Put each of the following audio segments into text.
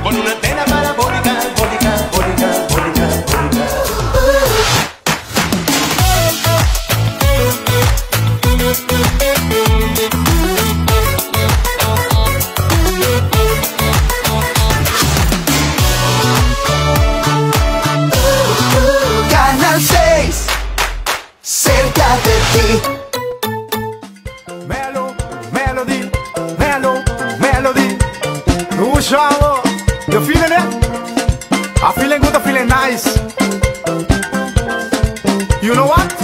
Con una antena parabólica, bólica, bólica, bólica, bólica. Canal 6, cerca de ti. Melo, melody, melo, melody. Usha, you feeling it? I feeling good, I feeling nice. You know what?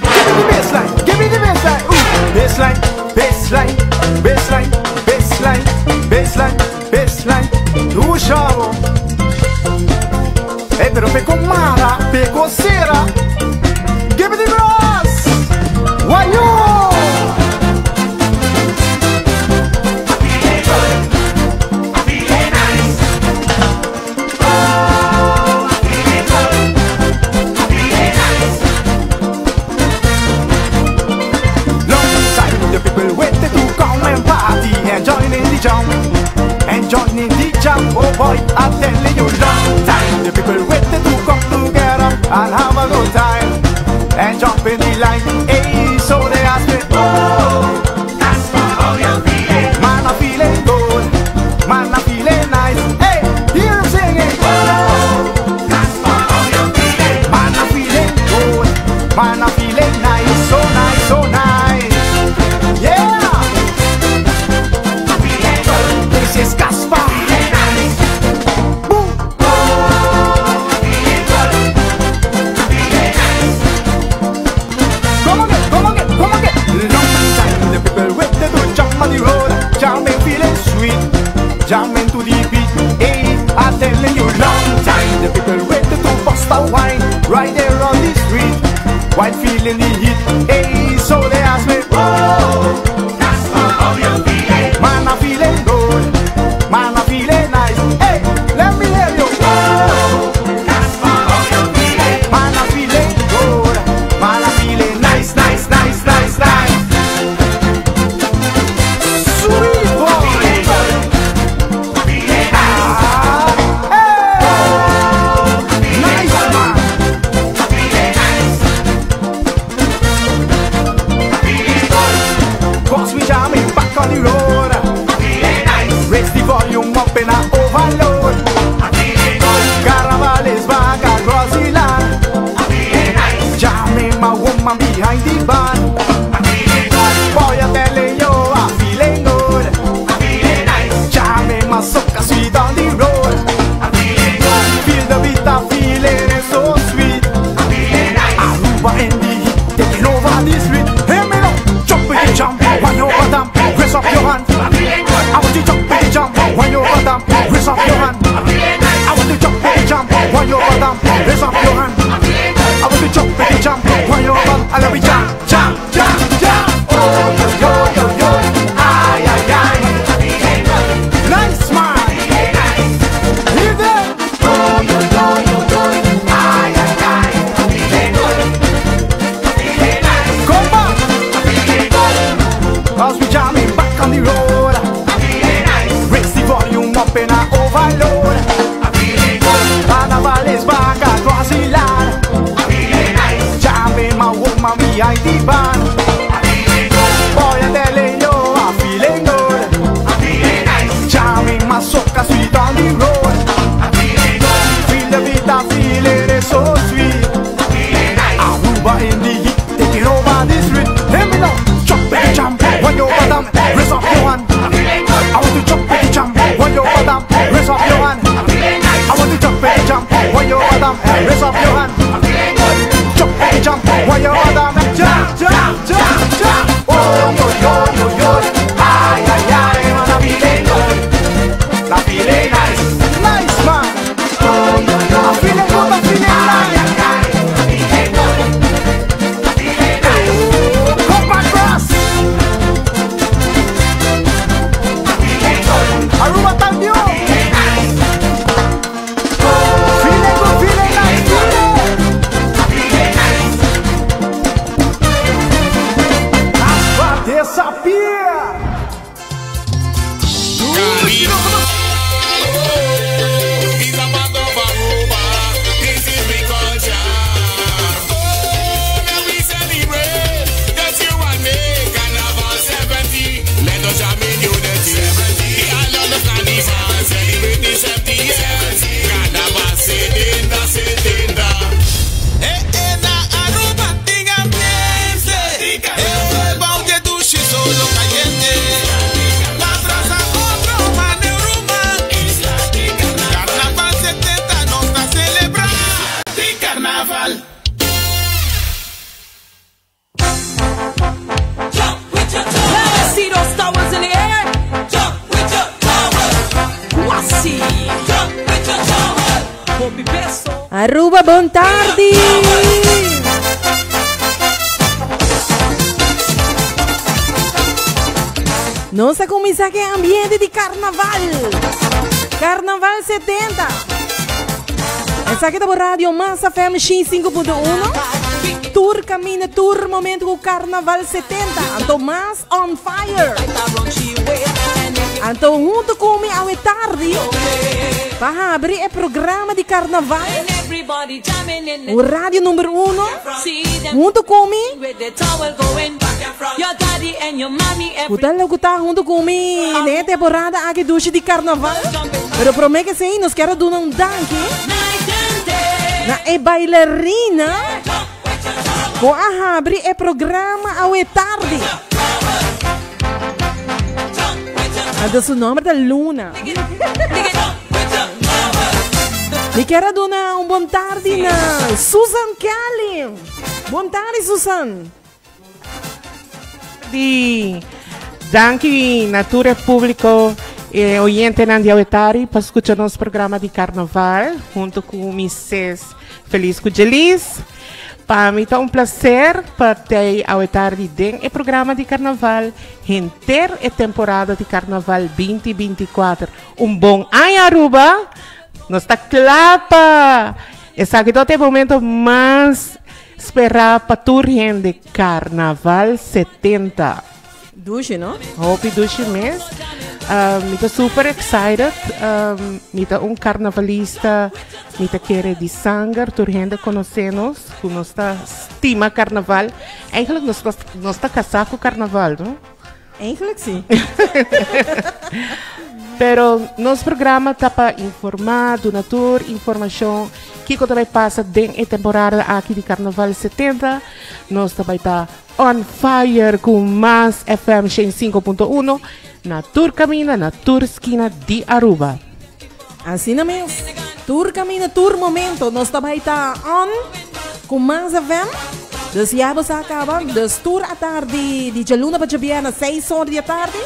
Give me the bassline, give me the bassline. Ooh, bassline, bassline, bassline, bassline, bassline, bassline. Usha. Hey, pero pegou mara, pegou cera. Give me the grass. Why you? Long time the people waited to come and party and join in the jam, and join in the jam. Oh boy, I'm telling you, long time the people waited to come together and have a good time and jump in the line. Hey, so they ask me, oh, How you feeling? man, I'm feeling good, man, I'm feeling nice. Hey, hear 'em singing, oh, How you feeling? man, I'm feeling good, man, I'm feeling nice, so nice, so nice. Yeah, this is Casper. Boom. Come again, come again, come again. Long time the people waited to jump on the road, jamming, feeling sweet, jamming to the beat. Hey, I'm telling you, long time the people waited to bust a wine right there on the street, while feeling the heat. Hey, so they ask me, oh, How you feeling? man, I'm feeling good, man, I'm feeling nice. Hey, let me hear you. Oh, How you feeling? man, I'm feeling good, man, I'm feeling nice, nice, nice, nice, nice. Sweet boy. Ah, hey. Nice man. Cause we jamming back on the road. Raise the volume up in a overload. Carnival is back across the land. Jamming my woman behind the band. Boy, I'm telling you, I'm feeling good. Jamming my soca sweet on the road. Feel the beat, I'm feeling it so sweet. Aruba in the heat, taking over the street. Hear me now, jump in the jump, when you over them, raise up your hand. I want you jump in the jump, when you over them, raise up your hand. I want to jump in the jump, when you over them, raise up your hand. I want to jump in the jump, when you over them, I love you jump, jump, jump, jump. Oh, yo, yo, yo, yo, ay, ay, ay. Nice man. Hear that? Oh, yo, yo, yo, yo, ay, ay, ay. Come back. Cause we jamming back on the road. Raise the volume up in a overload. Carnival is back across the land. Jamming my woman behind the band. Boy, I'm telling you, I'm feeling good. Jamming my soca sweet on the road. Feel the beat, I'm feeling it so sweet. Aruba in the heat, taking over the street. Hear me now, jump in the jump, when you over them, raise up your hand. I want to jump in the jump, when you over them, raise up your hand. I want to jump in the jump, when you over them, raise up your hand. Jump in the jump, when you over them, jump, jump. Aruba, bon tardi! Nos a cuminsa cu e ambiente di carnaval. Carnaval 70. Esaki ta bo radio Mas FM 5.1. Tur camina, tur momento cu Carnaval 70. Anto Mas on fire. Anto hunto cu mi awe tardi pa habri e programa di Carnaval. O radio number uno hunto cu mi. Cu ta loke ta hunto cu mi den e temporada aki dushi di Carnaval. Pero prome ke esey nos kier a duna un danki na e bailarina cu a habri e programa awe tardi. Anto su nomber ta Luna. Mi kier a duna un bon tardi na Susan Kelly. Bon tardi Susan. Di danki na tur e publico e oyentenan di Awetari pa scucha nos programa di Carnaval hunto cu mi ses Feliz cu Jelis. Pa mi ta un placer pa tei awetardi den e programa di Carnaval henter e temporada di Carnaval binti 24. Un bon aña Aruba! Nos ta cla pa esaki ta e momento mas spera pa tur hende, Carnaval 70. Dushi, no? Hopi dushi mes. Mi ta super excited. Mi ta un carnavalista, mi ta kere di sanger. Tur hende conoce nos, cu nos ta stima carnaval. Eigenlijk nos ta, nos ta casa cu carnaval, no? Eigenlijk si. Pero nos programa ta pa informa, duna tur informacion kico ta bay pasa den e temporada aki di Carnaval 70. Nos ta bay ta on fire cu Mas FM 105.1 na tur camina, na tur skina di Aruba. Asina mes, tur camina, tur momento nos ta bay ta on cu Mas FM. Dus ya bo sa caba, dus tur atardi di djaluna pa djabièrnè seis or di atardi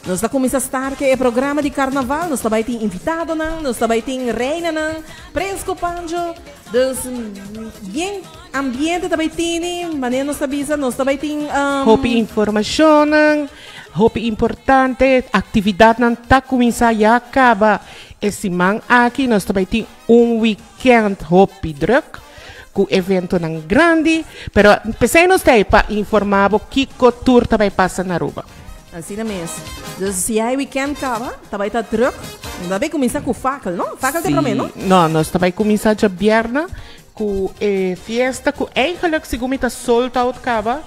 nos ta cuminsa start cu e programa di carnaval. Nos ta bay tin invitadonan, nos ta bay tin reinanan, prins cu panjo. Dus bien ambiente ta bay tini, manera nos ta bisa nos ta bay tin. Hopi informacionnan, hopi importante, actividadnan ta cuminsa ya caba e siman aki. Nos ta bay tin un weekend hopi druk cu eventonan grandi, pero pesey nos ta ey pa informa bo kico tur ta bay pasa na Aruba. Asina mes. Dus si ya e weekend caba, ta bay ta druk. Nos ta bay cuminsa cu fakkel, no? Fakkel ta e prome, no? No, nos ta bay cuminsa djabièrnè cu e fiesta cu eigenlijk segun mi ta sold out caba.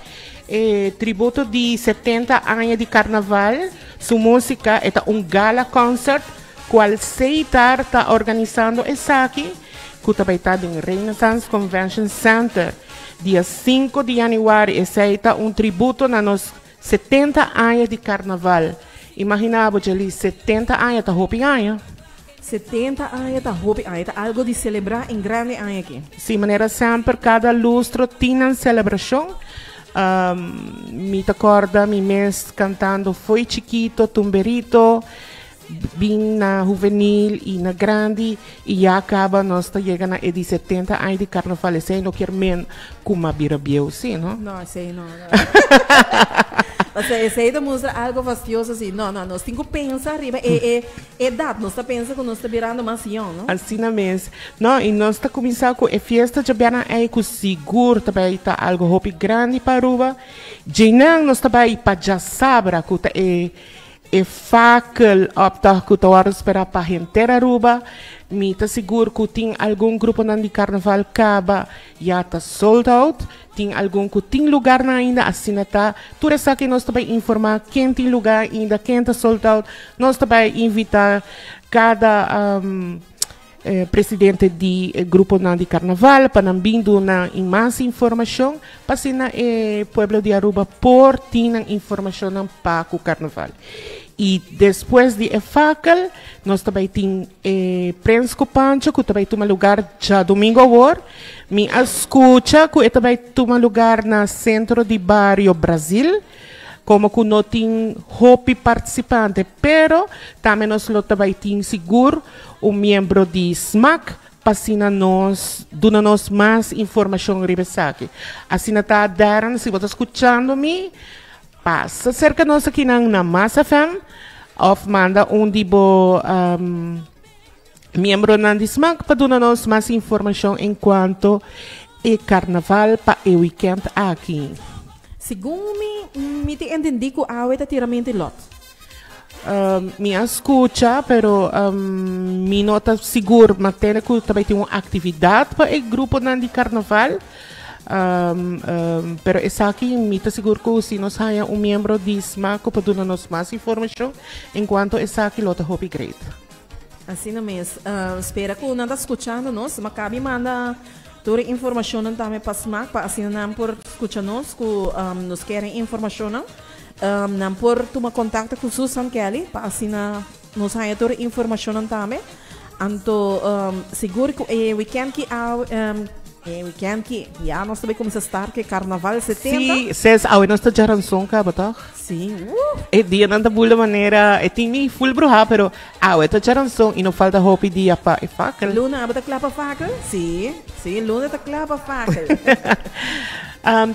E tributo di 70 aña di Carnaval, su musica, e ta un gala concert cual Seitar ta organisando esaki cu ta bay ta den Renaissance Convention Center dia 5 di januari. Esey ta un tributo na nos 70 aña di Carnaval. Imagina bo, Jelly, 70 aña ta hopi aña. 70 aña ta hopi aña. Ta algo di celebra en grande aña aki. Si, manera semper cada lustro tin nan celebracion. Mi ta corda mi mes cantando fo'i chikito, tumberito, bin na juvenil y na grandi y ya caba nos ta yega na e di 70 aña di Carnaval. Esey no kier men cu m'a bira bieu, si, no? No, esey no. Osea, esey ta mustra algo fastioso si. No, no, nos tin cu pensa riba e e edad. Nos ta pensa cu nos ta birando mas young, no? Asina mes. No, y nos ta cuminsa cu e fiesta djabièrnè ey cu sigur ta bay ta algo hopi grandi pa Aruba. Djeinan nos ta bay pa djasabra cu ta e E fakel optocht ku ta wòrdu sperá pa henter Aruba. Mi ta sigur ku tin algun gruponan di karnaval kaba ya ta sold out. Tin algun ku tin lugarnan ainda, asina ta. Tur esaki nos ta bai informá ken tin lugar ainda, ken ta sold out. Nos ta bai invitá kada presidente di e gruponan di karnaval pa nan bin duna mas informashon pa asina e pueblo di Aruba por tin nan informashonnan pa ku karnaval. I despues di e fakel nos ta bai tin e Prens ku Pancho ku ta bai tuma lugar djadumingu awor. Mi a skucha ku e ta bai tuma lugar na Sentro di Bario Brazil. Como cu no tin hopi participante, pero tambe nos lo ta bay tin sigur un miembro di smac. pa asina nos duna nos mas informacion riba esaki. Asina ta Darren, si bo ta scuchando mi, pasa cerca nos akinan na Mas FM of manda un di bo miembronan di Smaak pa duna nos mas informacion en cuanto e carnaval pa e weekend aki. Segun mi, mi tin entendi cu awe ta tiramento di lot. Mi a scucha, pero mi no ta sigur, ma tene cu ta bay tin un actividad pa e gruponan di carnaval. Pero esaki mi ta sigur cu si nos haya un miembro di sma cu por duna nos mas informacion en cuanto esaki lo ta hopi great. Asina mes. Spera cu nan ta scuchando nos. Ma cabi manda tur e informacionnan tambe pa smaak pa asina nan por scucha nos cu nos kier e informacionnan. Nan por tuma contacto cu Susan Kelly pa asina nos haya tur e informacionnan tambe. Anto sigur cu e weekend ki awe e weekend ki ya nos ta bay cuminsa start cu e carnaval 70. Si, ses awe nos ta djaranson caba toch? Si, uh! E dianan ta bula manera e tin mi full bruha pero awe ta djaranson y no falta hopi dia pa e fakel. Luna abo ta cla pa fakel? Si, si luna ta cla pa fakel.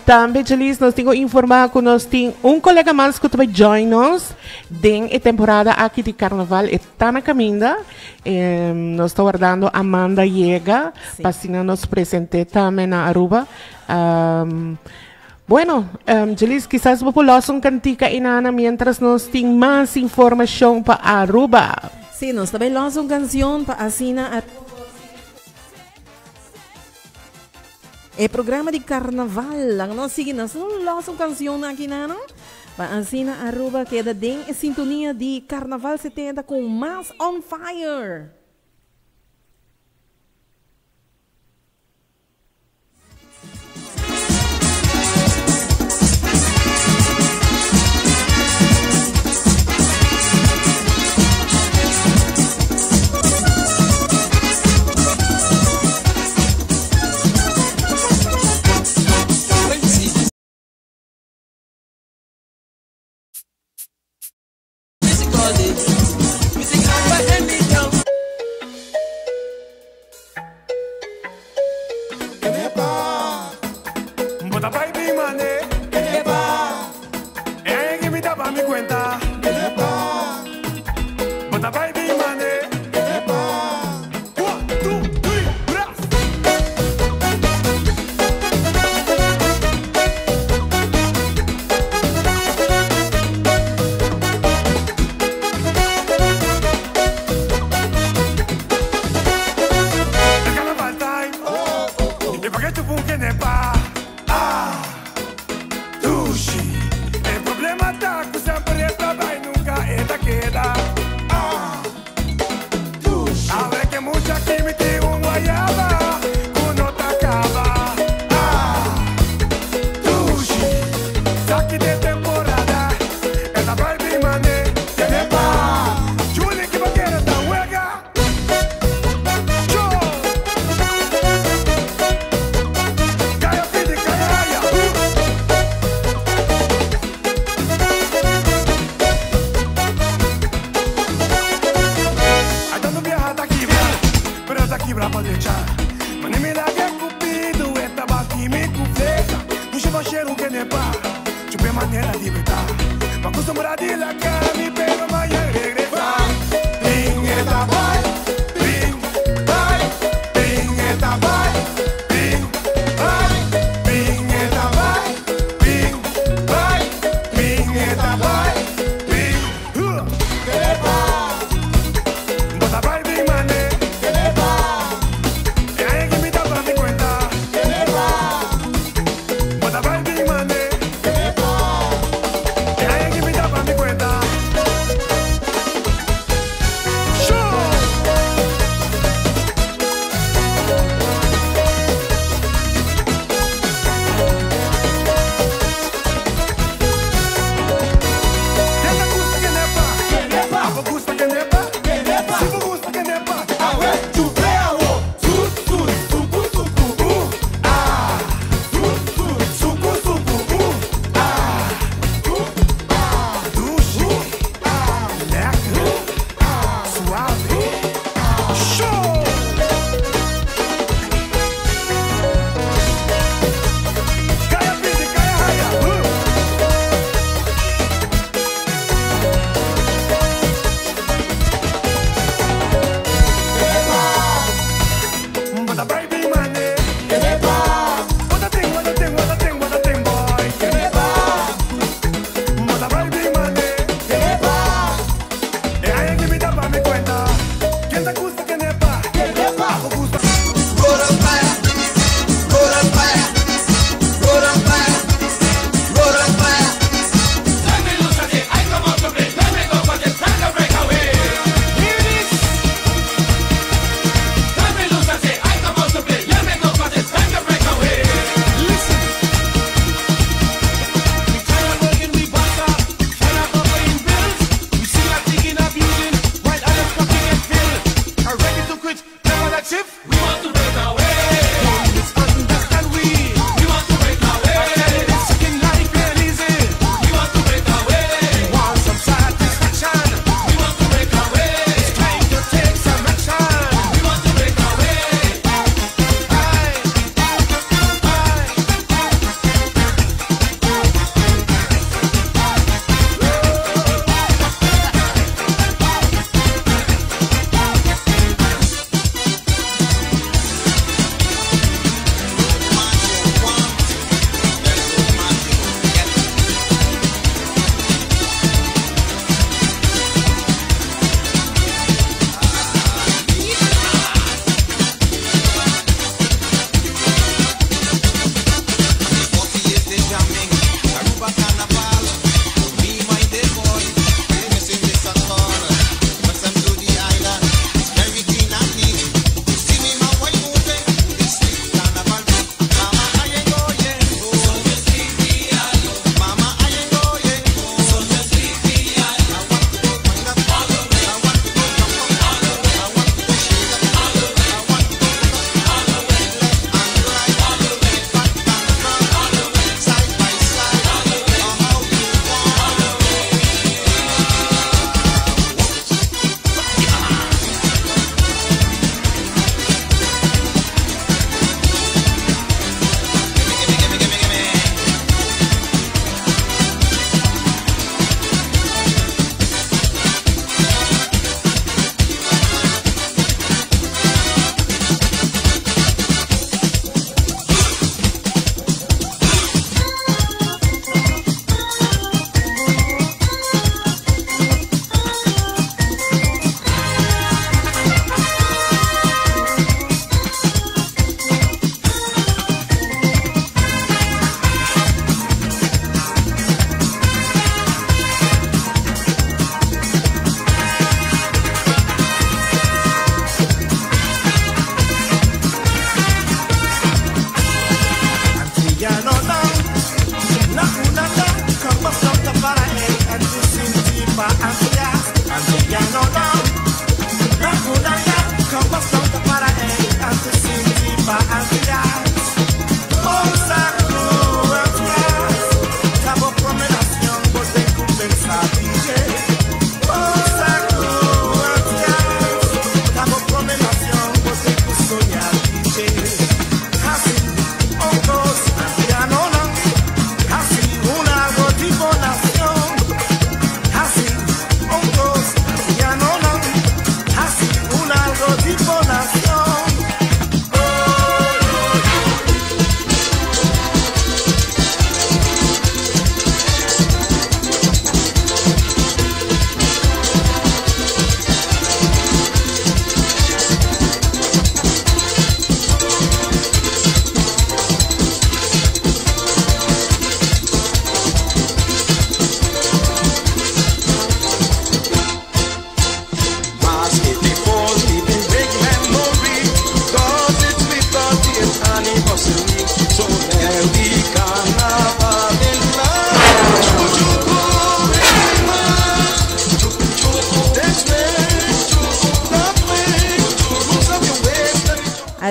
Tambe Jalice nos tin cu informa cu nos tin un colega mas cu ta bay join nos den e temporada aki di carnaval. E ta na caminda. Nos ta wardando Amanda yega pa asina nos presente tambe na Aruba. Bueno, Jalice kisas bo por los un cantica inana mientras nos tin mas informacion pa Aruba. Si, nos ta bay los un cancion pa asina. E programa di carnaval. Laga nos sigui nos no los un cancion aki nano. Pa asina Aruba keda den e sintonia di Carnaval 70 cu mas on fire.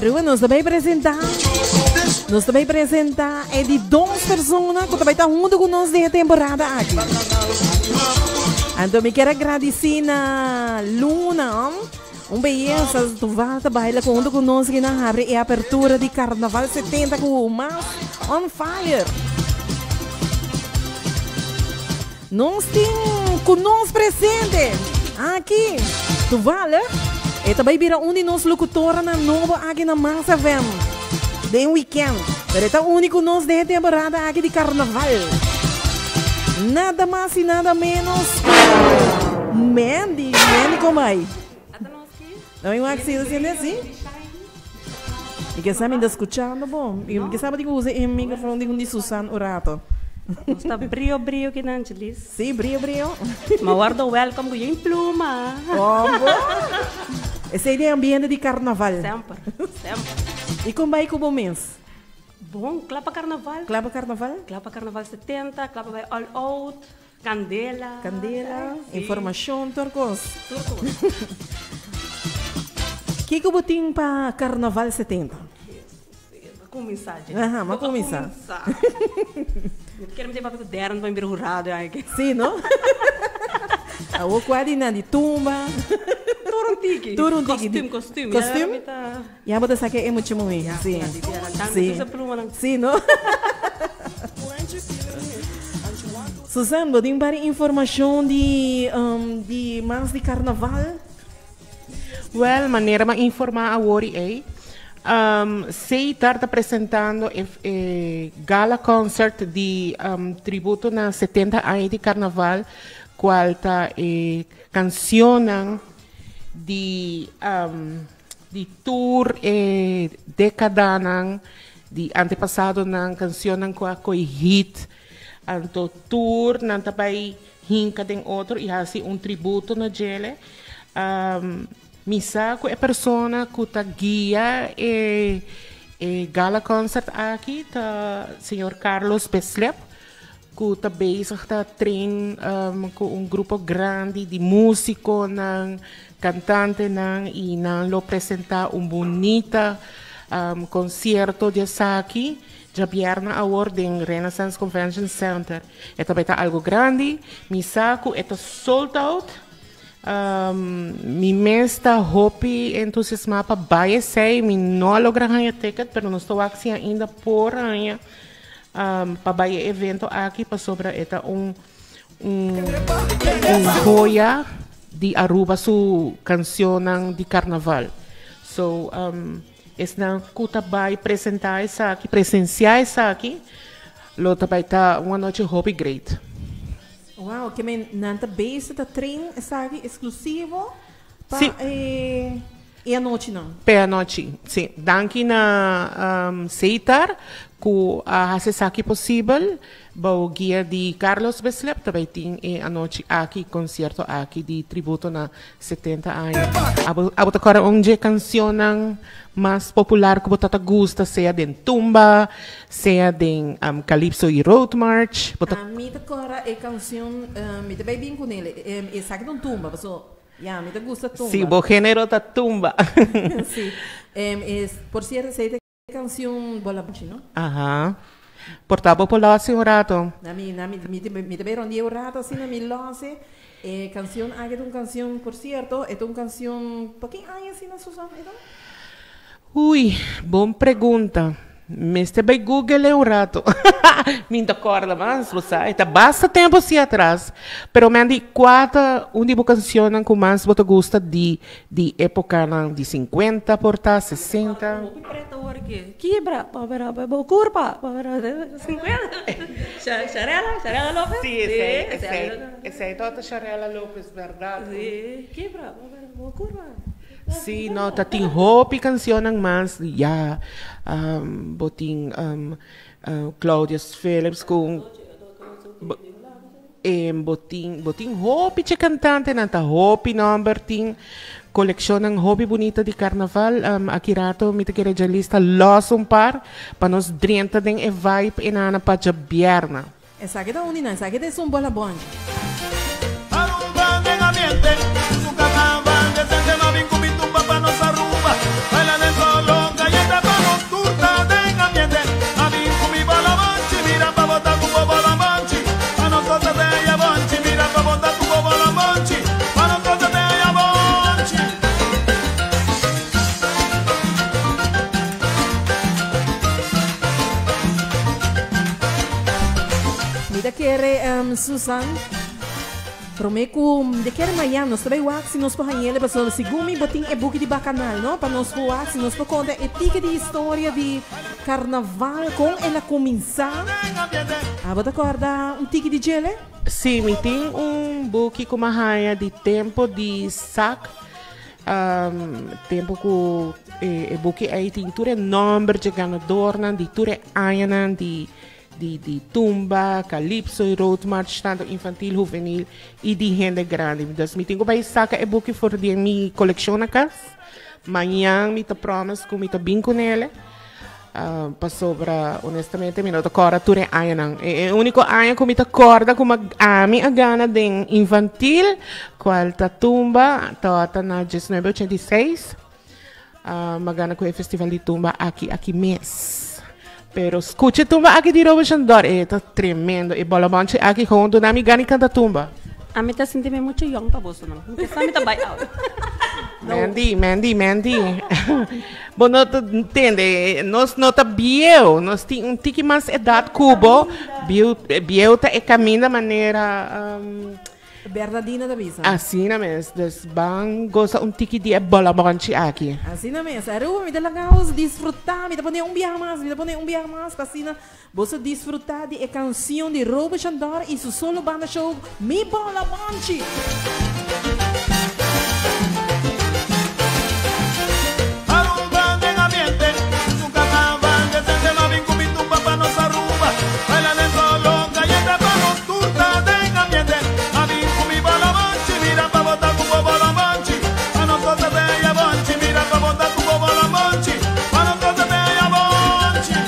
Aruba nos ta bay presenta nos ta bay presenta e di dos persona cu ta bay ta hunto cu nos den e temporada aki. Anto mi kier a gradici na Luna, un beyesa tu va ta baila hunto cu nos aki na habri e apertura di Carnaval 70 cu mas on fire. Nos tin cu nos presente aki toevallig e ta bay bira un di nos locutoranan nobo aki na Mas FM den weekend pero e ta uni cu nos den e temporada aki di carnaval nada mas y nada menos cu Mandy Mandy con bay? No hay un accidente así? Mi ke sa mi ta scuchando bo. Mi ke sa bo tin cu usa e microfoon di un di Susan un rato. Nos ta brio brio ki nan Chelis. Sí, brio brio. Ma wordo welcome cu yen pluma. Combo. Esey den ambiente di carnaval. Semper, semper. Y con bay cu bo mes? Bon, cla pa carnaval. Cla pa carnaval? Cla pa carnaval 70, cla pa bay all out. Candela. Candela, informacion, tur cos. Tur cos. Kico bo tin pa Carnaval 70? M'a cuminsa dje. Aha, m'a cuminsa. Mi ta kere mi ta papia cu Darren pa mi bira hurado aki. Si, no? Awor cua di nan di tumba. Tur un tiki. Tur un tiki. Costume, costume. Costume? Ya bo ta sa ke e mucha muhé. Si. Si. Si, no? Susan, bo tin un par di informashon di di mas di karnaval? Wèl, manera mi a informá awor i ei, Seitar ta presentando e e gala concert di tributo na 70 aña di karnaval, kual ta e kansionnan di di tur e decadanan di antepasadonan, cancionnan cu a coy hit, anto tur nan ta bay hinca den otro y haci un tributo na djele. Mi sa cu e persona cu ta guia e e gala concert aki ta señor Carlos Beslep. Ku ta bezig ta train ku un grupo grandi di músikonan, kantantenan i nan lo presentá un bunita konsierto di esaki djabièrnè awor den Renaissance Convention Center. E ta bai ta algu grandi, mi sa ku e ta sold out. Mi mes ta hopi entusiasmá pa bai esei, mi no a logra haña ticket pero nos ta wak si ainda por haña. Pa bai e evento aki pasobra e ta un un un joya di Aruba su cancionnan di carnaval. So esnan cu ta bai presenta esaki, presencia esaki lo ta bai ta un anochi hopi great. Wow, ke men nan ta bezig ta train esaki exclusivo pa Si. e E anochinan. P'e anochi, sí. Danki na Seitar ku a hasi esaki posibel. Bou guia di Carlos Beslep ta bai tin e anochi aki, konsierto aki di tributo na 70 aña. Abo abo ta kòrda un dje kansionnan mas popular ku bo ta ta gusta, sea den tumba, sea den calypso i road march? Bo ta. Mi ta kòrda e kansion, mi ta bai bin kunel, esaki ta un tumba, paso Ya, mi ta gusta tumba. Sí, bo género ta tumba. Sí. Es, por cierto, esei ta e cancion Bola Bonchi, no? Aha. Por ta bo por lòsi un rato. Na mi, na mi, mi ta, mi ta bay rondia un rato asina, mi lòsi. E cancion aki ta un cancion, por cierto, e ta un cancion, pa ken aña asina, Susan, e ta? Ui, bon pregunta. Mester bai google un rato. Mi no ta corda mas, bo sa. E ta basta tempo si atras. Pero Mandy, cua ta un di bo cancionnan cu mas bo ta gusta di di epocanan di cincuenta por ta, sesenta? Hopi preto awor aki. Kibra, pa bo curpa, pa cincuenta. Sharela, Sharela Lopez? Si, esey, esey, esey tabata Sharela Lopez, berdad. Si, kibra, pa bo curpa. Sí, no, ta tin hopi cancionnan mas ya. Bo tin Claudius Philips cu bo tin bo tin hopi che cantantenan, ta hopi nomber, tin coleccionnan hopi bunita di carnaval. Aki rato mi ta kere dje lista los un par pa nos drenta den e vibe enana pa djabièrnè. Esaki ta un di nan, esaki ta esun bola bonchi. Aruba den ambiente, su carnaval decente ma bin cu mi tumba pa nos Aruba, baila den solo cayente. Susan. Promé ku de kere mañan nos ta bai wak si nos por hañ'el pasobra segun mi bo tin e buki di Bakanal no pa nos por wak si nos por konta e tiki di historia di karnaval kon el a kuminsá. Abo ta kòrda un tiki di djele? Sí, mi tin un buki ku mi a haña di tempu di sak, tempu ku e buki ei tin tur e nòmber dje ganadornan di tur e añanan di di di tumba, calypso y roadmarch tanto infantil, juvenil y di hende grandi. Dus mi tin cu bay saca e buki for di mi coleccion na cas. Mañan mi ta promise cu mi ta bin cu nele. Uh, pasobra honestamente mi no ta corda tur e añanan. E, e unico aña cu mi ta corda cu ami a gana den infantil, cual ta tumba, tawata na 1986. Uh, m'a gana cu e festival di tumba aki, aki mes. Pero scucha tumba aki di Robert Shandor, e ta tremendo. E bolobonchi aki gewoon duna mi gana di canta tumba. Ami ta sinti mi mucho young pa boso no. Mi sa mi ta bai out. Mandy, Mandy, Mandy. Bo no ta tende, nos no ta bieu, nos tin un tiki mas edad cu bo. Bieu, bieu ta e caminda manera um, Berdadina ta bisa. Asina mes, dus ban gosa un tiki di e bolabonchi aki. Asina mes. Aruba, mi ta laga boso disfruta. Mi ta pone un biaha mas, mi ta pone un biaha mas pa asina boso disfruta di e cancion di Robe Shandor y su solo banda show Mi Bolabonchi! Aruba den ambiente, su carnaval decente ma bin cu mi tumba pa nos Aruba baila den solo cayente pa nos tur ta den ambiente ma bin cu mi balabanchi mira pa bo ta cu bo balabanchi pa nos goza te haya bonchi mira pa bo ta cu bo balabanchi pa nos goza te haya bonchi.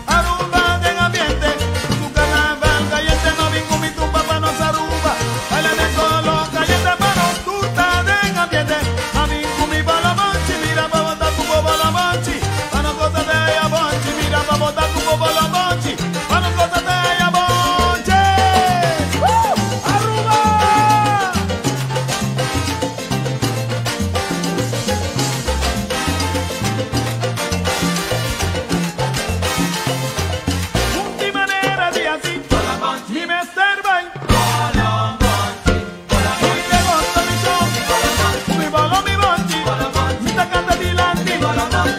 Aruba den ambiente, su carnaval cayente ma bin cu mi tumba pa nos Aruba baila den solo cayente pa nos tur ta den ambiente ma bin cu mi balabanchi mira pa bo ta cu bo balabanchi pa nos goza te haya bonchi mira pa bo ta cu bo balabanchi pa nos goza te haya bonchi Aruba! Di manera di así, mi mester bai. Mi ke gosta mi show, mi bolo mi bonchi, mi ta canta dilanti. Mi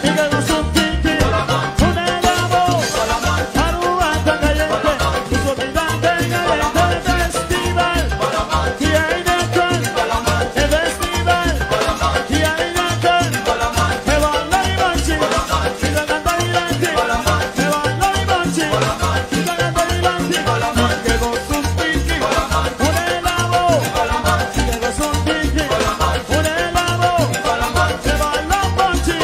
ke gosta un tiki, un elabo, Aruba ta cayente, su comida ten caliente, festival, y ahí de e festival, y ahí de e bolo mi bonchi, mi ta canta dilanti, e bolo mi bonchi, mi ta canta dilanti. Mi ke gosta un tiki, un elabo, mi ke gosta un tiki, un elabo, e bolo bonchi,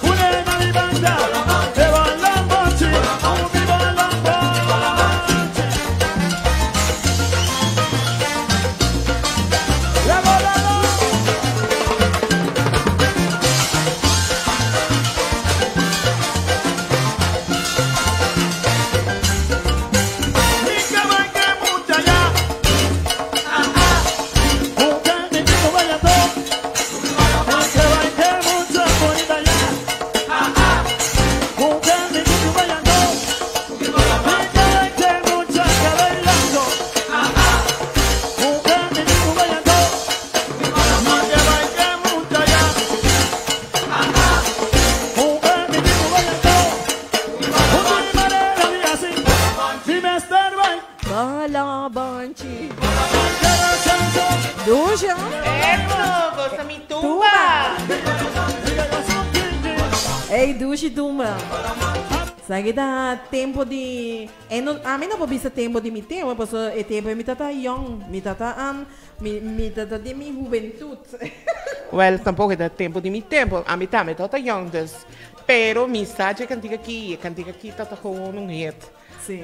un ena mi banda, e bolo bonchi, un mi bolo bonchi. Mi ke bai ke mucha ya. Mi ke bai ke mucha ya. Bolabonchi. Dushi, huh? Eso, gosa mi tumba. Ey, dushi tumba. Sa ki ta tempo di e no ami no por bisa tempo di mi tempo pasobra e tempo mi tata yong mi tata am mi mi tata den mi hubentud. Well tampoco e ta tempo di mi tempo ami tambe tata yong dus pero mi sa dje cantica aki y e cantica aki tata gewoon un hit. Si.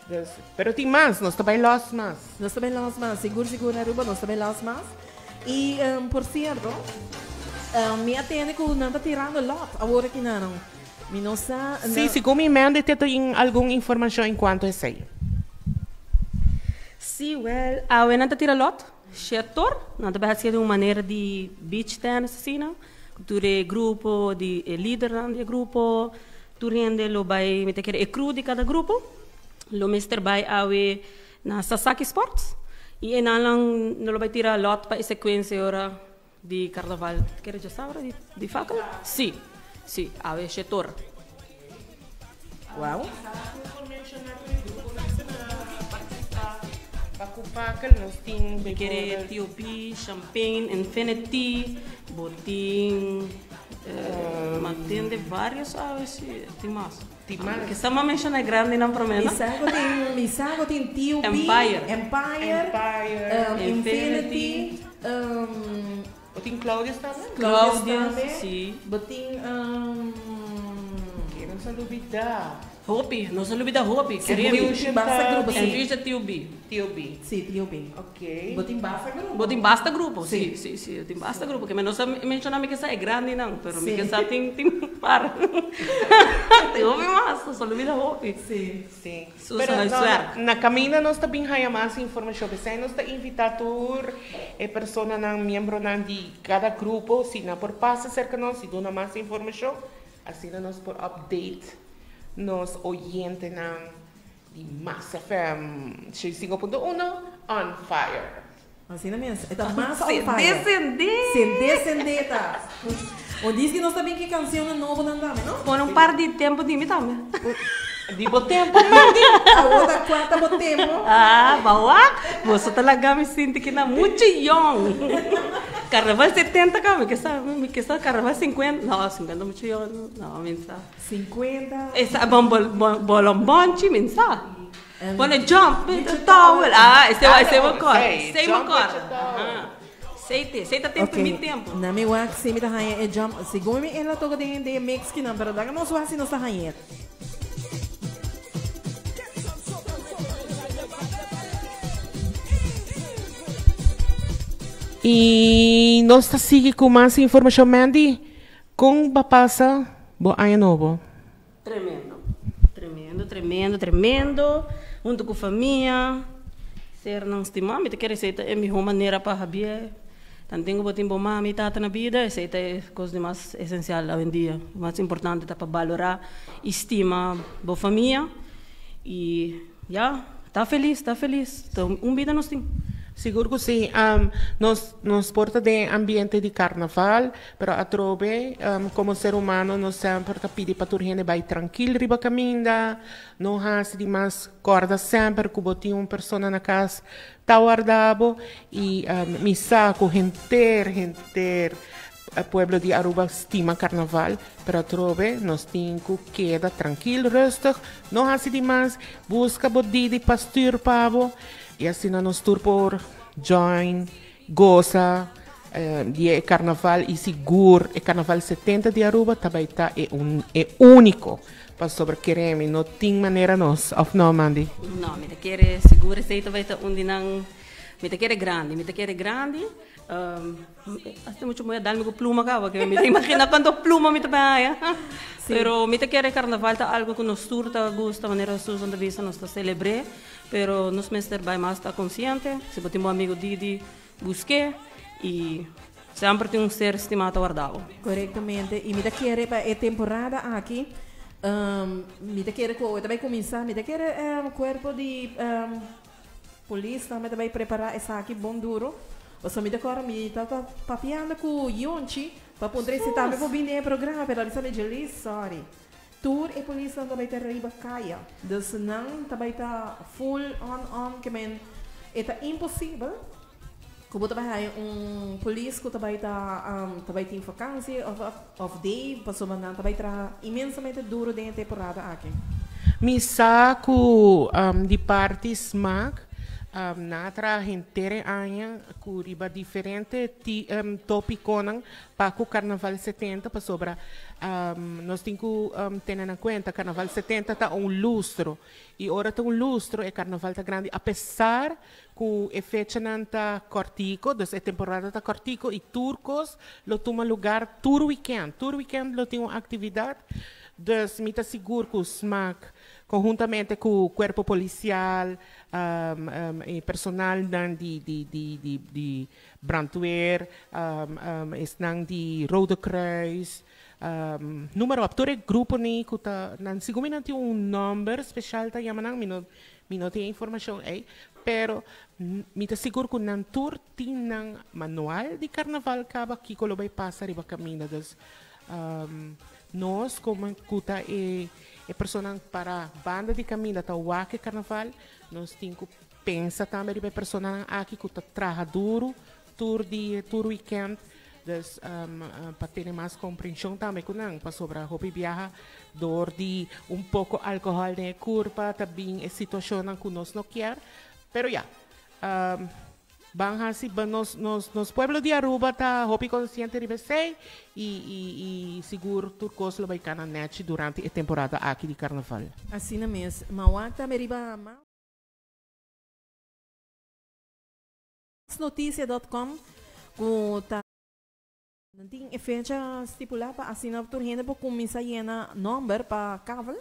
Dus pero tin mas nos ta bay los mas. Nos ta bay los mas sigur sigur Aruba nos ta bay los mas y por cierto mi a tende cu nan ta tirando lot awor aki nan. Mi no sa. Sí, segun mi Mandy te tin algun informacion en cuanto esey. Sí. Si, wel, awe nan ta tira lot, shetor, nan ta bai hacié den un manera di beach tennis asina, cu tur e grupo di e lidernan di e grupo, tur hende lo bai, mi ta kere e crew di cada grupo lo mester bai awe na Sasaki Sports y enan nan lo bai tira lot pa e secuencia e ora di carnaval, ta kere djasabra di di fakel? Si, si, awe shetor. Wow. Pa ku fakel nos tin Mi kere TOB, Champagne, Infinity, bo tin ma tin de varios awe si, tin mas. Tin mas. Kisa m'a menciona e grandinan prome no? Mi sa ku tin, mi sa ku tin TOB, Empire. Empire, Empire, Infinity, Bo tin Claudius tambe? Claudius Claudius, tambe. si. Bo tin Ke nos a lubida? Hopi, nos a lubida hopi. Si, Queremos. bo tin basta grupo, si. Envista TOB. TOB. Si, TOB. Ok. Bo tin basta grupo. Bo tin basta grupo, si, si, si. Bo tin basta grupo. Ke men nos a menciona mi ke sa e grandinan, pero mi ke sa tin, tin un par. Tin hopi mas, nos a lubida hopi. Si. Si. Susan Pero ay no, suert. na caminda nos ta bin haya mas informacion. P'esei nos ta invita tur e personanan, miembronan di cada grupo, si nan por pasa cerca nos y duna mas informacion, asina nos por update nos oyentenan di Mas FM 105.1 on fire. Asina mes, e ta mas on fire. Descendé! Sendé, sendé ta. O dice que nos ta bin ki cancionnan nobonan tambe, no? Pone un par di tempo di mi tambe. Di bo tempo, Mandy. Awor ta cua ta bo tempo? Ah, bawa, boso ta laga mi sinti ki na mucho yong. Carnaval 70 ka, mi ke sa, mi ke sa carnaval 50, no, 50 mucho yong, no, mi sa. 50. Esa bon bolombonchi, mi sa. Pone jump with the towel. Ah, ese ese bo kor. Ese bo kor. Sei te, sei ta tempo mi tempo. Na mi wak si mi ta haña e jump. Segun mi el a toka den den mix kinan, pero daga nos wak si nos ta hañ'é. Y nos ta sigui cu mas informacion Mandy, con ba pasa bo aña nobo? Tremendo, tremendo, tremendo, tremendo, hunto cu famia, sernan stima, mi ta kere esey ta e miho manera pa habié, tanten cu bo tin bo mami y tata na bida, esey ta e cos di mas esencial awendia, mas importante ta pa balora y stima bo famia y ya, ta feliz, ta feliz, ta un bida nos tin. Sigur cu si, nos nos por ta den ambiente di carnaval, Pero atrobe, komo ser humano nos semper ta pidi pa tur hende bai trankil riba kaminda, no hasi di mas. Kòrda semper ku bo tin un persona na kas ta warda bo i mi sa ku henter, henter pueblo di Aruba stima karnaval, pero atrobe nos tin ku keda trankil, rustig, no hasi di mas, buska bo didi pa stür pa bo i asina nos tur por join. Gosa di e carnaval y sigur e carnaval 70 di Aruba ta bay ta e un e unico pasobra keremi no tin manera nos of no Mandy? No, mi ta kere sigur esey ta bay ta un di nan, mi ta kere grandi, mi ta kere grandi, hasta mucho moe a dal mi cu pluma caba ke mi ta imagina cuanto pluma mi ta bay haya, pero mi ta kere carnaval ta algo cu nos tur ta gusta manera Susan ta bisa nos ta celebre. Pero nos mester bai mas ta konsiente, si bo tin bo amigo Didi, busk'é i semper tin un ser stimá ta warda bo. Korektamente, i mi ta kere pa e temporada aki, mi ta kere ku ta bai kuminsá, mi ta kere kuerpo di polis tambe ta bai prepará esaki bon duro, pasobra mi ta kòrda mi tabata papiando ku Yonchi pa puntra si tambe por bini den e programa, pero a bisa mi Djelis, sorry. Tur e polisnan ta bai ta riba kaya. Dus nan ta bai ta full on on ke men e ta imposibel ku bo ta bai haña un polis ku ta bai ta ta bai tin vakantie of of day pasobra nan ta bai traha inmensamente duro den e temporada aki. Mi sa ku di parti smaak nan a traha henter e aña ku riba diferente topikonan Pa ku Karnaval 70 pasobra nos tin ku tene na kuenta Karnaval 70 ta un lustro i ora ta un lustro e karnaval ta grandi apesar ku e fechanan ta kòrtiko dus e temporada ta kòrtiko i tur kos lo tuma lugar tur wikènt tur wikènt lo tin un aktividat. Dus mi ta sigur ku SMAC, konhuntamente ku kuerpo polisial, e personalnan di di di di di brandweer, esnan di Rode Kruis, numero op, tur e gruponan ku ta nan sigur mi nan tin un nòmber speshal ta yama nan, mi no mi no tin e informashon ei, pero mi ta sigur ku nan tur tin nan manual di karnaval kaba kiko lo bai pasa riba kaminda. Dus nos komo ku ta e e personanan para banda di kaminda ta wak e karnaval, nos tin ku pensa tambe riba e personanan aki ku ta traha duru tur dia, tur wikènt. Dus pa tene mas komprenshon tambe ku nan, pasobra hopi biaha dor di un poko alkohòl den e kurpa ta bin e situashonnan ku nos no kier. Pero ya, ban hasi, nos nos nos pueblo di Aruba ta hopi konsiente riba esei i i i sigur tur kos lo bai kana nèchi durante e temporada aki di karnaval. Asina mes, ma wak tambe riba masnoticia dot com ku ta. Nan tin e fecha stipulá pa asina tur hende por kuminsá yena nòmber pa kavel.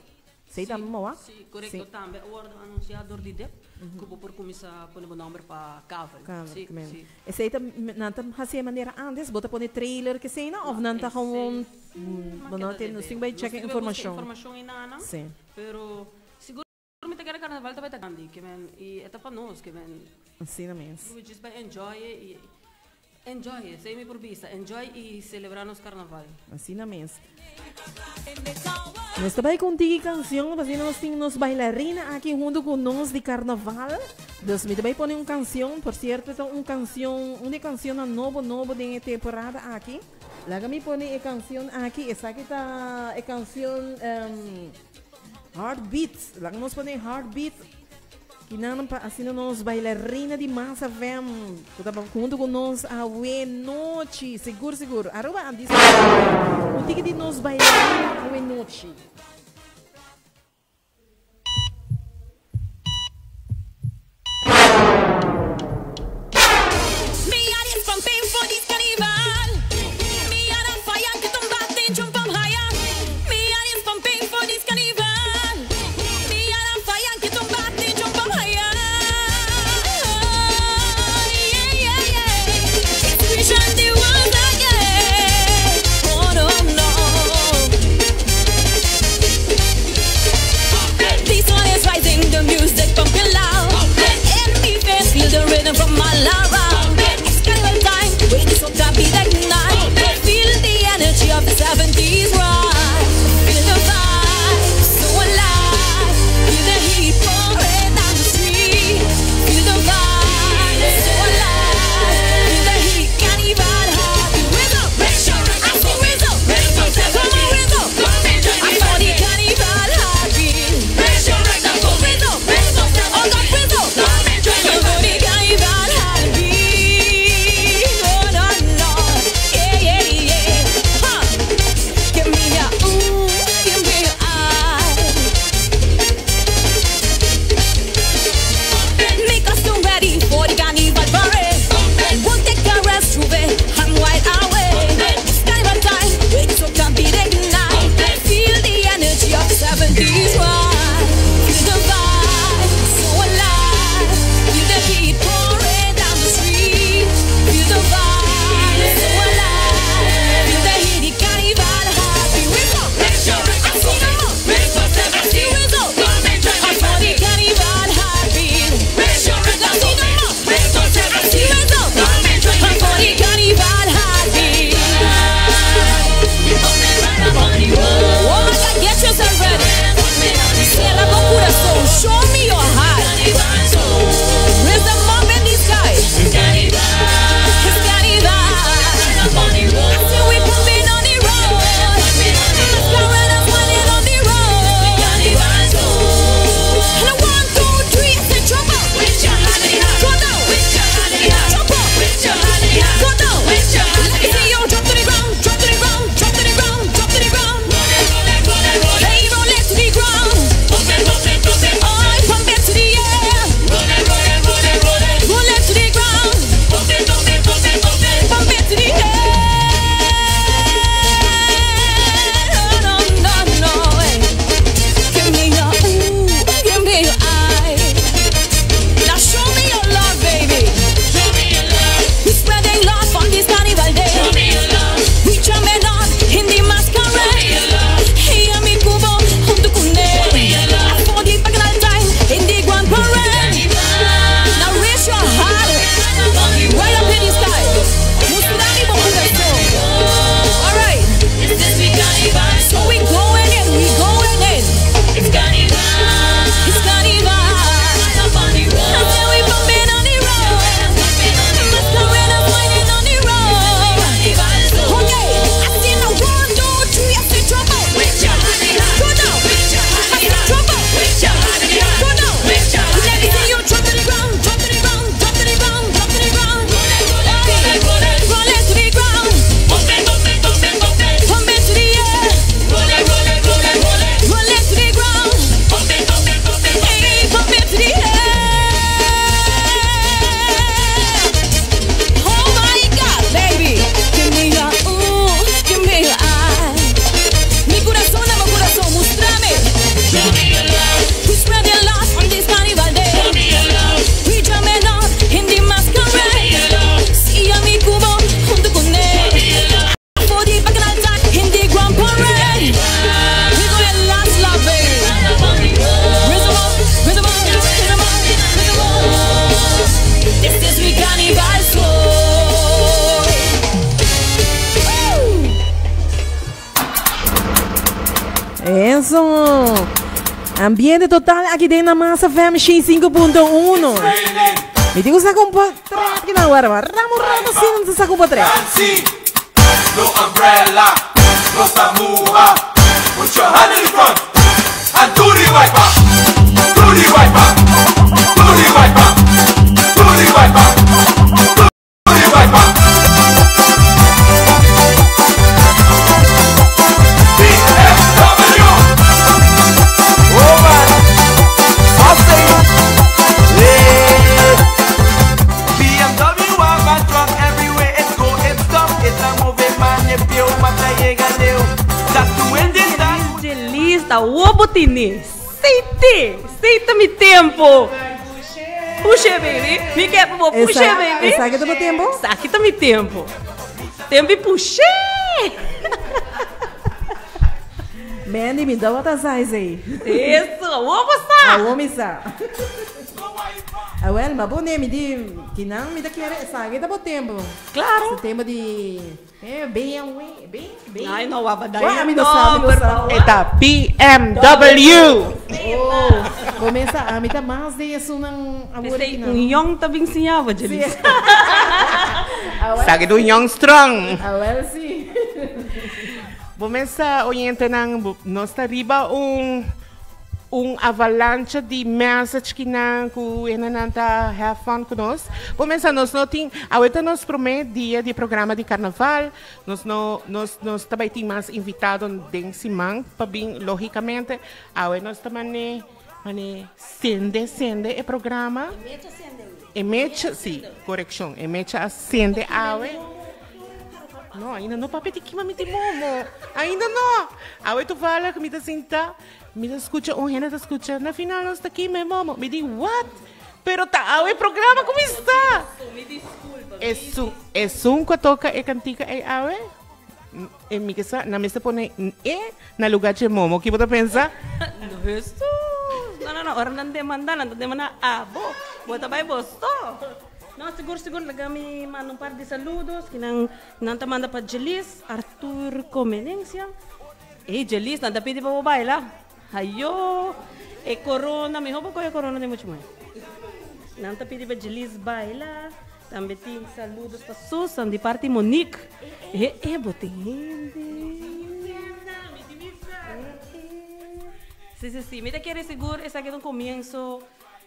Esei tambe bo wak? Sí, korekto. Tambe a wòrdu anunsiá dor di dip ku bo por kuminsá pone bo nòmber pa kavel. Kavel, ku men. Esei ta nan ta hasi e manera ántes? Bo ta pone trailer kesei nan òf nan ta gewoon bo no tin nos tin ku bai chèk e informashon. Nos tin ku bai buska informashon enanan, pero sigur mi ta kere karnaval ta bai ta grandi ke men i e ta pa nos ke men. Asina mes. We just bai enjoy e i enjoy esei mi por bisa enjoy i celebra nos karnaval. Asina mes. Nos ta bai ku un tiki kansion pasobra nos tin nos bailarina aki huntu ku nos di karnaval. Dus mi ta bai pone un kansion, por sierto ta un kansion un di e kansionnan nobo nobo den e temporada aki. Laga mi pone e kansion aki, esaki ta e kansion. Heartbeat, laga nos pone heartbeat kinan pa asina nos bailarina di Masa FM ku ta huntu ku nos awe nochi, sigur sigur. Aruba a disfruta un tiki di nos bailarina awe nochi. Eso. Ambiente total aki den na Mas FM 5.1. Mi digo saca un potret que na warma. Ramo ramo sin saca un potret. No umbrella, no samuha. Put your hand in front and do the wiper. Do the wiper. Do the wiper. Do the wiper. Do the wiper. BMW. Oh man, I say, yeah. BMW have a truck everywhere it go, it stop. It's a moving man, if you mata llega leu. That to engine that. Lista, o tini. Seite, seite mi tempo. Puxa, baby. Mi quer po, puxa, baby. Essa aqui tá tempo? Aqui tá mi tempo. Tempo e puxa. Mandy, me dá outra size aí. Isso, vou passar. Ah, homem sa. Ah, well, mas bom, né? Me di que não me dá que era, essa aqui tá bom tempo. Claro. Esse tempo de é BMW, B, B. Ai, não, abadai. Ué, a mim não sabe, não sabe. Eta BMW. Oh, começa a me tá mais de isso não agora Esse um young tá bem ensinava, Jelis. Sabe do Young Strong. Ah, well, sim. Começa oyente nang nós tá riba um avalanche de message que não ku ena nanta have fun conosco. Começa nós não tem, agora nós primeiro dia de programa de carnaval, nós não nós nós também tem mais invitado den simang para bem logicamente, agora nós também mane sende sende o programa. Emecha, sim, correção, emecha acende awe. No, ainda não, papi, te queima me momo. Ainda não. Awe tu fala que me tá sentar, me tá escuta, um gente tá escuta. Na final nós tá aqui, me momo. Me diz, what? Pero tá, awe programa como está? Me desculpa. Es un que toca e cantica e awe. E mi que sa, na mesa pone e na lugar de momo. Que você pensa? No, Jesus. Não, não, não. Ora não demanda, não demanda. Ah, bo. Bota vai, bosto. No, seguro, seguro. Lagami manda um par de saludos. Que não, não te manda para Jelis, Arthur Comenência. Ei, Jelis, não te pede para bailar. Ayo, e corona, me rouba com corona de muito mais. Não te pede para Jelis bailar. Também tem saludos para Susan, de parte Monique. E, e, botei. Sí, sí, sí. Mira que seguro, esse aqui é um começo.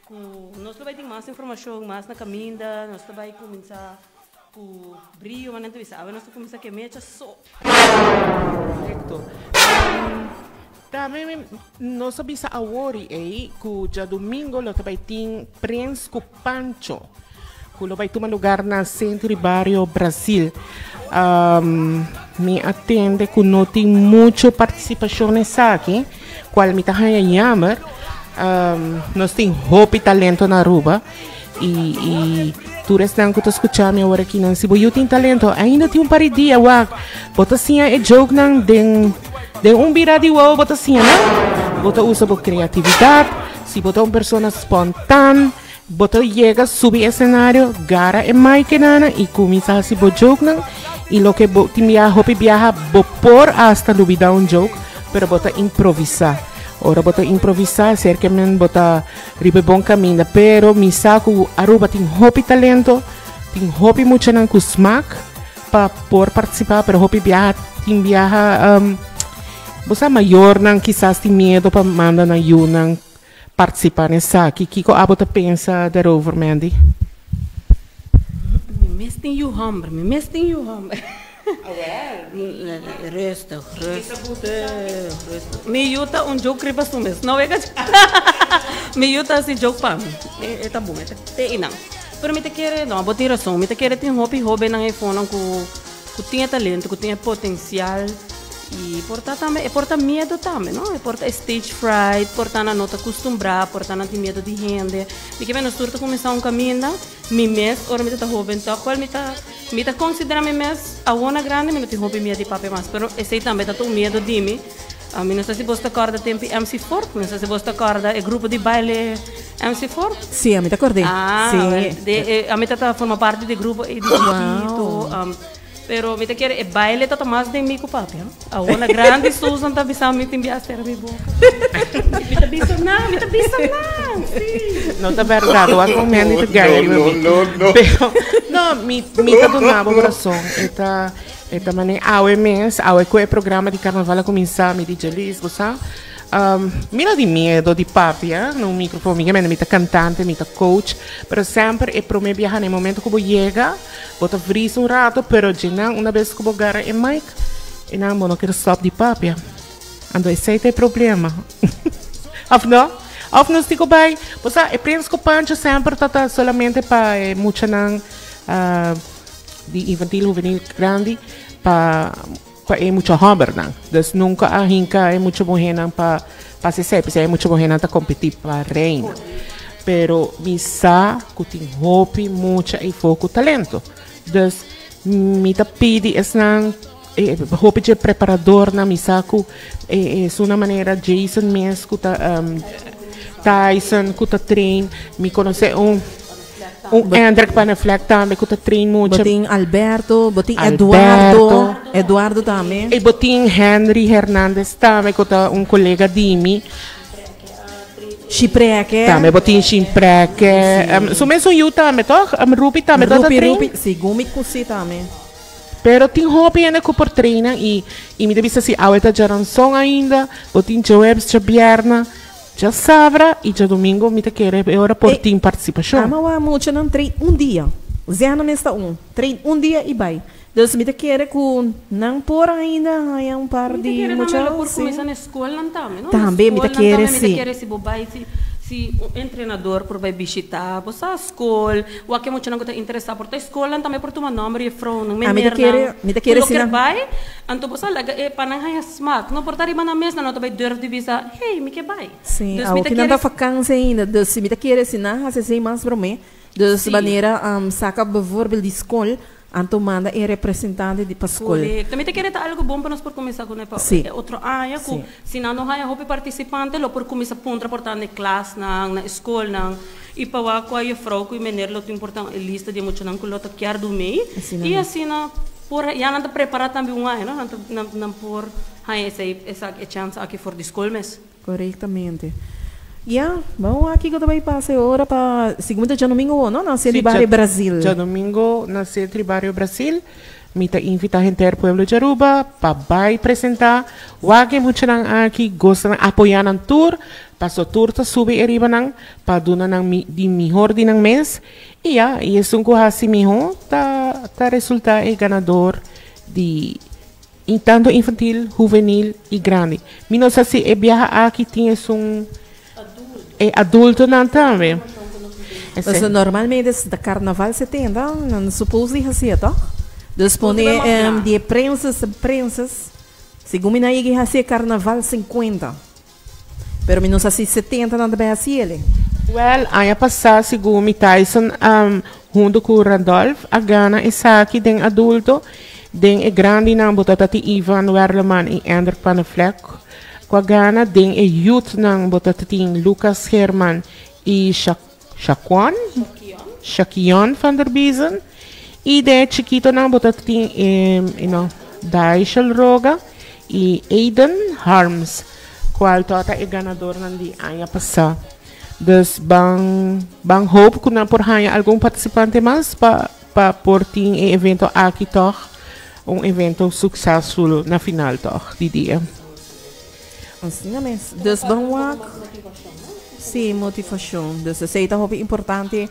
Com, nós vai ter mais informação, mais na caminha, nós vai começar com brilho, mas não sabe, nós começar que mecha só. Correcto. Também nós avisa awori eh, que já domingo lo também tem Prince com Pancho. Que lo vai tomar lugar na Centro e Barrio Brasil. Me atende que não tem muita participação nessa aqui, qual me tá jammer. Nós tem hope e talento na Aruba. E tu restan que tu escuchar agora aqui não se eu tem talento ainda tem um par de dia wak bota assim é joke não den de um virado igual bota assim não bota usa por criatividade se bota uma pessoa espontânea bota chega subir cenário gara e mic nana e começa a se bo joke não e lo que bo tim viaja hope viaja bo por hasta lubida um joke pero bota improvisar. Ora bota improvisar, ser que men bota ribe bom caminho, pero mi saco Aruba tem hopi talento, tem hopi mucho nan ku smack pa por participar, pero hopi viaja, tem viaja você maior nan quizás tem medo pa manda na you nan participar nessa aqui. Kiko abo ta pensa daarover, Mandy? Mi mes tin you hamber, mi mes tin you hamber. Rustig, rustig, rustig. Mi yuta um joke riba sumes. Não é que Mi yuta si joke pa. É tá bom, é te inang. Pero mi te quere, não, botei razão. Mi te quere tem hopi hobe nang iPhone ku ku tinha talento, ku tinha potencial. E porta também, e porta medo também, não? E porta stage fright, porta na nota acostumbrar, porta na tem medo de rende. Porque menos surto começar um caminho, mi mes, ora mi tá jovem, tá qual mi tá mi tá considera mi mes a ona grande, mi não tem hobby medo de papel mais, pero esse também tá com medo de mim. A mim não sei se você acorda tempo MC4, não sei se você acorda é grupo de baile MC4. Sim, a mim te acordei. Ah, Sim. de, a mim tá forma parte do grupo e de chiquito. Pero mi ta kere e baile ta mas den mi ku papia. Awor na grandi Susan ta bisa mi tin bia sera mi boka. Mi ta bisa nan, mi ta bisa nan, si. No ta berdad, wak un hende ta gana riba mi. No, no, no. Pero, no, mi, mi ta duna bo razon. E ta, e ta mane awe mes, awe ku e programa di carnaval a kuminsá, mi di Jalice, bo sa, mi no tin miedo di papia na un microfoon, mi ke mende mi ta cantante, mi ta coach, pero semper e prome biaha na e momento ku bo yega, Bo ta vris un rato, pero dje-nan una bes ku bo gara e mic, e nan bo no kier stop di papia. Anto esei ta e problema. Of no? Of nos tin ku bai, bo sa, e Prins ku Pancho semper ta ta solamente pa e muchanan di infantil, huvenil, grandi, pa pa e mucha hòmbernan. Dus nunka a hinka e mucha muhénan pa pa hasi esei, p'esei e mucha muhénan ta kompetí pa reina. Pero mi sa ku tin hopi mucha eifó ku talento. Dus mi ta pidi esnan, e hopi dje preparadornan, mi sa ku e esun manera Jason mes ku ta Tyson ku ta train, mi konosé un. Un Hendrik Panneflek tambe ku ta train mucha. Bo tin Alberto, bo tin Eduardo, Eduardo tambe. I bo tin Henry Hernandez tambe ku ta un kolega di mi. Shipreke. Tambe bo tin Shipreke. Su mesun yu tambe tòg? Rupi tambe ta train? Rupi, Rupi, segun mi ku si tambe. Pero tin hopi hende ku por traina i mi ta bisa si awe ta djaranson ainda, bo tin djaweps, djabièrnè. Djasabra i djadumingu mi ta kere e ora por tin partisipashon. Ama wak muchanan train un dia. Zena mes ta un. Train un dia i bai. Dus mi ta kere ku nan por ainda haña un par di Mi ta kere mucha. tambe lo por kuminsá na e skolnan tambe, no? Tambe mi ta kere si. Mi ta kere si bo bai si si un entrenador por bai bishitá bo sa skol, wak e muchanan ku ta interesá por ta e skolnan tambe por tuma nòmber di e frounan, Ah, mi ta menernan kere, mi ta ku kere lo si ker nan. bai, anto bo sa laga e pa nan haña smak. No por ta riba nan mes, nan no ta bai durf di bisa, Hey, mi ke bai. Sí, Dus mi ta awoki nan ta kere. vakantie ainda, dus si mi ta kere si nan hasi esei mas promé, dus Sí. manera saka bijvoorbeeld di skol, anto manda e representante di pa skol. Korekto. Mi ta kere ta algu bon pa nos por kuminsá kuné pa Sí. e otro aña ku Sí. si nan no haña hopi partisipante lo por kuminsá puntra por ta na e klasnan, na e skolnan i pa wak kua jufrou ku e mener lo tin por ta e lista di e muchanan ku lo ta kier dumei Asina i mes. asina por ya nan ta prepará tambe un aña no nan ta nan nan por haña esei esaki e chèns aki for di skol mes. Korektamente. Ya, ban wak kiko ta bai pasa e ora pa segun ta djadomingo wou no na Centro Sí, Barrio Brasil. Djadomingo na Centro Barrio Brasil. Mi ta invita henter pueblo di Aruba pa bai presenta. Wak e muchanan aki gosta nan apoya nan tur, paso tur ta subi e riba nan pa duna nan di mihor di nan mes. I ya, i esun ku hasi miho ta ta resulta e ganador di I tanto infantil, huvenil i grandi. Mi no sa si e biaha aki tin esun e adultonan tambe. Pasobra normalmente si ta carnaval 70, nan suppose di hacié toch? Dus pone di e prinses en prinses, segun mi nan yega hacié carnaval 50. Pero mi no sa si 70 nan ta bay haci ele. Wel, aña pasá segun mi Tyson hunto ku Randolph a gana esaki den adulto. Den e grandinan bo ta tin Ivan Werleman i Ender Panneflek ku a gana. Den e youthnan bo ta tin Lucas Herman i Shaquan, Shaquion van der Biezen. I den e chikitonan bo ta tin e no, Daishel Roga i Aiden Harms, kual tabata e ganadornan di aña pasá. Dus ban ban hoop ku nan por haña algun partisipante mas pa pa por tin e evento aki tòg un evento suksesful na final tòg di dia. Asina mes. Dus ban wak. Sí, motivashon. Dus esei ta hopi importante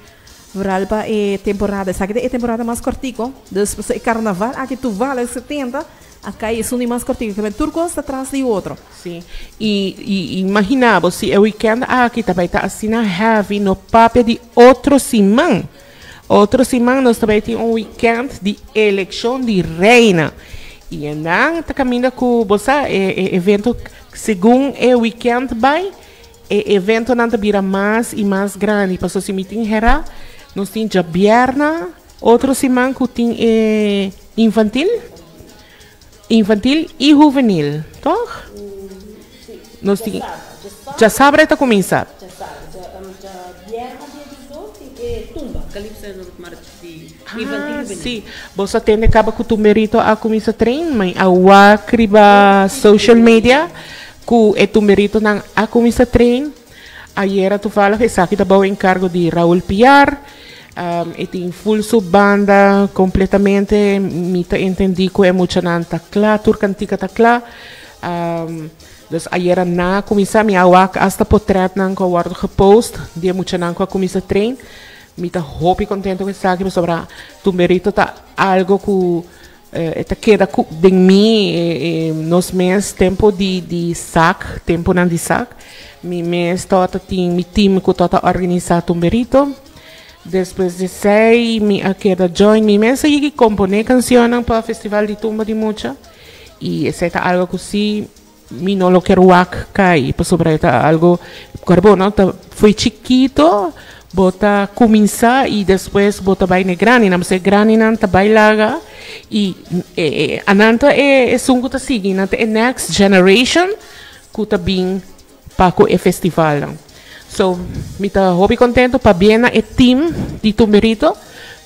vooral pa e temporada. Esaki ta e temporada mas kòrtiku. Dus pasobra e karnaval aki tuval 70 a kai esun di mas kòrtiku. Kibè tur kos ta tras di otro. Sí. I i imagina bo si e weekend aki ta bai ta asina heavy no papia di otro siman. Otro siman nos ta bai tin un weekend di elekshon di reina. I e nan ta kaminda ku bo sa e e evento segun e weekend bai e eventonan ta bira mas i mas grandi. Pasobra si mi tin hera nos tin djabièrnè otro siman ku tin e infantil, infantil i huvenil, tòg? Nos tin djasabra e ta kuminsá. Djasabra, djabièrnè dia diesdos tin e tumba, Calypso en Road March di. Infantil juvenil. Si, bo a tende caba cu Tumberito a cuminsa train, mi a wak riba social media cu e Tumberito nan a cuminsa train. Ayera toevallig esaki ta bou encargo di Raul Piar. E tin full su banda completamente. Mi ta entendi cu e muchanan ta cla, tur cantica ta cla. Dus ayera nan a cuminsa, mi a wak hasta potretnan cu a wordo gepost di e muchanan cu a cuminsa train. Mi ta hopi contento cu esaki pasobra Tumberito ta algo cu e ta keda cu den mi nos mes tempo di di SAC, temponan di SAC. Mi mes tabata tin mi team cu tabata organisa Tumberito. Despues di esey mi a keda join mi mes a yegi compone cancionnan pa Festival di Tumba di Mucha y esey ta algo cu si Mi no lo kier wak kai pasobra e ta algo cuerpo no ta foi chikito bo ta cuminsa y despues bo ta bay na e grandinan pasobra e grandinan ta bay laga y e anan ta e esun cu ta sigui nan ta e next generation cu ta bin pa cu e festivalnan so mi ta hopi contento pabia na e team di Tumberito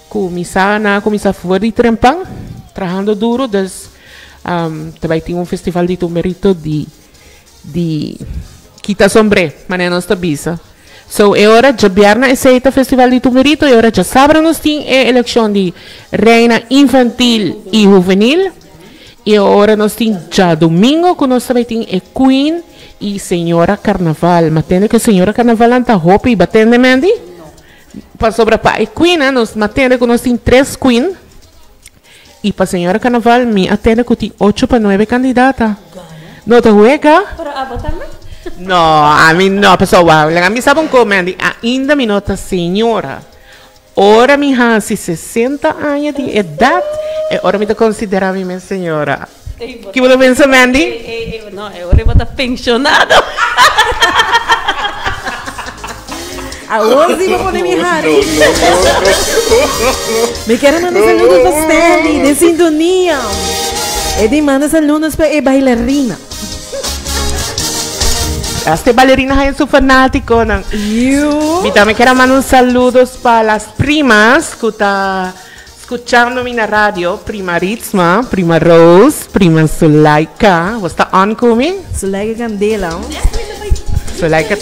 Cu mi sa nan a cuminsa for di trempan, trahando duro, dus ta bay tin un festival di tumberito di di kita sombre, manera nos ta bisa. So e ora djabièrnè esey ta festival di tumberito, e ora djasabra nos tin e eleccion di reina infantil y huvenil, y e ora nos tin djadomingo cu nos ta bay tin e queen y señora carnaval. M'atende cu e señora carnavalnan ta hopi, b'atende Mandy? Pasobra pa e queennan nos a tende cu nos tin tres queen y pa señora carnaval mi a tende cu tin ocho pa nuebe candidata. No ta huega? Pero abo tambe? No, ami no, pasobra wou, laga mi sa bon con Mandy, ainda mi no ta señora. Ora mi haci 60 aña di edad e ora mi ta considera mi mes señora. Ki bo ta pensa Mandy? No, e ora bo ta pensionado. Awor si bo pone mi hari. Mi quiero manda saludos pa Stanley de sintonía. E di manda saludos pa e bailarina. Hasta e bailarina hay su fanáticonan. You. Mi también quiero mandar un saludos pa las primas cu ta Scuchando mi na radio, prima Ritsma, prima Rose, prima Zulaika. Bo sta on cu mi? Zulaika Candela. Zulaika.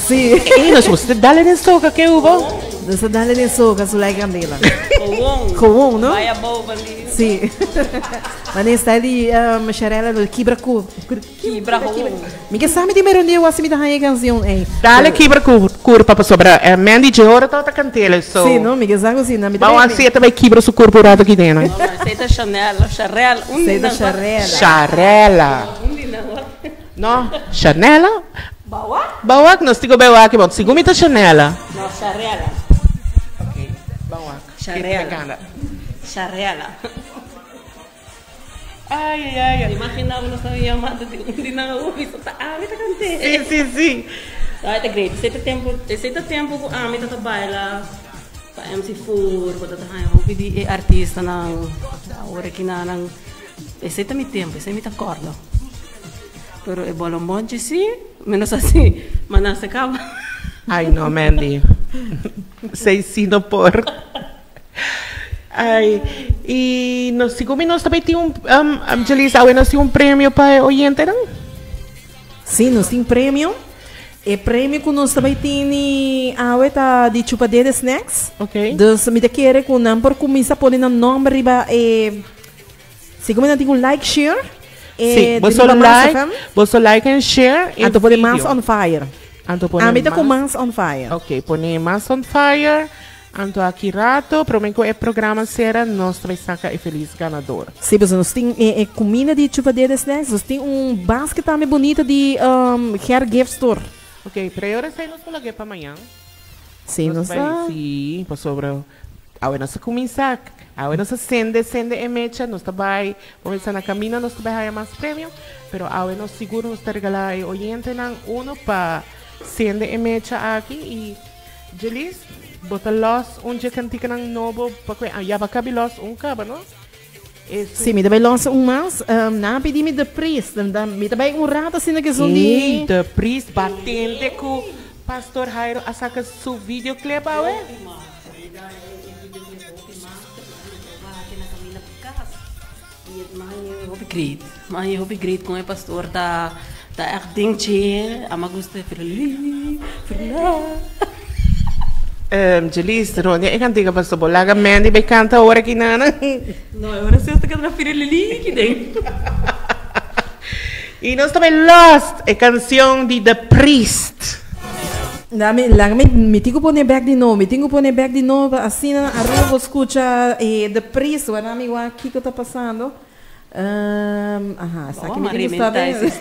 Sí. Ey, nos bo sta dale den soca ke hubo? Nos sta dale den soca, Zulaika Candela. Gewoon. Gewoon, no? Vaya bow, bandido. Sí. Wanneer sta di Sharella lo kibra cu. Kibra gewoon. Mi ke sa mi tin mero niu asi mi ta haña e canción ey. Dale kibra cu curpa pasobra Mandy Jehora tabata cantele so. Sí no mi ke sa cu si na mi ta Bao asi e ta bay kibra su curpa un rato aki den. No no esey ta Chanel of Sharel un di Esey ta nan. Sharela. Sharela. Un di nan wak. No Chanela. Bawak. Bawak nos tin cu bay wak bon segun mi ta Chanela. No Sharela. Ok bawak. Sharela. Sharela. Ai, ai, ai. Imagina bo nos ta yamando di un di nan awo bisa ta ami ta kant'é. Sí, sí, sí. No, e ta great. Esei ta tempu, esei ta tempu ku ami ta ta baila pa MC Fur, ku ta ta haña hopi di e artistanan awor aki na nan. Esei ta mi tempu, esei mi ta kòrda. Pero e bolombonchi sí, mi no sa si ma nan se kaba. Ai no, Mandy. Esei sí no por. Ay, y nos sigur mi nos tambe tin un, um, Jelisa, awe nos tin un premio pa e oyentenan? Sí, nos tin premio. E premio ku nos tambe tini awe ta di Chupa Dede Snacks. Ok. Dus mi ta kere ku nan por kuminsá pone nan nòmber riba e, sigur mi nan tin ku like, share, e Sí, boso riba Mas like, FM. boso like en share e Anto pone video. Mas on Fire. Anto pone Ami ta ku mas Mas on Fire. Ok, pone Mas on Fire. Anto aki rato, prome cu e programa cera, nos ta bay saca e feliz ganador. Sí, pasobra nos tin e cuminda di Chupadera Snacks, nos tin un basket tambe bunita di Hair Gift Store. Ok, pero e ora esey nos por lag'e pa mañan. Sí, nos ta. Sí, pasobra awe nos a cuminsa, awe nos a cende, cende e mecha, nos ta bay, bo mester na camino nos ta bay haya mas premio, pero awe nos sigur nos ta regala e oyentenan uno pa cende e mecha aki y. Jelis, bo ta los un dje kantikanan nobo pa ku e ya bo a kabi los un kaba, no? Esun. Sí, mi ta bai los un mas. Nan a pidi mi The Priest. Mi ta bai un rato asina ku esun di. Ey, The Priest, batente ku Pastor Jairo a saka su videoclip awe. great. Ma hopi great con e pastor ta ta echt dingetje. Ama gusta firili, firila. Jelis, Ronnie, e cantica paso bolaga Mandy bay canta ora aki nana. No, ora si ta canta firili ki den. Y nos tambe Lost, e cancion di The Priest. Dami, laga mi, mi tin cu pone back di nobo, mi tin cu pone back di nobo, asina Aruba por scucha The Priest, wara mi wak kico ta pasando. Aha, esaki mi tin cu sta den.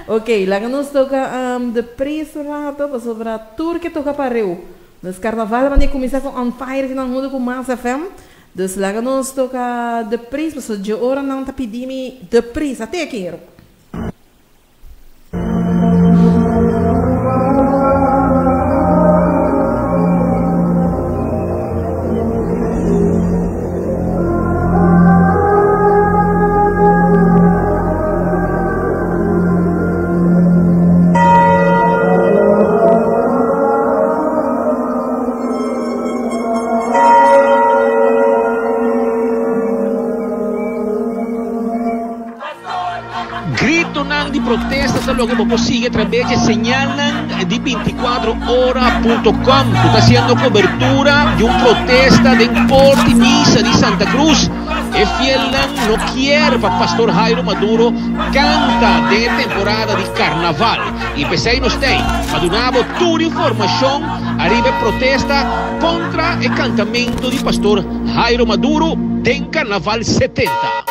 Ok, laga nos toca The Priest un rato, pasobra tur ke toca pareu. Nos carnaval a cuminsa cu On Fire kinan hunto cu Mas FM. Dus laga nos toca The Priest, pasobra dje ora nan ta pidi mi The Priest, a te kero. Gritonan di protesta ta loke bo por sigui atrabes di e señalnan di binticuatro ora punto com cu ta haciendo cobertura di un protesta den Porti Misa di Santa Cruz. E fielnan no kier pa Pastor Jairo Maduro canta den e temporada di Carnaval y p'esey nos t'ey pa duna bo tur informacion ariba e protesta contra e cantamento di Pastor Jairo Maduro den Carnaval 70.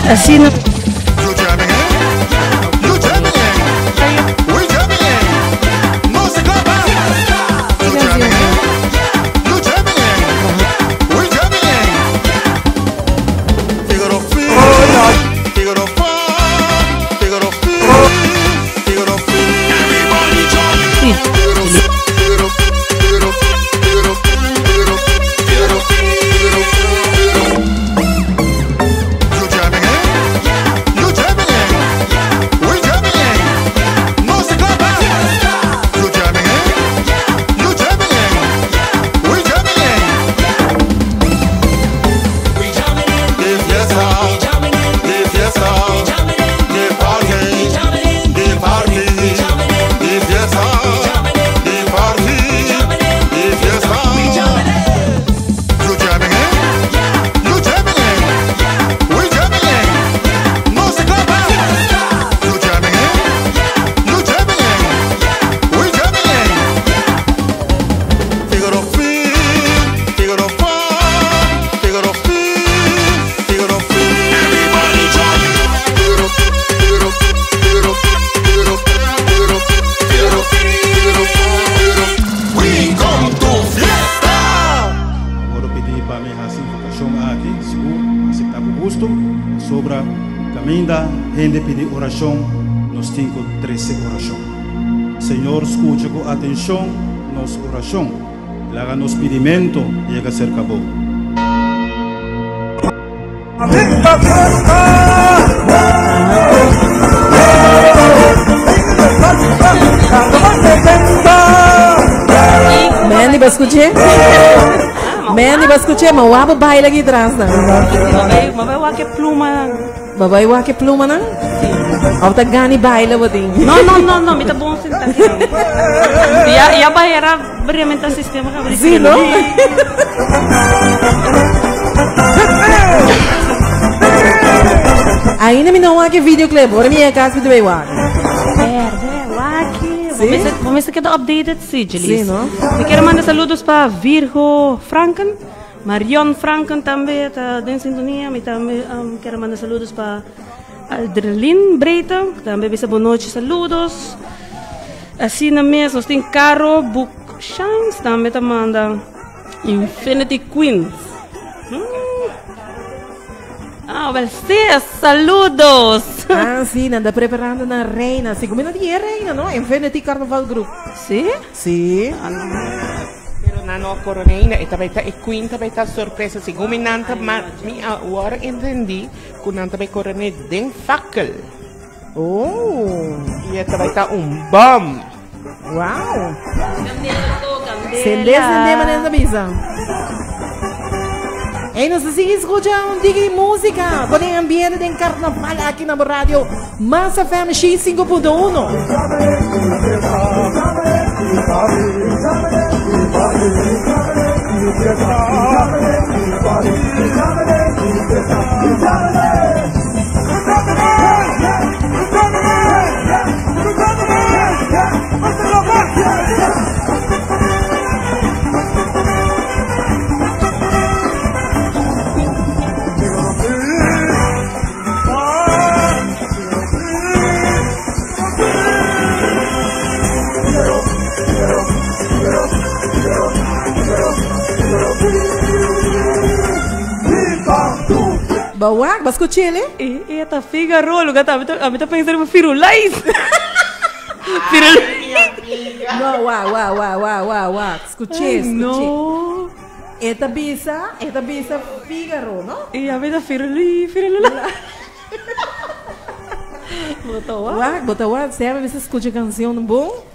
Asina. Kaminda hende pidi orashon, nos tin ku trese orashon. Señor skucha ku atenshon nos orashon, laga nos pidimentu yega serka bo. Mandy, ba escuché? Mandy, ba escuché? Ma wabo baila aquí atrás, na. Mabay wake pluma. Babay wake pluma, na? Of ta gani baila, botin. No, no, no, no, mi ta bon senta aqui. Ya, ya ba era brevemente sistema que Sí, no? Ainda mi no wake videoclip. Ora mi é casa mi wak. Verde, wake. Sí? Vamos ver queda updated, sí, Julius. Sí, no? Mi quero mandar saludos para Virgo Franken, Marion Franken também está em sintonia. Mi também quero mandar saludos para Aldrelin Breita, também bisa boa noite, saludos. Assim na mesa, nós tem Caro Book Shines, também tá manda Infinity Queens. Ah, well, sí, saludos. Ah, sí, anda preparando na reina. Sí, como no di reina, no? Infinity Carnival Group. Sí? Sí. Pero nano coroneina, esta vai ta e quinta vai ta sorpresa. Segun mi nanta ma mi agora entendi que nanta vai corone den fakkel. Oh. E esta vai ta un bom. Wow. Sende, sende, manenda bisa. Ei, nos sigue escucha un tiki de música con el ambiente de carnaval aquí na radio Más FM X5.1. Bawak, bas escuchele? E tá Figaro, lugar tá, a mim tá pensando no Firulais. Firulais. No, wak, wak, wak, wak, wak, wak. Escuché, escuché. No. Esta bisa Figaro, no? E a mim tá Firulai, Firulai. Botou wak. Wak, botou wak. Você você escuta canção no bom?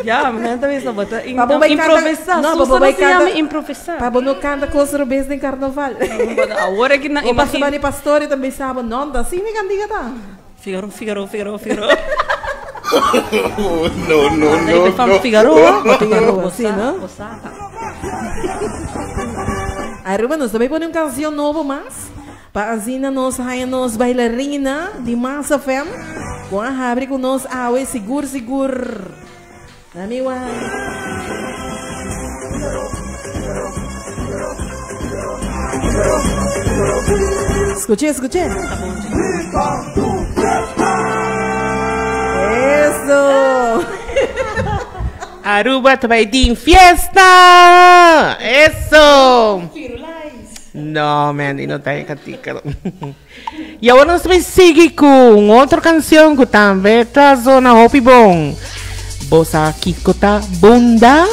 Ja, mas também só bota Pabo vai improvisar. Não, Não, pabo vai se chama canta. improvisar. Pabo não canta com os robês em carnaval. Agora que na O pastor de pastore também sabe, não, tá assim, me cantiga tá. Figaro, Figaro, Figaro, Figaro. No, no, no, no. Figaro, Figaro, sim, não? Aí, nós também põe uma canção nova, mas para assim nos raia nos bailarina de Massa FM. Com a abre com nós, awe seguro, seguro. Namiwa. Escute, escute. Isso! Aruba também tem fiesta! Isso! No, Mandy, no tá em cantica. E agora nós também sigue com outra canção que também tá zona Hopi Bom. Bossa Kiko tá bunda.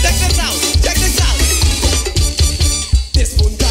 Check this out, check this out. This bunda.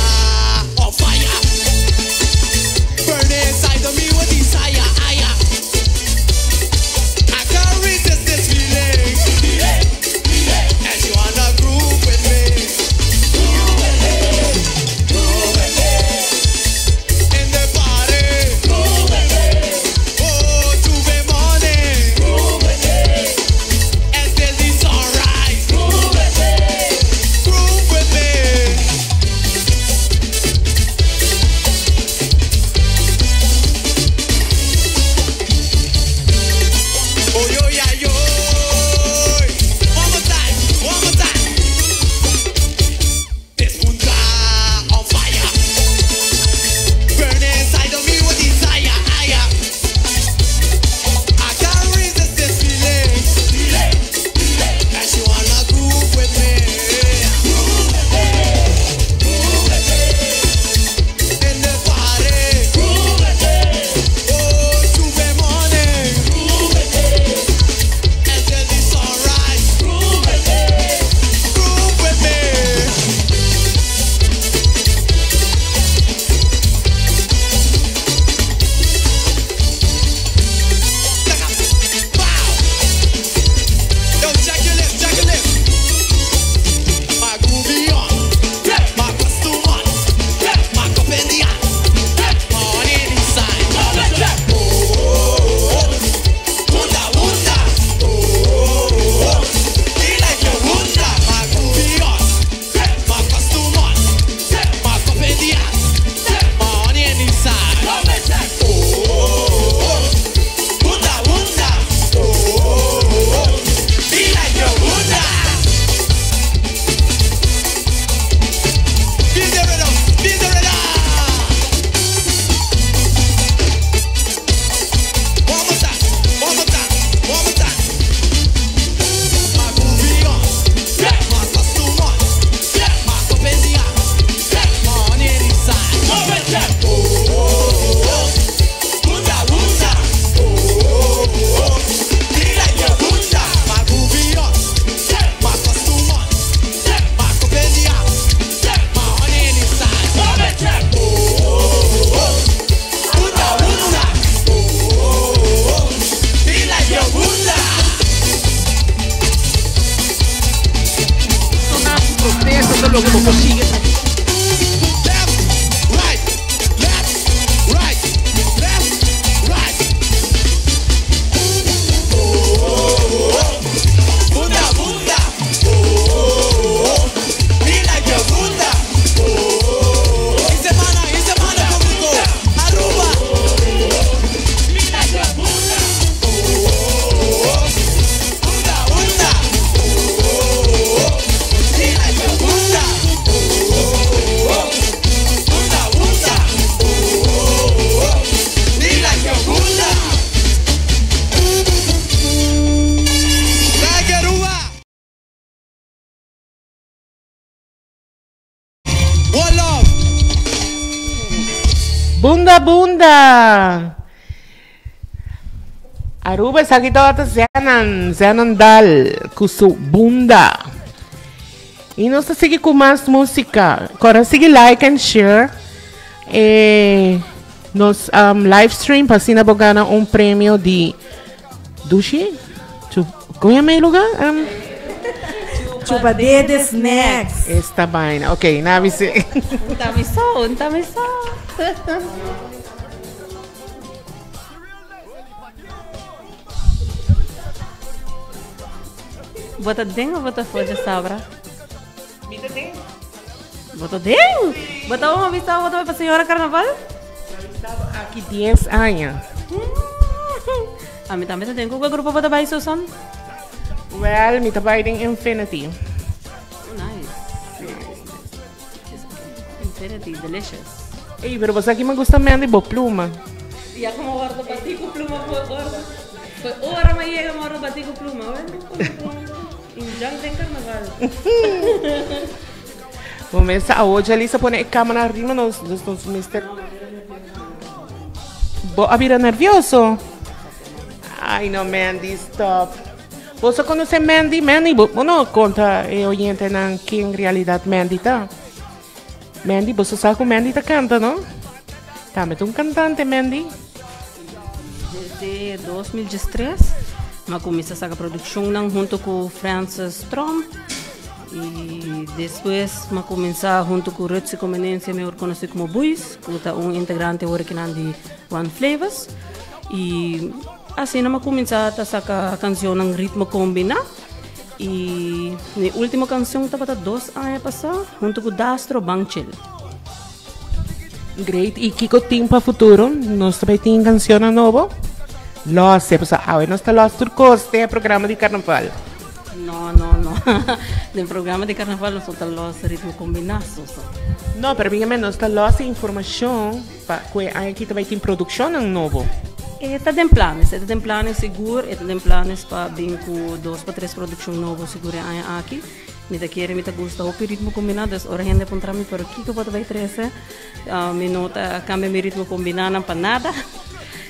Protesta ta loke bo por sigui. Bunda bunda! Aruba esaki tabata Zenan, Zenan Dal ku su Bunda. I nos ta sigui ku mas músika. Kora sigui like and share e nos um, live stream pa asina bo gana un premio di Dushi? Chu, kon yama e lugar? Um, Chupa dede snacks. Esta vaina. Ok, na avise. Unta mi so, unta mi so. Bota den of bota fo djasabra? Mi ta den. Bota den? Bota un avisa bota pa señora carnaval? Aki 10 aña. A mi tambe ta den. Ku grupo bota bai Susan? Well, mi ta bai den Infinity. Oh, nice. Infinity, delicious. Ey, pero bosa ki me gusta Mandy bo pluma. Ya como gordo batí ku pluma fue ora. Fue ora ma llega mordo batí ku pluma. Injan den carnaval. Bo mester awo Jalisa pone e camera arriba nos dus nos mester Bo a bira nervioso? Ay no Mandy stop. Boso conoce Mandy? Mandy bo bo no conta e oyentenan ken realidad Mandy ta. Mandy boso sa cu Mandy ta canta no? Tambe ta un cantante Mandy. Desde 2013 m'a cuminsa saca produccionnan hunto cu Francis Tromp y despues m'a cuminsa hunto cu Rutsi Comenencia mehor conoci como Buis cu ta un integrante awor kinan di One Flavors y asina m'a cuminsa ta saca cancionnan ritmo combina y mi ultimo cancion tabata dos aña pasa hunto cu Dastro Ban Chill. Great. Y kiko tin pa futuro? Nos ta bay tin cancionnan nobo? Los, e pasobra awe nos ta los tur cos den e programa di carnaval. No, no, no. Den programa di carnaval nos no ta los ritmo combina, Susan. No, pero bingame nos ta los e informacion pa cu e aña aki ta bay tin produccionnan nobo. E ta den planes, e ta den planes sigur, e ta den planes pa bin cu dos pa tres produccion nobo sigur e aña aki. Mi ta kere, mi ta gusta hopi ritmo kombiná, dus ora hende puntra mi, pero kiko bo ta bai trese? Mi no ta kambia mi ritmo kombinánan pa nada.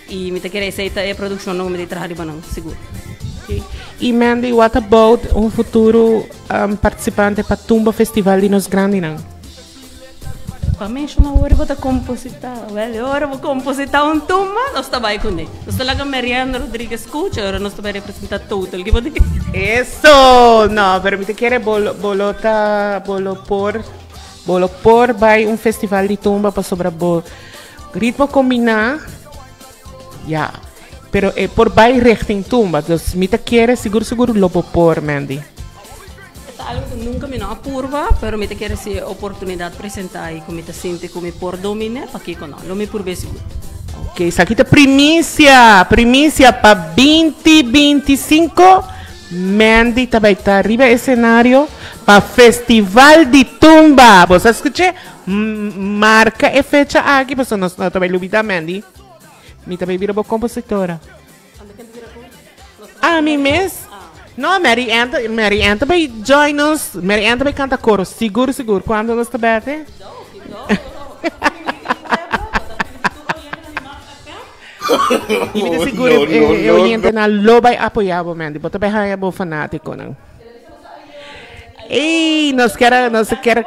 I mi ta kere esei ta e produkshonnan ku mi ta traha riba nan, sigur. I Mandy, what about un futuro partisipante pa Tumba Festival di nos grandinan? Pa menshona ora bo ta kompositá, wèl e ora bo kompositá un tumba, nos ta bai kuné. Nos ta laga Marianne Rodriguez skucha ora nos ta bai representá Total. Ki bo di? Eso! No, pero mi ta kere bo lo, bo lo ta, bo lo por, bo lo por bai un festival di tumba pasobra bo ritmo kombiná, ya. Pero e por bai richting tumba, dus mi ta kere sigur sigur lo bo por, Mandy. E ta algo ku nunka mi no a purba, pero mi ta kere si e oportunidat presentá i ku mi ta sinti ku mi por dominé, pakiko no? Lo mi purb'é sigur. Ok, esaki ta primisia, primisia pa binti binti sinku, Mandy ta bai ta riba esenario pa Festival di Tumba. Bo sa skuch'é? Marka e fecha aki pasobra nos no ta bai lubidá, Mandy. Mi ta bai bira bo kompositora. Ami mes? No, Mary Ann ta, Mary Ann ta bai join nos. Mary Ann ta bai canta coro, sigur, sigur. Cuando nos ta bete? Y mi ta sigur No, e, no, e no, oyentenan lo bai apoya bo, Mandy. Bo ta bai haña bo fanaticonan. Ey, nos kier, nos kier,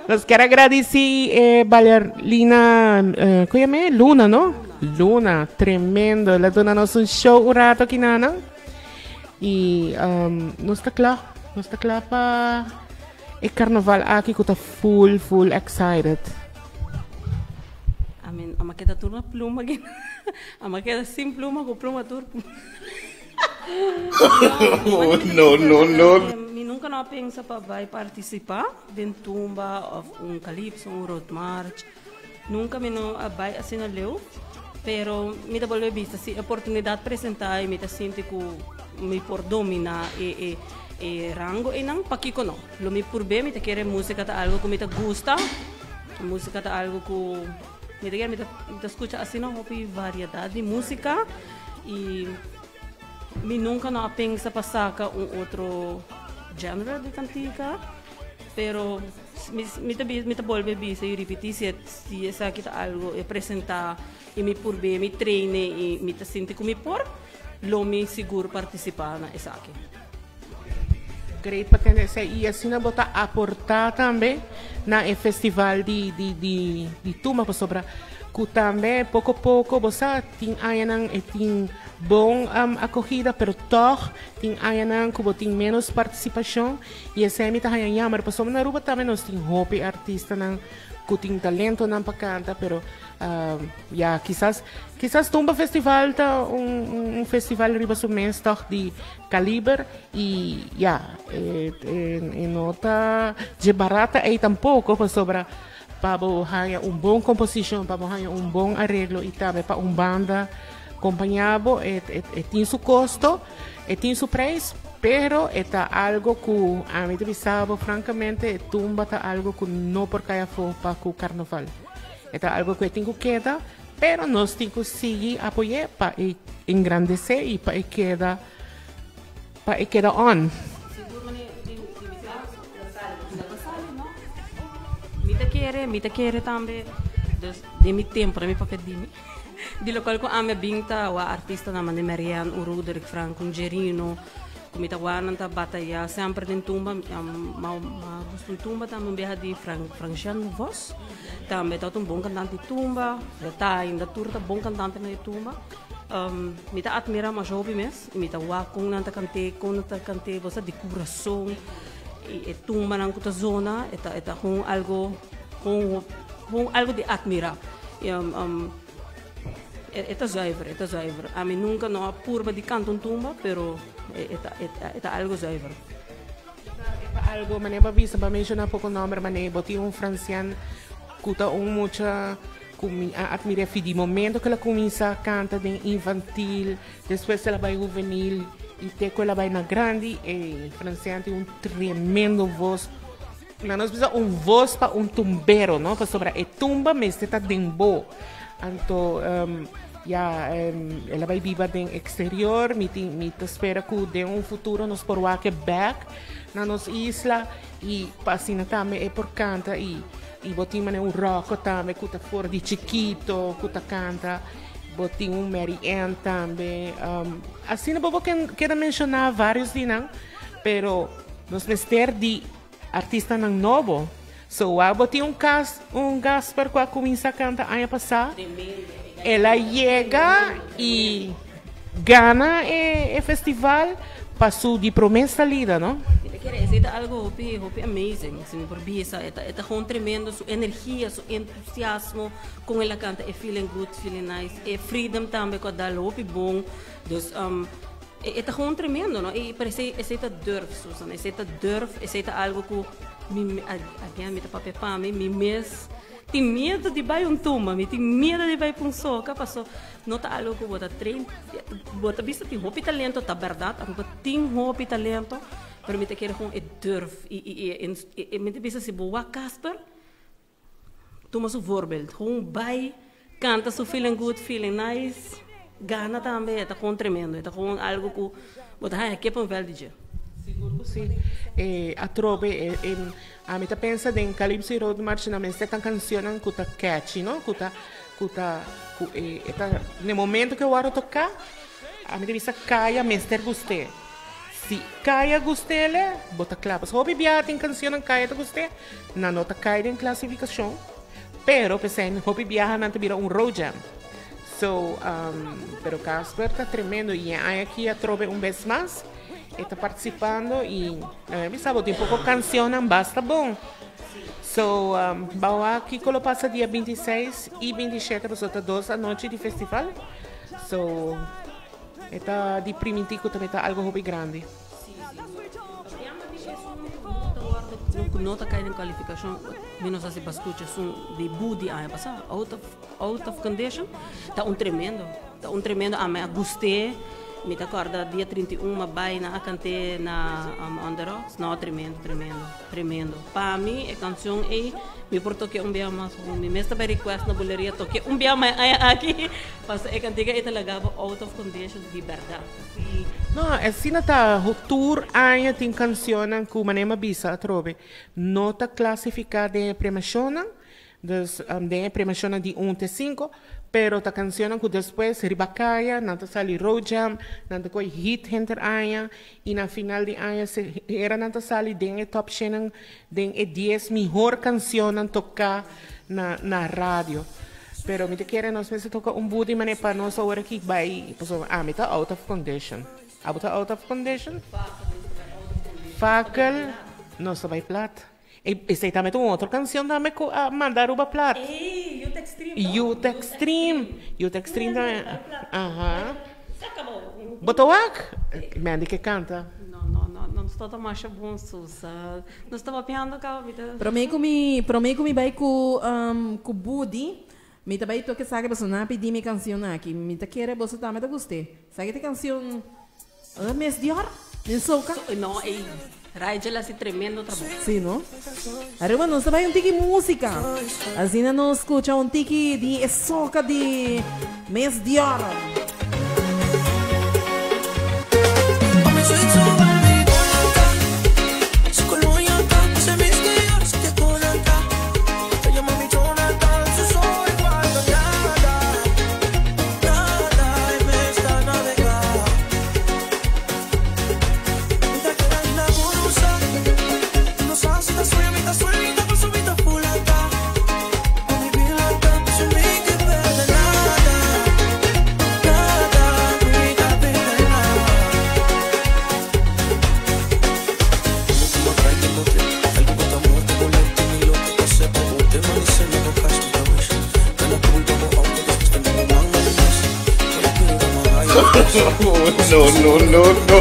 nos kier agradeci eh, Balerina, eh, ¿cómo llama? Luna, no? Luna, tremendo. El a duna nos un show un rato aquí, nana. Y um, nos está klaar. Nos ta kla pa e karnaval aki ku ta full full excited. I mean, ama keda tur na pluma again. Ama keda sin pluma ku pluma tur. No, no, no. Mi nunca no a pensa pa bai participa den tumba of un calypso, un road march. Nunca mi no a bai asina leu, pero mi ta bolbe bisa si oportunidad presenta y mi ta sinti cu mi por domina e e e rango eynan, pakico no? Lo mi purbe, mi ta kere musica ta algo cu mi ta gusta, musica ta algo cu mi ta kere mi ta mi ta scucha asina hopi variedad di musica y mi nunca no a pensa pa saca un otro genre di cantica, pero. Mi ta mi ta bolbe bisa y ripiti si si esaki ta algo e presenta y mi purbe mi traine y mi ta sinti cu mi por, lo mi sigur participa na esaki. Great pa tende esei y asina bo ta aporta tambe na e festival di di di di tumba pasobra cu tambe poco poco bo sa tin añanan e tin bon acogida pero tog tin añanan cu bo tin menos participacion. I esei mi ta haña jammer pasobra na Aruba tambe nos tin hopi artistanan ku tin talentonan pa kanta pero ya kisas kisas Tumba Festival ta un un festival riba su mes tòg di kaliber i ya e e no ta dje barata ei tampoko pasobra pa bo haña un bon komposishon pa bo haña un bon areglo i tambe pa un banda kompañá bo e e tin su kosto. E tin su prijs, pero e ta algo cu ami ta bisa bo francamente e tumba ta algo cu no por cay afo pa cu carnaval. E ta algo cu e tin cu keda, pero nos tin cu sigui apoy'e pa e engrandece y pa e keda pa e keda on. Mi ta kere, mi ta kere tambe, dus den mi tempo, den mi papia di mi. Di lokual ku ami a bin ta wak artistanan manera Marianne, un Ruderick Frank, un Jerino, ku mi ta wak nan ta batayá semper den tumba. Ma gusta un tumba tambe un biaha di Frank Francian Vos. Tambe tabata un bon kantante di tumba. E ta ainda tur ta bon kantantenan di tumba. Mi ta atmirá masha hopi mes i mi ta wak kon nan ta kant'é, kon nan ta kant'é, bo sa di kurason i e tumbanan ku ta zona e ta e ta kon algo kon Gewoon algo di admira. E ta zuiver, e ta zuiver. Ami nunca no a purba di canta un tumba, pero e ta, e ta algo zuiver. E ta algo, manera bo a bisa, bo a menciona poco nomber, manera bo tin un Francian cu ta un mucha cu mi a admira fi di momento cu el a cuminsa canta den infantil, despues el a bay huvenil y te cu el a bay na grandi, e Francian tin un tremendo voz. Na nos bisa un voz pa un tumbero, no? Pasobra e tumba mester ta den bo. Anto, um, ya, um, el a bai biba den exterior. Mi tin, mi ta spera ku den un futuro nos por wak e bek na nos isla i pa asina tambe e por kanta i i bo tin manera un Rocco tambe ku ta for di chikito ku ta kanta. Bo tin un Mary Ann tambe. Um, asina bo bo keda menshoná varios di nan, pero nos mester di Artistanan nobo. So wou bo tin un cas un Gasper cu a cuminsa canta aña pasa. El a yega y gana e e festival pa su di prome salida no. Mi ta kere esey ta algo hopi hopi amazing si mi por bisa e ta e ta gewoon tremendo su energia su entusiasmo con el a canta e feeling good feeling nice e freedom tambe cu a dal hopi bon dus. E ta gewoon tremendo, no? E, pero esei, esei ta durf, Susan. Esei ta durf, esei ta algo ku mi, again, mi ta papia pa mi, mi mes tin miedo di bai un tumba, mi tin miedo di bai pa un soka, paso no ta algo ku bo ta train. Bo ta bisa tin hopi talento, ta bèrdat, Aruba tin hopi talento, pero mi ta kere gewoon e durf i, i, i, i, i mi ta bisa si bo wak Casper, Tuma su voorbeeld. Gewoon bai canta su feeling good, feeling nice. Gana tambe, e ta gewoon tremendo. E ta gewoon algo cu bo ta haya kippenvel di dje. Sigur cu si. E atrobe e e ami ta pensa den Calypso y Road March nan mester ta cancionnan cu ta catchy no, cu ta cu ta cu e e ta n'e momento cu e worde toca ami ta bisa caya mester gust'e. Si caya gust'ele bo ta cla. Pasobra hopi biaha tin cancionnan caya ta gust'e. Nan no ta kai den klasifikashon, pero p'esei hopi biaha nan ta bira un road jam. So, pero Casper ta tremendo y e aña aki atrobe un bes mas. E ta participando y mi sa bo tin poco cancionnan basta bon. So bao wak kico lo pasa dia 26 y 27 pasobra ta dos anochi di festival. So e ta di priminti cu tambe ta algo hopi grandi. Cu no ta cay den cualificacion mi no sa si bo a scucha esun debut di aña pasa out of out of condition ta un tremendo ta un tremendo ami a gust'e mi ta corda dia 31 mi a bay nan a cant'e na on the rocks no tremendo tremendo tremendo pa mi e cancion ey mi por toke un bia mas mi mes ta bay request na buleria toke un bia mas aña aki pasobra e cantica ey ta laga bo out of condition di berdad. No, asina ta tur aña tin cancionnan cu manera mi a bisa atrobe no ta clasifica den e premiacionnan, dus den e premiacionnan di un te cinco, pero ta cancionnan cu despues riba caya nan ta sali road jam, nan ta coy hit henter aña y na final di aña se era nan ta sali den e top shennan den e dies mihor cancionnan toca na na radio. Pero mi ta kere nos mester toca un budi manera pa nos awor aki bay pasobra ami ta out of condition. Abo ta out of condition? Fakel nos ta bay plat. E esey tambe ta un otro cancion tambe cu a manda Aruba plat. Ey, Youth Extreme. Youth Extreme. Youth Extreme tambe. Aha. Bo ta wak? Mandy ke canta. No, no, no, no nos ta masha bon Susa. Nos ta papiando caba mi ta. Prome cu mi prome cu mi bay cu cu Budi mi ta bay toca esaki pasobra nan a pidi mi e cancion aki mi ta kere boso tambe ta guste esaki ta e cancion mes Dior den soca. No ey Rigel haci tremendo trabou. Si no? Aruba nos ta bay un tiki musica asina nos scucha un tiki di e soca di mes Dior. No, no, no, no.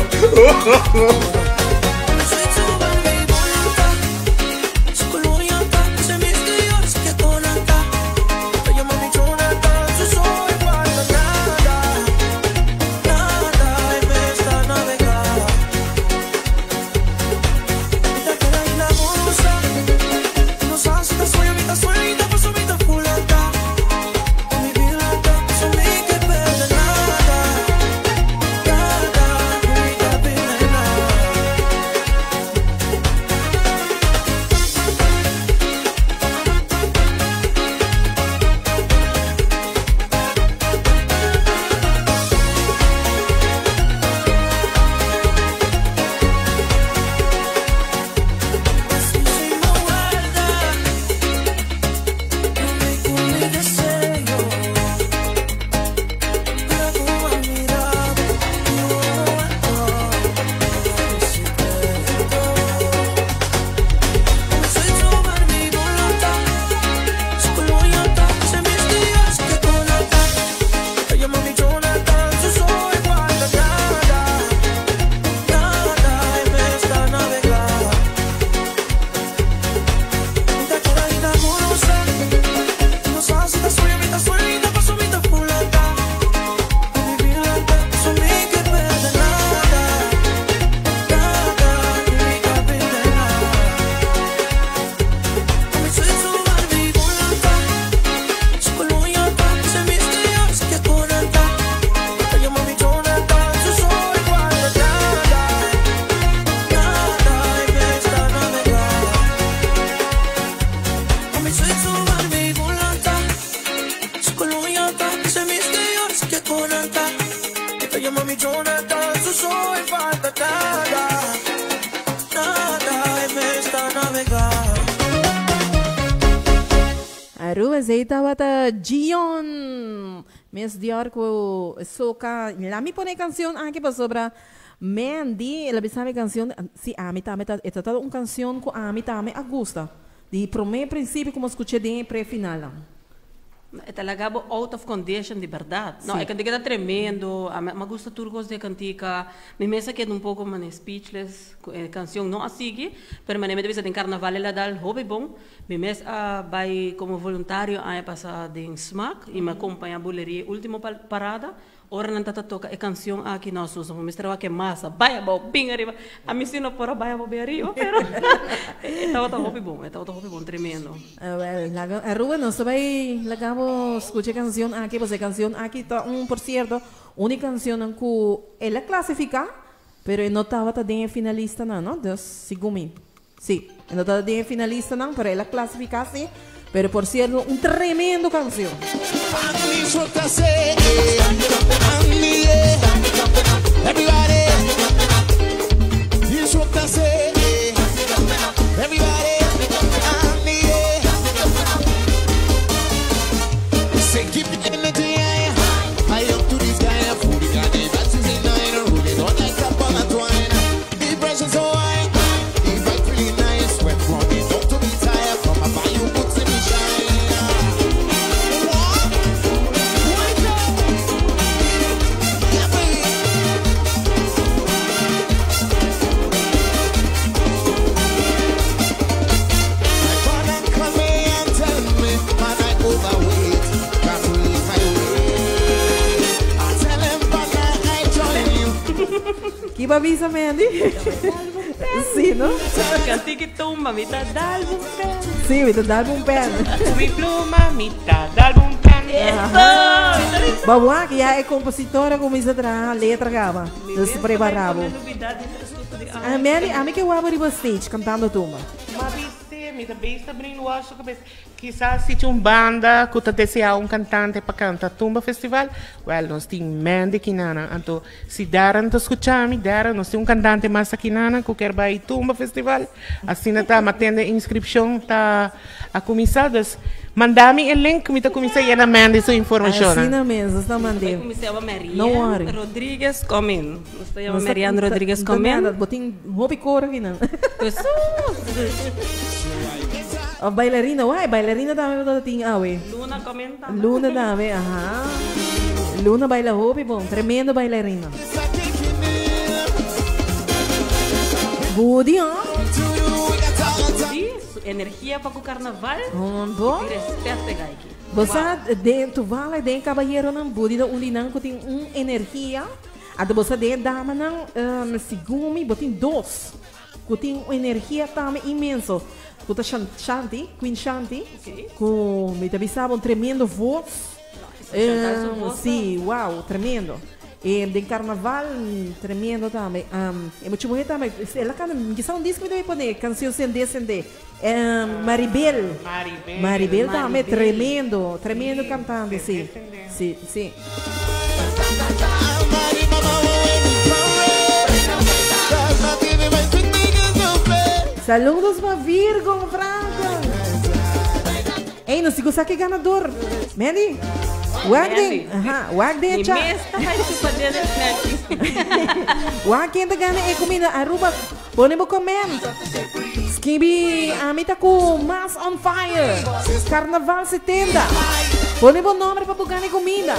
Aruba esey tabata Gion. Mes Dior cu soca. La mi pone e cancion aki pasobra. Mandy, el a bisa mi canción, si ami tambe ta, e ta ta un canción cu ami tambe a gusta. Di prome principio cu mi a scucha den e pre-final. E ta laga bo out of condition di berdad. No, Sí. e cantica ta tremendo. A mi a gusta tur cos di e cantica. Mi mes a keda un poco mane speechless cu e cancion no a sigui, pero mane mi ta bisa den carnaval el a dal hopi bon. Mi mes a bay como voluntario aña pasa den Smaak y mi a compaña Buleria e ultimo parada. Ora nan ta ta toca e cancion aki no Susan bo mester wak e masa bay abao bin ariba ami si no por a bay abao bin ariba pero e tabata hopi bon e tabata hopi bon tremendo. Awel laga Aruba nos ta bay laga bo scucha e cancion aki pasobra e cancion aki ta un por cierto un di cancionnan cu el a clasifica pero e no tabata den e finalistanan no dus segun mi si e no tabata den e finalistanan pero el a clasifica si Pero por cierto un tremendo cancion. Ki bo a bisa Mandy? Sí, no? Kantiki tumba, mi ta dal un pen. Sí, mi ta dal un pen. Ku mi pluma, mi ta dal un pen. Eso! Ba wak, ya e kompositor a kuminsá traha letra kaba. Dus prepará bo. Mandy, ami ke wak bo riba stage kantando tumba. Ma bis'é, mi ta bes ta brainwash su kabes. Kisas si tin un banda ku ta deseá un kantante pa kanta Tumba Festival, wèl nos tin Mandy Kinana. Anto si Darren ta skucha mi, Darren, nos tin un kantante mas aki Kinana ku kier bai Tumba Festival. Asina ta, mi a tende e inskripshon ta a kuminsá. Dus manda mi e link, mi ta kuminsá yena Mandy su informashonnan. Asina mes, nos ta mand'é. Nos ta No worry. Marianne Rodriguez Comin. Nos ta yama Marianne Rodriguez Comin. Bo tin hopi koro akinan. Pues. Of bailarina, why? Bailarina tambe bo ta tin awe. Luna komen tambe. Luna tambe, aha. Luna baila hopi bon, tremendo bailarina. Budi, oh. Budi, su energia pa ku karnaval. Bon. Di respet te gaiki. Bo sa, den toevallig den kabayeronan, Budi ta un di nan ku tin un energia. Anto bo sa den damanan, segun mi, bo tin dos. Ku tin un energia tambe inmenso. Ku ta Shanti, Queen Shanti. Ku mi ta bisa bo un tremendo voz. Si, wow, tremendo. E den carnaval tremendo tambe. E mucha muher tambe, el a canta, mi kisa un disco mi debe pone, cancion Sende Sende. Maribel. Maribel tambe tremendo, tremendo cantante, si. Si, si. Saludos pa Virgo Franco. Ey, nos sigo sa ke ganador. Mandy, wak den, aha, wak den Mi cha. mes ta hay chupa den e snack. Wak ken ta gana e comida Aruba. Pone bo comment. Skibi ami ta ku mas on fire. Carnaval 70. Pone bo nombre pa bo gana e kuminda.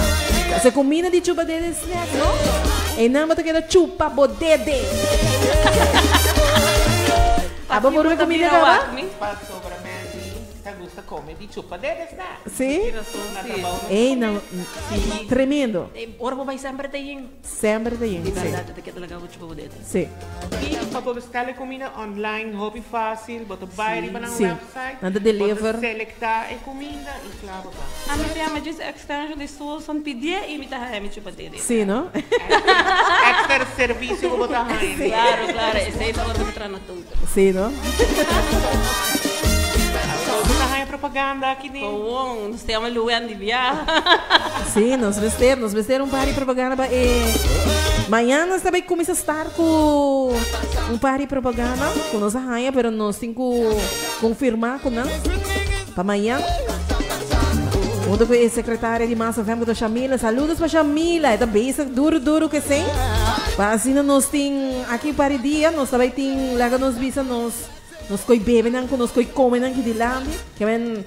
Esa kuminda di chupa dede snack no. Einan bo ta keda chupa bo dede. Abo por e kuminda kaba? Pasobra Mandy ta gusta come di chupa dede snack. Si? Na trabou no Ey nan tremendo. Ora bo bai semper ta yin. Semper ta yin. Di berdad ta keda laga bo chupa bo dede. Sí. I pa bo bestèl e kumida online hopi fásil, bo ta bai riba nan Sí. website, Nan ta bo ta deliver. selektá e kuminda i kla bo ta. Ami ta yama djis extension di Susan pidié i mi ta haña mi chupa dede. Sí, no? Extra servisio ku bo ta haña. Sí. Claro, claro, esei ta ora bo ta traha na toter. Sí, no? Bo ta haña propaganda aki den. Gewoon, nos ta yama Luan di biaha. Sí, nos mester, nos mester un par di propaganda pa e. Mañana nos ta bay cuminsa start cu un par di propaganda cu nos a haña, pero nos tin cu confirma cu nan pa mañan. Hunto cu e secretaria di Mas FM cu ta Shamila. Saludos pa Shamila, e ta bezig duro duro cu esey. Pa asina nos tin aki un par di dia, nos ta bai tin laga nos bisa nos nos koi bebenan ku nos koi komenan ki dilanti. Ke men,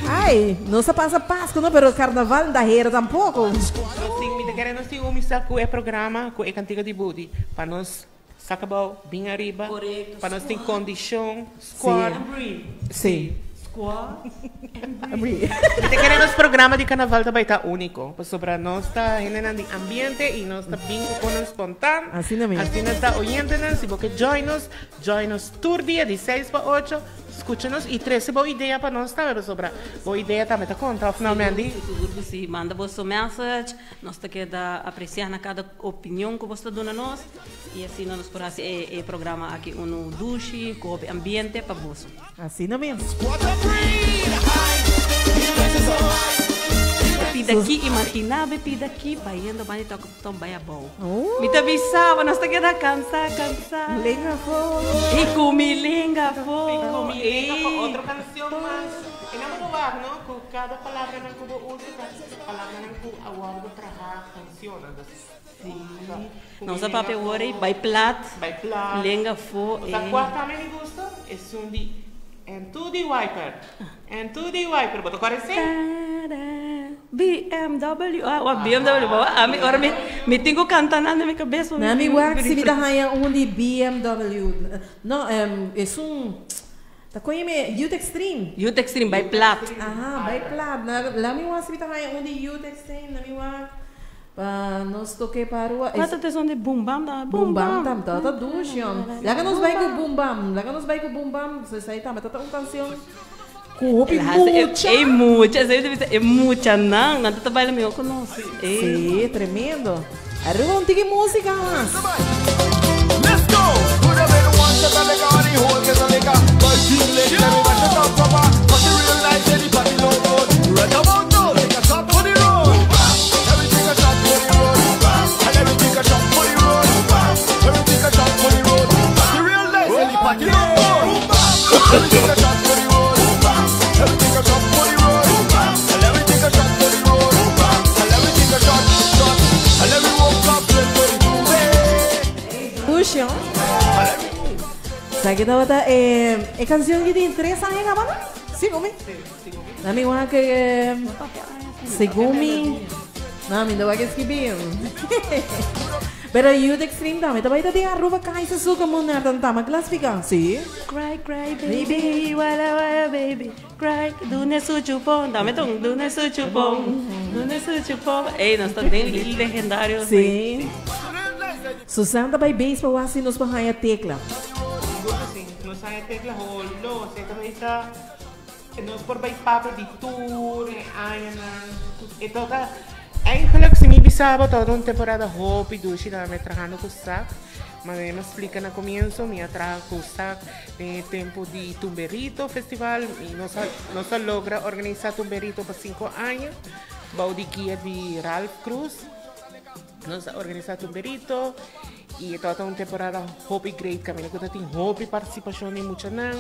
ai, nos a pasa Pasku no, pero Karnaval no ta hera tampoko. Nos tin, mi ta kere nos tin kuminsá ku e programa ku e kantika di Budi pa nos saka abou, bin ariba, pa nos tin kondishon, squad. Sí. Squad and breathe. Mi ta kere nos programa di Carnaval ta bai ta unico, pasobra nos ta hendenan di ambiente y nos ta bin cu conan spontan. Asina mes. Asina ta oyentenan, si bo ke join nos, join nos tur dia di seis pa ocho, scucha nos y trece bo idea pa nos tambe, pasobra bo idea tambe ta conta, of no Mandy? Sigur cu si. Manda boso message, nos ta keda aprecia na cada opinion cu bo ta duna nos y asina nos por haci e programa aki uno dushi, cu hopi ambiente pa boso. Asina mes. Pida ki imagina be pida ki bayendo bani toka botón bay abou. Mi ta bisa bo nos ta keda kansa kansa. Lenga afo. Y ku mi lenga afo. Y ku mi lenga afo otro cancion mas. E nan bo wak no ku kada palabranan ku bo usa ta palabranan ku a wordo traha cancionnan. Si. Nos a papia awor ei bai plat. Bai plat. Lenga afo. Bo sa kua tambe mi gusta? Esun di En tu di wiper. En tu di wiper. Bo ta kòrda esei? BMW. Ah, wak BMW. Bo ami ora mi mi tin ku kanta nan den mi kabes. Na mi wak si mi ta haña un di BMW. No, esun ta koñe mi Youth Extreme. Youth Extreme bai plat. Aha, bai plat. La mi wak si mi ta haña un di Youth Extreme. Na mi wak. Pa nos toke pa Aruba. Cual ta esun di bum bam ta? Bum bam tam ta ta dushi hom. Laga nos bai ku bum bam. Laga nos bai ku bum bam. So esai tambe ta ta un cancion ku hopi mucha. E mucha, esei ta bisa e muchanan. Nan ta ta baila mihor ku nos. Si, tremendo. Aruba un tiki musica mas. Let's go! Fusion. Sa ki tabata e e canción ki tin tres aña kaba no? Segun mi. Na mi wak e segun mi. No, mi no wak escribí. Pero Youth Extreme tambe tabata den Aruba Kaiser Suka Munar tan tama clasifica. Sí. Cry cry baby, wala wala baby. Cry, dune su chupon. Dame ton, dune su chupon. Dune su chupon. Ey, nos ta den legendario. Sí. Susan ta bai base pa wak si nos por haña tecla. Sigur cu si. Nos haña tecla holo. Esey ta bai ta nos por bai papia di tur e añanan. E ta eigenlijk si mi bisa bo ta un temporada hopi dushi tambe trahando cu Sac. Manera mi a splica na comienzo mi a traha cu Sac Den e tempu di Tumberito Festival mi nos a nos a logra organisa Tumberito pa sinku aña bou di guia di Ralph Cruz. Nos a organisa Tumberito y e tabata un temporada hopi great caminda cu ta tin hopi participacion di muchanan.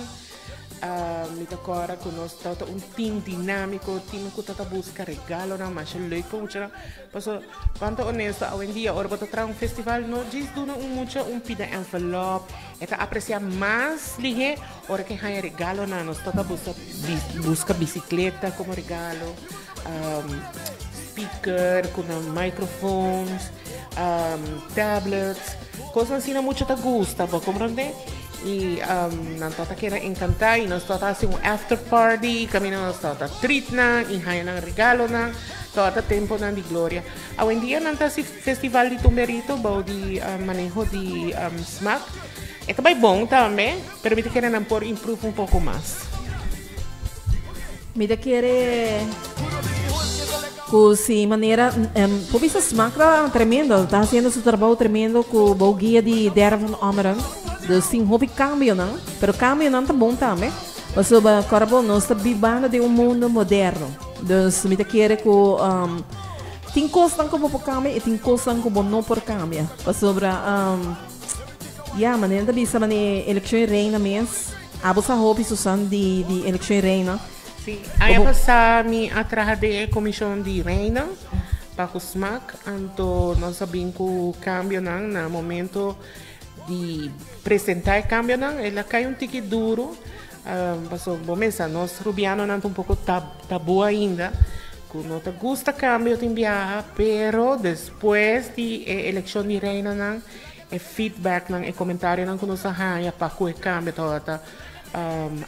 Mi ta kòrda ku nos tabata un team dinámiko, team ku tabata buska regalonan masha leuk pa muchanan. Paso, ban ta honesto, awendia ora bo ta traha un festival no djis duna un mucha un pida envelop, e ta apresiá mas lihé ora ke haña regalonan. Nos tabata buska buska bisikleta komo regalo, speaker ku nan microphones, tablets, kosnan asina mucha ta gusta, bo komprondé? Y nan tabata keda encanta y nos tabata haci un after party caminda nos tabata treat nan y haya nan regalonan. Tabata temponan di gloria. Awendia nan ta haci festival di Tumberito bou di maneho di Smaak. E ta bay bon tambe, pero mi ta kere nan por improve un poco mas. Mi ta kere cu si manera por bisa Smaak ta tremendo, ta haciendo su trabou tremendo cu bou guia di Dervin Ommeren. Dus tin hopi cambionan, pero cambionan ta bon tambe. Pasobra cora bo nos ta bibando den un mundo moderno. Dus mi ta kere cu tin cosnan cu bo por cambia y tin cosnan cu bo no por cambia. Pasobra ya manera ta bisa mane eleccion reina mes. Abo sa hopi Susan di di eleccion reina. Sí, aña pasá mi a traha den e comishon di reina. Pa ku smak, anto nos a bin ku kambionan na momento di presentá e kambionan, el a kai un tiki duru, paso bo mesa nos rubianonan ta un poko tabú ainda, ku no ta gusta kambio tin biaha, pero despues di e elekshon di reinanan, e feedbacknan, e komentarionan ku nos a haña pa ku e kambio tabata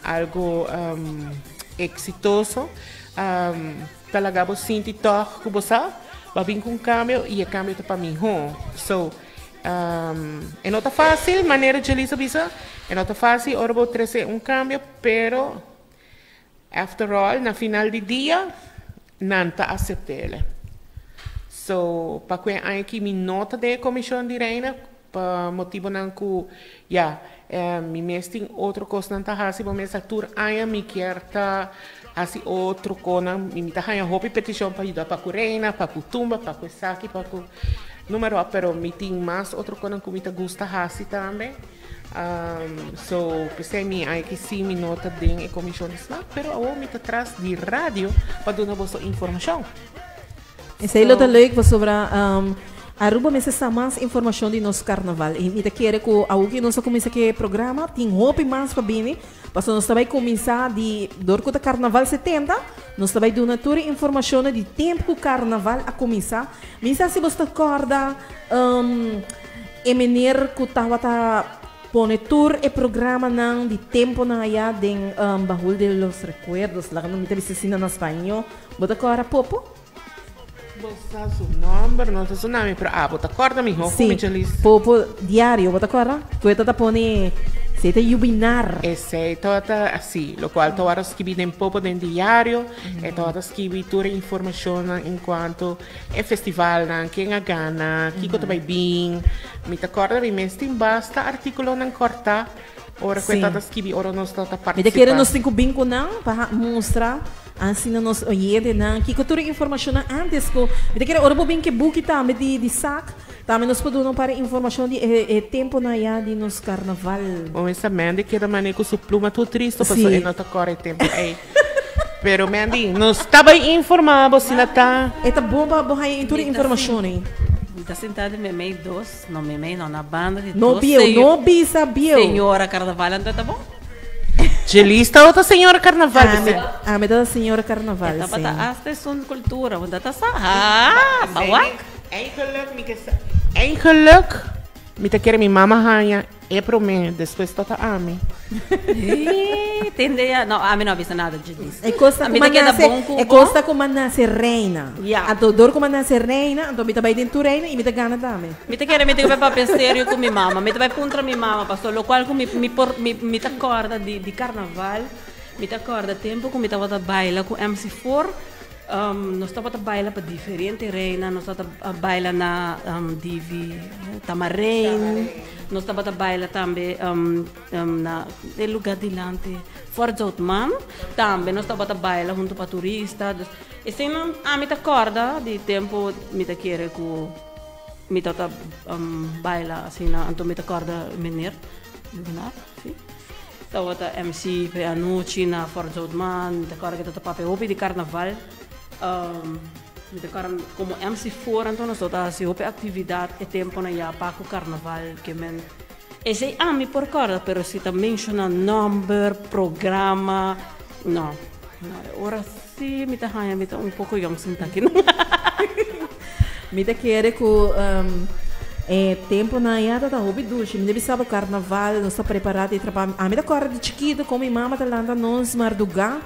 algu eksitoso. Ta laga bo sinti tòg ku bo sa bo a bin ku un kambio i e kambio ta pa mihó. So, e no ta fásil, manera Jelisa a bisa, e no ta fásil ora bo trese un kambio, pero after all, na final di dia, nan ta asept'el. So, pa ku e aña aki mi no ta den e komishon di Reina, pa motibonan ku, ya, mi mes tin otro kosnan ta hasi, bo mes sa tur aña mi kier ta hasi otro konan, mi ta haña hopi petishon pa yuda pa ku Reina, pa ku tumba, pa ku esaki, pa ku numero, pero mi tin mas otro konan ku mi ta gusta hasi tambe. So, p'esei mi aña ki si mi no ta den e komishon di smak, pero awor mi ta tras di radio pa duna boso informashon. Esei lo ta leuk pasobra Aruba mester sa mas informacion di nos carnaval y mi ta kere cu awo cu nos a cuminsa cu e programa tin hopi mas pa bini pasobra nos ta bay cuminsa di dor cu ta carnaval 70 nos ta bay duna tur e informacionnan di tempo cu carnaval a cuminsa. Mi sa si bos ta corda e meneer cu tawata pone tur e programanan di temponan aya den Bahul de los Recuerdos laga mi ta bisa asina na spaño. Bo ta kòrda Popo? Bo sa su nòmber, no ta su nami, pero abo ta kòrda mihó ku mi, Chelis. Sí, Popo Diario, bo ta kòrda? Ku e ta ta pone, si e ta yubinar. Esei tabata así, lokual tabata skibi den Popo den diario, e tabata skibi tur e informashonnan en kuanto e festivalnan, ken a gana, kiko ta bai bin. Mi ta kòrda mi mes tin basta artíkulonan kòrtá. Ora ku e tata skibi, ora nos tata Mi ta kere nos tin ku bin ku nan pa mustra asina nos oyentenan kiko tur e informashonnan antes ku mi ta kere ora bo bin ku e buki tambe di di sak tambe nos por duna un par di informashon di e e temponan ya di nos karnaval. Bo mester Mandy keda mane ku su pluma tur tristo pasobra e no ta kore e tempo ei. Pero Mandy, nos ta bai informa bo si na ta. E ta bon pa bo haña tur e informashon ei. Mi ta sinta di meimei dos. No meimei no, na banda di No dos bieu, señor. no bisa bieu. Señora Carnaval anto ta bon? Djelis tabata señora Carnaval Ami, bisa. ami tabata señora Carnaval, E tabata sí. hasta esun cultura, bo ta sa? Ah, ba wak. Eigenlijk mi ke sa, eigenlijk mi ta kere mi mama haña E promé, despues ta ta ami. Hee, tende ya. No, ami no a bisa nada, Judith. E kos ta Ami ku ta keda nase, bon ku e bo. kos ta ku m'a nase reina. Ya. Anto dor ku m'a nase reina, anto mi ta bai den tur reina i mi ta gana tambe. Mi ta kere mi ta bai papia serio ku mi mama. Mi ta bai puntra mi mama, pasobra lokual ku mi mi por mi mi ta kòrda di di karnaval, mi ta kòrda tempu ku mi tabata baila ku MC Four. Nos tabata baila pa diferente reina, nos tabata baila na Divi Tamarijn, nos tabata baila tambe na e lugar dilanti Fort Zoutman, tambe nos tabata baila hunto pa turista. Dus eseinan ami ta kòrda di tempu mi ta kere ku mi tabata baila asina, anto mi ta kòrda meneer Juvenaar, si. Tabata MC pa e anochi na Fort Zoutman. Mi ta kòrda ku e ta papia hopi di karnaval. Mi ta kòrda komo MC for anto nos tabata hasi hopi aktividat e tempunan ya pa ku karnaval ke men. Esei ami por kòrda pero si ta menshoná nòmber, programa, no. No, e ora si mi ta haña mi ta un poko yòn sintá aki nan. Mi ta kere ku e tempunan ya ta ta hopi dushi. Mi ta bisa bo karnaval nos ta prepará di trabá. Ami ta kòrda di chikitu kon mi mama ta lanta nos mardugá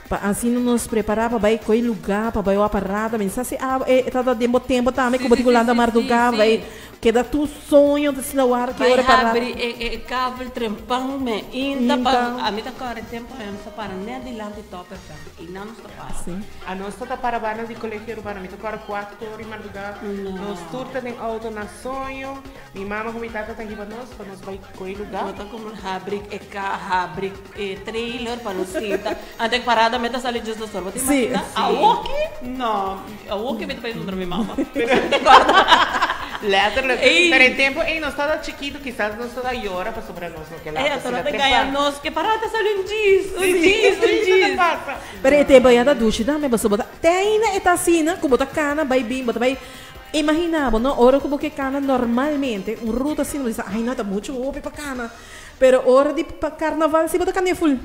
pa asina nos prepará pa bai koi lugá, pa bai wak parada. Mi sa si abo e ta ta den bo tempu tambe ku bo tin ku lanta mardugá pa bai keda tur soño ta asina wak ki Bai ora parada. habri e kabel trempan me inta pa Inta. ami ta kòrda e tempu mi ta para nèt dilanti Top FM. Einan nos ta para. Sí. Anos ta ta para banda di Colegio Urbano. Mi ta kòrda kuater ora di mardugá. Nos tur ta den outo na soño. Mi mama ku mi tata ta hiba nos pa nos bai koe lugá. Bo ta komo habri e ka, habri e trailer pa nos sinta. Ante parada mi ta sali just dos ora. Bo ta imagina? Sí. Awoki? No. Awoki mi ta bai zundra mi mama. Ta kòrda? Letterlijk. Ei. Pero e tempo ei nos tabata chikito, kisas nos tabata yora pasobra nos no ke Ei, lata anto asina nan ta trempan. gaya nos ke pará ta sali un djis, un djis, un djis. Pero e tempo ei a ta dushi tambe, pasobra bo ta te ainda e ta asina ku bo ta kana bai bin, bo ta bai imagina bo no, ora ku bo ke kana normalmente un ruta asina bo bisa ai no ta muchu hopi pa kana, pero ora di pa karnaval si bo ta kane ful.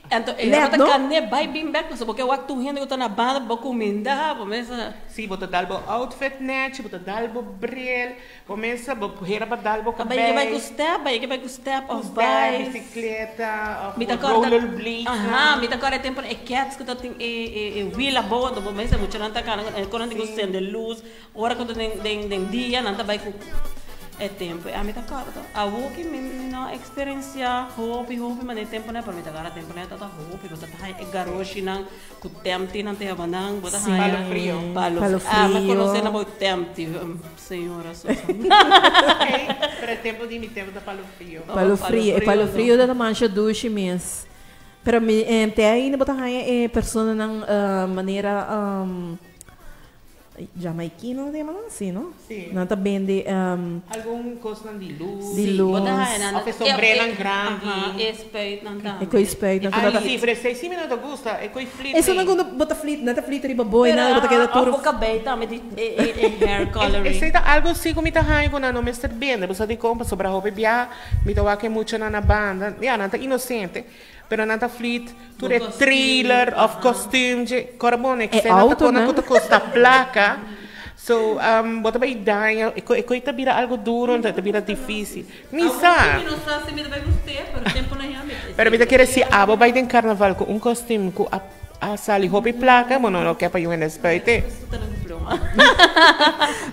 Anto e Let, bo ta no? kane bai bin bek pasobra bo ke wak tur hende ku ta na banda pa bo kuminda, bo mester. Si, bo ta dal bo outfit nechi, bo ta dal bo bril, bo mester bo hera pa dal bo Bai ke bai kabei. ku step, bai ke bai ku step Ku of step, bai. bisikleta of Mi ta kòrda, rollerblades. aha, mi ta kòrda e tempu e kèts ku ta tin e e e wiel abou, anto bo mester muchanan ta kana e ku nan tin ku sende lus, ora ku ta den den den dia nan ta bai ku e tempu ei. Mi ta kòrda awor ki mi no a eksperensiá hopi hopi manera e tempunan, pero mi ta kòrda tempunan ei tabata hopi, bo ta haña e garoshinan ku tèmti nan ta yama nan, bo ta Sí. haña Palo frio. Palo Palo frio. Ah, mi frio. konosé nan bo tèmti, señora Susan. Hey, pero e tempu di mi tempu ta palo frio. Oh, Palo palo frio, e frio palo no. frio ta masha dushi mes. Pero mi te ainda bo ta haña e personanan manera Jamaiquino nan ta yama nan? Sí, no? Sí. Nan ta bende Algun kosnan di lus. Di Sí, lus. bo ta haña nan. Of e sombrenan grandi. Aha, e spuitnan tambe. E koi spuitnan ku Ay, ta. sí, pero esei sí mi no ta gusta, e koi flit Esun ei. nan ku bo ta flit, nan ta flit riba bo i nan bo ta keda tur. Of bo kabei tambe di e e hair coloring. Esei ta algo sí ku mi ta haña ku nan no mester bende. Bo sa dikon? Pasobra hopi bia mi ta wak e muchanan na banda, ya, nan ta inosente. Pero nan ta flit tur e trailer of kostuum dje kòrbon E eksena ta auto kona nan. ku ta kosta plaka. So bo ta bai daña e ko e koi ta bira algo duro enton e ta bira difisil. Mi sa. Awor mi no sa si mi ta bai gust'é pero tempu nan ya mi ta Pero mi ta kere si abo bai den karnaval ku un kostuum ku a a sali hopi plaka bo no lo ke pa yu hende spuit'é.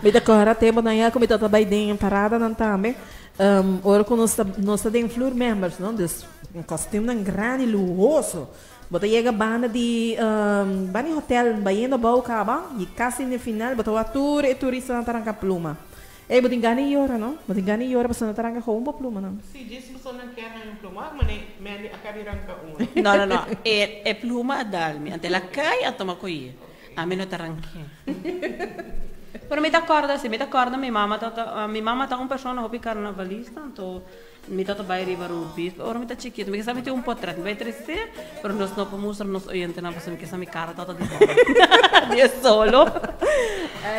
Mi ta kòrda tempu nan ya ku mi tabata bai den paradanan tambe. Ora ku nos ta nos ta den Fleur Members no dus Un kostuumnan grandi luhoso. Bo ta yega banda di banda di hotel bayendo abou kaba y casi na final bo ta wak tur e turistanan ta ranka pluma. Ey bo tin gana di yora no, bo tin gana di yora pasobra nan ta ranka gewoon bo plumanan. Si djis personanan kier haña un pluma wak mane Mandy a kabi ranka uno. No no no e pluma a dal mi ante el a kai a tuma koye ami no ta rank'é. Pero mi ta kòrda si mi ta kòrda mi mama ta ta mi mama ta un persona hopi karnavalista anto Mi tata bai riba Rubis, ora mi ta chikito, mi ke sa mi tin un potret, mi bai trese, pero nos no por mustra nos oyentenan pasobra mi ke sa mi kara tata di bòm di e solo.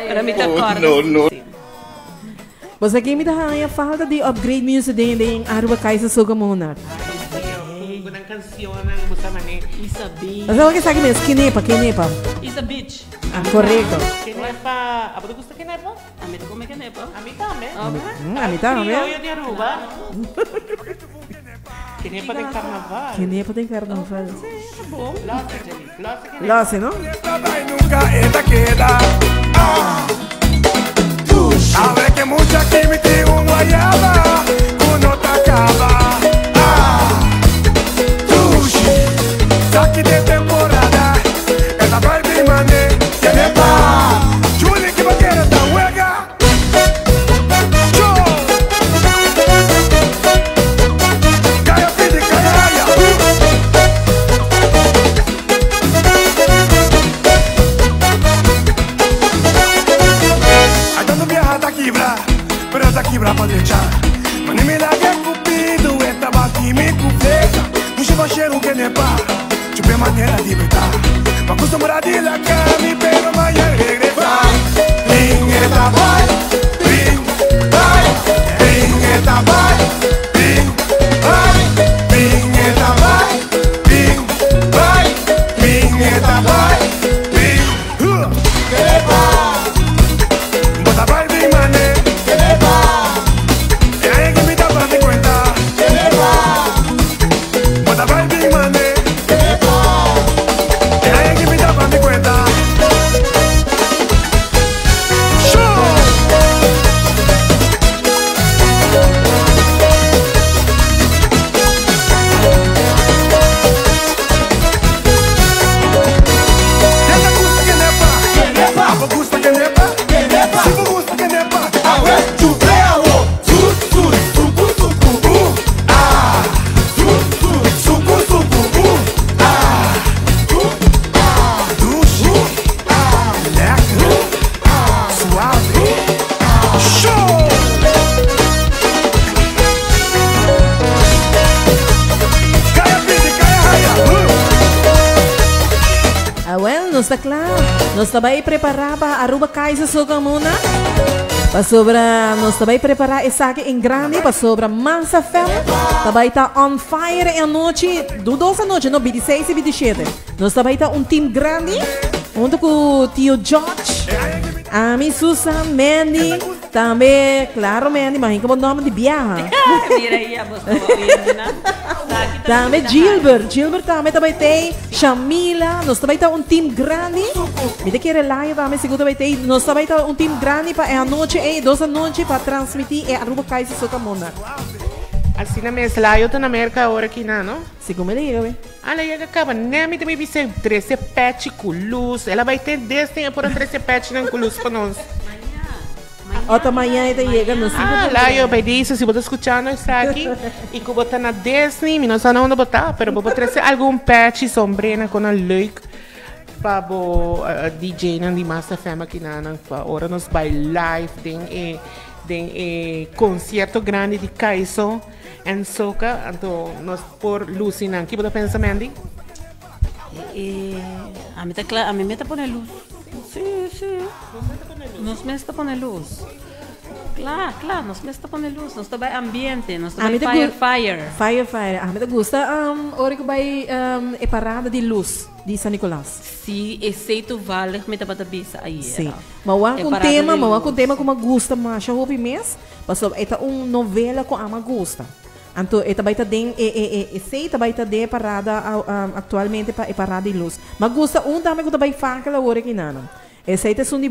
Pero mi ta kòrda si. Bo sa ke mi ta haña falta di upgrade music den den Aruba Kaiser Soca Monarch. Ay Dios, ku nan kansionnan ku sa manera. Isa Beach. Bo sa wak esaki mes? Kenepa, Kenepa. Isa Beach. Ah, korekto. Kenepa, abo ta gusta kenepa? Ami ta come kenepa. Ami tambe. Ami tambe. Crioyo di Aruba. Kenepa den carnaval. Kenepa den carnaval. Sí, ta bon. Lose, Jelly. Lose kenepa. Lose, no? Nunca e ta keda. Awe ke mucha ki mi tin un guayaba ku no ta kaba. Dushi, saki den temporada, e ta bai bin mane kenepa. Julie ki bo kere ta wega. Cho! Kaya pidi kaya haya. Ay tanto biaha ta kibra, pero ta kibra pa drecha. Ma ni mi laga Cupido, e ta bati mi ku flecha. Dushi bashero kenepa, chupe manera di beta. Pa acostumbra di laga mi, pero mañana regresa. Bin e ta bai, bin, bai, bin e ta bai, bin, bai, bin e ta bai, bin, bai, bin e ta bai, bin, huh. Kenepa, bo ta bai bin mane. Kenepa, e aña ki mi ta pa mi cuenta. Kenepa, bo ta bai bin mane. Kenepa, e aña ki mi ta pa mi cuenta. Show! nos ta kla. Nos ta bai prepará pa Aruba Kaiser Soca Mona. Pasobra nos ta bai prepará esaki en grande pasobra Mas FM ta bai ta on fire e anochi, du dos anochi no, 26 y 27. Nos ta bai ta un team grandi hunto ku Tio George, ami, Susan, Mandy, Tambe, claro Mandy, mahin como nomber di biaha. Mira ahí, a vos Tambe Gilbert, Gilbert tambe tabay tey, Shamila, nos tabay ta un team grandi. Mi te quiere Laia tambe sigur tabay tey. Nos tabay ta un team grandi pa e anochi ey, dos anochi pa transmiti e Aruba Kaiser Soca Monda. Asina mes, Laio ta na Merca awor aki na, no? Segun mi ta yega be. Ala yega caba, ne mi ta bay bisa trece pechi cu luz. El a bay te desde e por a trece pechinan cu luz pa nos. Ota mañana e ta yega nos tin Ah, Laio, bay dice si bo ta scuchando esaki y cu bo ta na Disney, mi no sa na unda bo ta, pero bo por trece algun pechi, sombrena con nan leuk pa bo DJ nan di Mas FM aki na nan pa ora nos bay live den e den e concierto grandi di Kaiso en Soca, anto nos por luci nan. Ki bo ta pensa, Mandy? Eh, ami ta kla, ami me ta pone luz. Sí, sí. Nos mes ta pone luz. Kla, kla, nos mes ta pone luz. Nos ta bai ambiente, nos ta bai fire, fire. Fire, fire. Ami ta gusta um, ora ku bai um, e parada di luz di San Nicolas. Sí, esei toevallig mi tabata bisa ayera. Sí. Ma wak E un parada tema, di ma wak un luz. tema ku mi gusta masha hopi mes, pasobra e ta un novela ku ami a gusta. Anto e ta bai ta den e e e esey ta bai ta den e parada actualmente pa e parada di luz. Ma gusta un tambe cu ta bai fakel awor aki nana. Esey ta esun di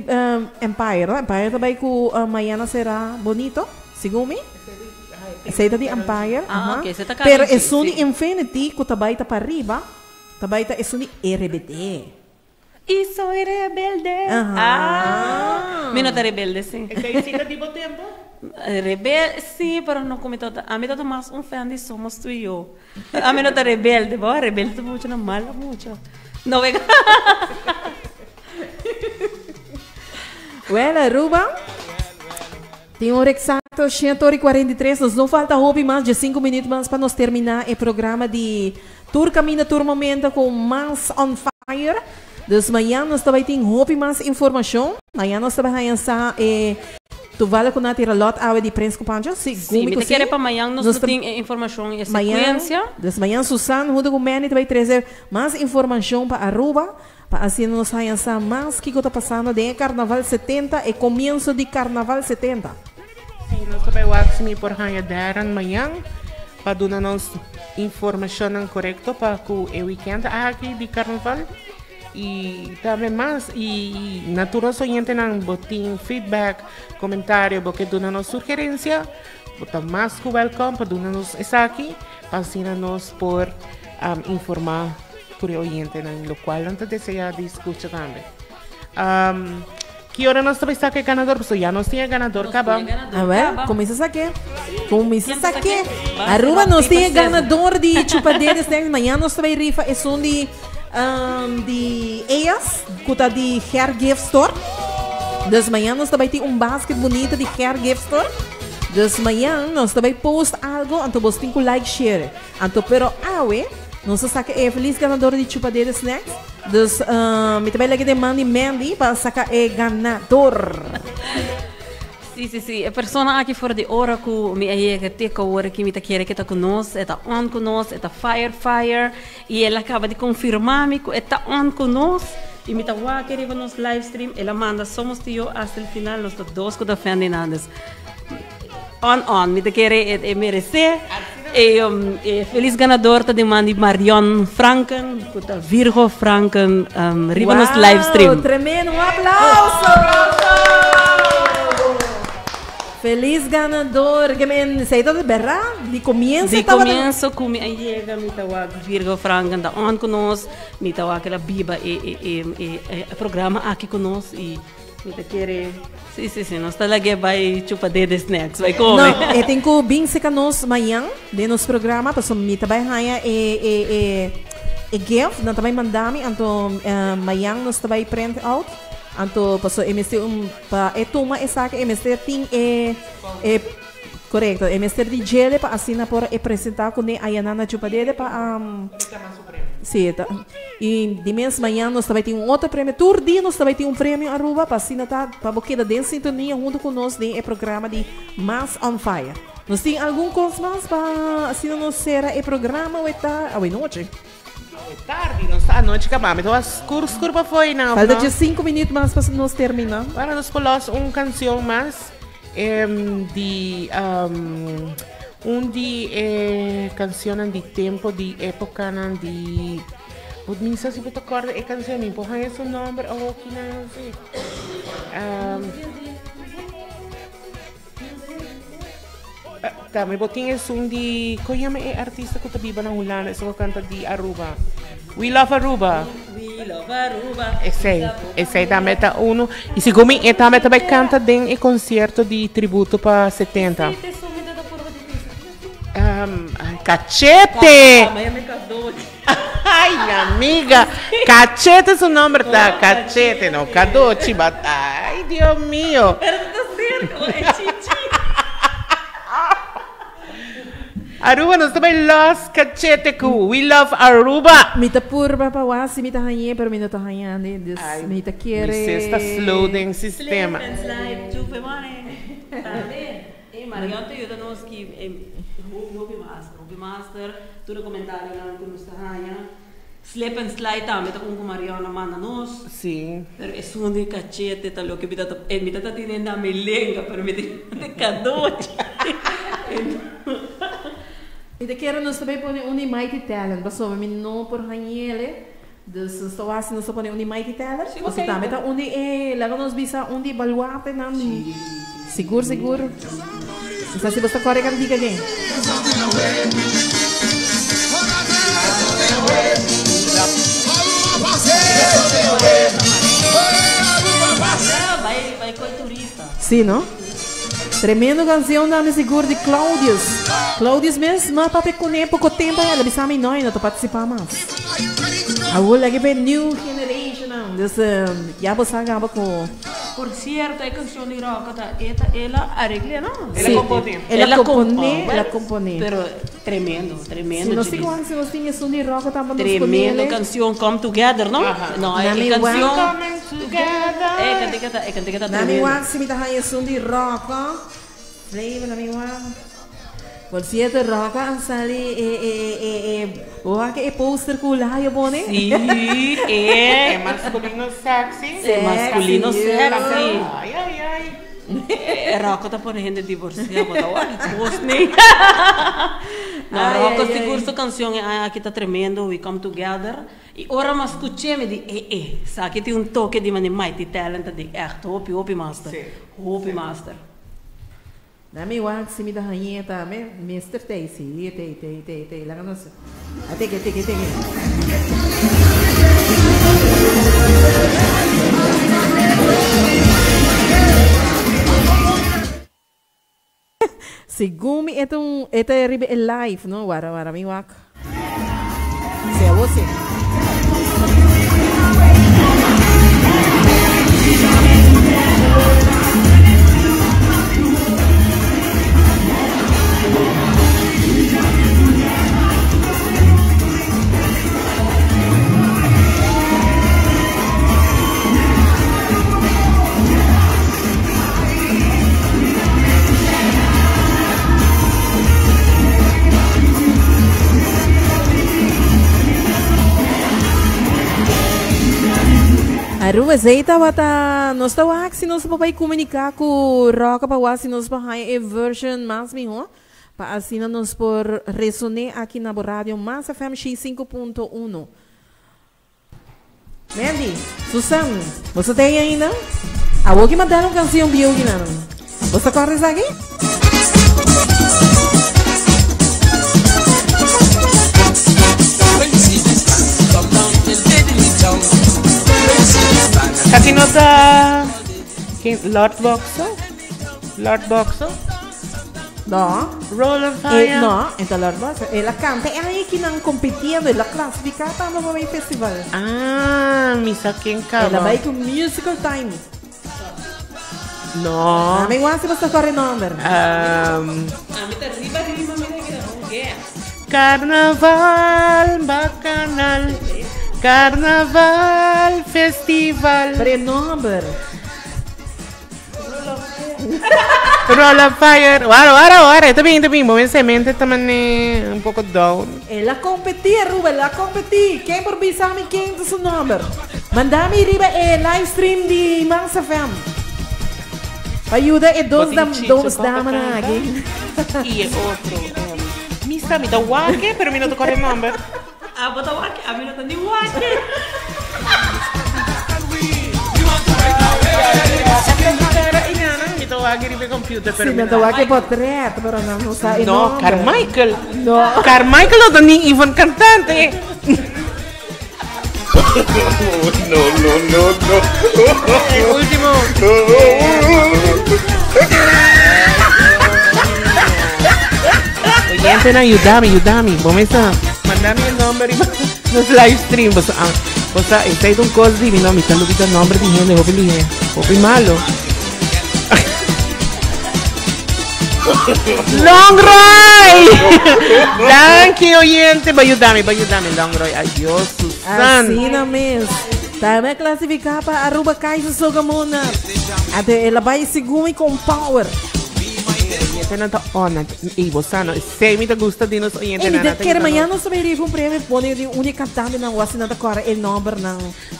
Empire no? Empire ta bai cu Mañana Será Bonito, segun mi. Esey ta di Empire, Ah, aha. ok, esey ta Pero Karol G, esun di si. Infinity cu ta bai ta pariba ta bai ta esun di RBD. Y soy rebelde. Aha. Ah. Mi no ta rebelde, sí. Esei sí ta di bo tempo? Rebel, sí, pero no cu mi ta, ami ta mas un fan di Somos Tu y Yo. Ami no ta rebelde, bo, rebelde ta mucha na mala mucha. No, venga. Well, Aruba, tin ora exacto 143, nos no falta hopi mas, dje 5 minuut mas pa nos termina e programa di Tur caminda tur momento cu mas on fire. Dus mañan nos ta bay tin hopi mas informacion. Mañan nos ta bay haña sa e toevallig cu nan a tira lot awe di Prins cu Pancho. Si, Sí, gumi mi cu ta kere si. pa mañan nos Nos lo ta tin e informacion y e mañan, secuencia. dus mañan Susan hunto cu Manny ta bay trece mas informacion pa Aruba. Pa asina nos haña sa mas kico ta pasando den e Carnaval 70, e comienzo di Carnaval 70. Sí, nos ta bay wak si mi por haña Darren mañan pa duna nos informacionnan corecto pa cu e weekend aki di Carnaval. Y tambe mas, y na tur nos oyentenan bo tin feedback, comentario, bo ke duna nos sugerencia, bo ta mas cu welcome pa duna nos esaki, pa asina nos por informa Tur e oyentenan, locual nan ta desea di scucha tambe. Um, ki ora nos ta bay saca e ganador? Pasobra ya nos tin e ganador Nos caba. tin e ganador A ver, caba. cuminsa saque. Cuminsa Ken ta saque. saque? Ban Aruba será nos tin e paper scissors. ganador di Chupadera Snacks. Mañana nos ta bay rifa esun di um, di ellas, cu ta di Hair Gift Store. Dus mañana nos ta bay tin un basket bonito di Hair Gift Store. Dus mañana nos ta bay post algo, anto bos tin cu like share. Anto pero awe nos a saca e feliz ganador di Chupadera Snacks. Dus mi ta bay laga den man di Mandy pa saca e ganador. Sí, sí, sí. E persona aki for di ora cu mi a yega te cu awor aki mi ta kere cu e ta cu nos, e ta on cu nos, e ta fire fire y el a caba di confirma mi cu e ta on cu nos y mi ta wak riba nos live stream, el a manda Somos Tu Yo hasta el final, nos ta dos cu ta fan di nan, dus on on, mi ta kere e merece. E, um, e feliz ganador ta de man di Marion Franken, ku ta Virgo Franken, um, riba nos live stream. Tremendo, un aplauso! Feliz ganador. Ke men, sei dat berra? Di comienzo Di tabata- comienzo ku mi a yega, mi ta wak Virgo Franken ta on ku nos, mi ta wak el a biba e, e, e, e, e programa aki ku nos i Mi ta kere. Sí, sí, sí. Nos ta lag'é bai chupa dede snacks, bai come. No, e tin ku bin seka nos mañan den nos programa, pasobra mi ta bai haña e, e, e, e gift, nan ta bai manda mi, anto mañan nos ta bai print out, anto pasobra e mester un, pa e tuma esaki e mester tin e, e, korekto, e mester di djele pa asina por e presenta kuné ayanan na chupa dede pa, Sí, ta. Y di mes mañan nos tambe tin un otro premio. Tur dia nos tambe tin un premio Aruba pa asina ta pa bo keda den sintonia hunto cu nos den e programa di Mas on Fire. Nos tin algun cos mas pa asina nos cera e programa awe ta awe nochi. Awe tardi, nos ta anochi caba. Mi ta wak scur scur pa fo'i nan of Falta no? dje cinco minuut mas pa nos termina. Bueno, nos por los un cancion mas di un di e cancionnan di tempo di epocanan di Bo mi sa si bo ta corda e cancion, mi por haña su nomber awoki nan si. Tambe bo tin esun di, kon yama e artista ku ta biba na Hulanda, esun ku kanta di Aruba? We love Aruba. We love Aruba. Esei, esei tambe ta uno. I segun mi e tambe ta bai kanta den e konsierto di tributo pa 70. Sí, esun mi ta ta purba di bisa. Cachete! Ay, amiga, Cachete su nomber ta, Cachete, no Cadochi, but ay, Dios mío. Pero ta cerca, e chichi. Aruba, nos ta bay los Cachete cu We Love Aruba. Mi ta purba pa wak si mi ta hañ'é, pero mi no ta haña di, dus mi ta kere. Mi ses ta slow den sistema. Slip and slide, chupe money. Tambe. E Marion ta yuda nos ki e hopi hopi master, hopi master, tur e comentarionan ku nos ta haña. Slip and slide tambe ta un ku Marion a manda nos. Sí. Pero esun di cachete ta loke mi ta ta, mi ta ta tene na mi lenga, pero mi ta yama di cadochi. Mi ta kere nos ta bay pone un di Mighty Talent, pasobra mi no por hañ'ele. Dus nos ta wak si nos ta pone un di Mighty Talent. Sí, Pasobra ok. tambe ta un di e, laga nos bisa, un di baluartenan. Sigur, sigur. Mi sa si bo ta kòrda e kantika aki. Bai, bai koi turista. Sí, no? Tremendo canción tambe sigur di Claudius. Claudius mes no a papia kuné poko tempo el a bisa mi no, e no ta participa mas. Awor laki pa e new generation nan. Dus ya bo sa gaba ku. Por cierto e cancion di Roca ta e ta el a aregl'e no? El a componé. El a componé, el a componé. Pero tremendo, tremendo. Si nos tin wan, si nos tin esun di Roca tambe nos Tremendo ponele. cancion Come Together no? No, e Nami cancion wan. Coming together. E cantica ta, e cantica ta Nami tremendo. wan si mi ta haña esun di Roca. Flavor nami wan. Por cierto Roca a sali e e e e wak e poster cu Layo pone. Sí, e. E masculino sexy. E masculino sexy. Ay ay ay. E Rocco ta pone hende divorcia bo ta wak cos ni. No Rocco sigur su cancion e aña aki ta tremendo we come together y ora mi a scuche mi di e e esaki tin un toke di mane Mighty Talent ta di echt hopi hopi master hopi master. Na mi wak si mi ta hañ'é tambe mester tei si tei tei tei tei laga nos a teke teke teke. Segun mi e ta un e ta riba e live no wara wara mi wak si awor si. Aruba esey tabata nos ta wak si nos por bay comunica cu Roca pa wak si nos por haya e version mas miho pa asina nos por resone aki na bo radio Mas FM 5.1. Mandy, Susan, boso ta ei ainda? Awor ki manda un canción bieu ki nan. Boso ta corda esaki? Esaki no ta ken Lord Boxer? Lord Boxer? No. Roll on E, fire. no, e ta Lord Boxer. El a canta e aña ki nan competiendo, el a clasifica tambe pa bay festival. Ah, mi sa ken El a caba. bay cu musical time. No. Dame igual si bo ta corre nomber. Ami ta riba riba mi ta keda un guess. Carnaval bacanal. Carnaval Festival. Pero e nomber. Roll of Fire. Wara, wara, wara. Está bien, está bien. Momento mente también un poco down. El a competi, Aruba, el a competi. Ken por bisa mi ken ta su nomber? Manda mi riba e live stream di Mas FM. Pa yuda e dos dam, dos damanan aki. Y e otro. Mi sa mi ta wak pero mi no ta corda e nomber. Abo ta wak, ami no ta ni wak. Mi ta wak riba e computer pero Si, mi ta wak e potret, pero nan no sa e No, nomber. Carmichael. No. Carmichael no ta ni even cantante. No, no, no, no. El último. Oyente, ayúdame, ayúdame. Vamos a mandarme el nombre y nos live stream. Você, ah, você, está aí um coisa de mim, não, me está looking nombre de gente, hopi lihe, hopi malo. Long Roy! Danke, oyente. Va ayúdame, va ayúdame, Long Roy. Ay, Dios, Susan. Asina mes. Tambe clasifica pa Aruba Kaiser Sogamona. Ate el a bay segun y con power. Oyente nan ta on. Ey, bo sa no. Esey mi ta gusta di nos oyente Ey, mi nan. ta Nan ta kere yuda mañana nos. nos ta bay riba un premio pone di un di cantante nan o asina ta cora e nomber nan.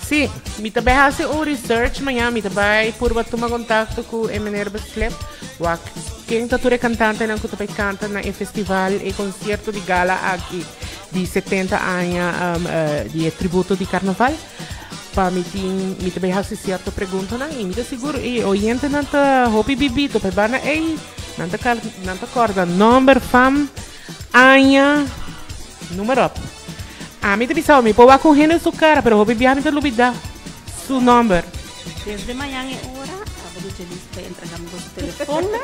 Sí, mi ta bay haci un research mañana. Mi ta bay purba tuma contacto cu e meneer Beslep. Wak ken ta tur e cantantenan cu ta bay canta na e festival, e concierto di gala aki di 70 aña di e tributo di carnaval. Pa mi tin, mi ta bay haci cierto preguntanan y mi ta sigur e oyentenan ta hopi bibito pa e banda ey, nan ta car, nan ta corda nomber, fam, aña, noem maar op. Ami ta bisa mi por wak un hende su cara pero hopi biaha mi ta lubida su nomber. Desde mañan e ora, abo ducha listo pa entrega mi boso telefonnan.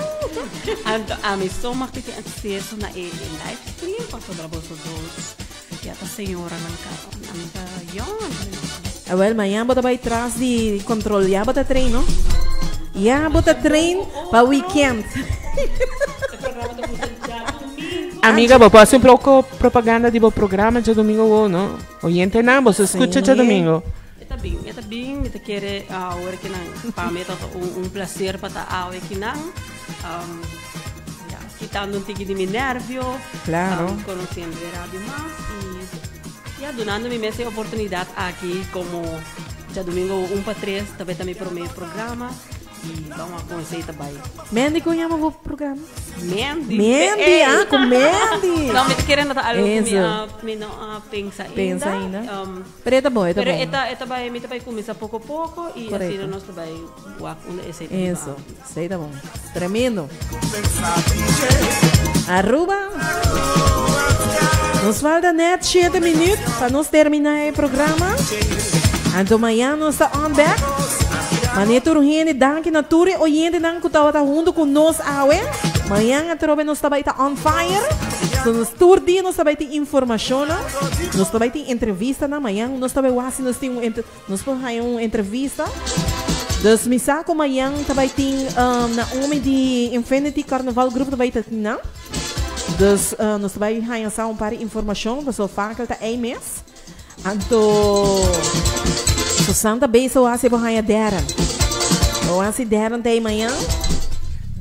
Anto ami so mag tin acceso na e live stream pasobra boso dos ya ta señoranan caba. Ami ta young anto mi no sa. Awel, mañan bo ta bay tras di control. Ya bo ta train, no? Ya bo ta train pa weekend. Amiga, bo por haci un poco propaganda di bo programa djadomingo awo, no? Oyentenan, boso scucha djadomingo. E ta bin, e ta bin, mi ta kere awor ki nan, pa mi ta un placer pa ta awe ki nan, ya, kitando un tiki di mi nervio, Claro. conociendo e radio mas y ya, dunando mi mes e oportunidad aki como djadomingo un pa tres ta bay ta mi prome programa. Y vamos a conocer ta bay. Mandy, con llama bo programa? Mandy. Mandy, ah, con Mandy. No, mi ta kere nota algo cu mi, Eso. a, mi no a pensa ainda. Pensa ainda. Pero e ta bon, e ta Pero bon. e ta, e ta bay, mi ta bay cuminsa poco poco y Correcto. asina nos ta bay wak unda esey ta hiba. Eso, esey ta bon. Tremendo. Aruba. Nos falta net 7 minuut pa nos termina e programa. Anto mañana nos ta on back. Mane tur hende danki na tur e oyentenan ku tabata huntu ku nos awe. Mañan atrobe nos ta bai ta on fire. So nos tur dia nos ta bai tin informashonnan. Nos ta bai tin entrevistanan. Mañan nos ta bai wak si nos tin un entre nos por haña un entrevista. Dus mi sa ku mañan ta bai tin Naomi di Infinity Carnival Group ta bai ta tin nan. Dus nos ta bai haña sa un par di informashon pasobra vaak el ta ei mes. Anto Susan ta bezig o hasi bo haña Darren. O hasi Darren ta ei mañan.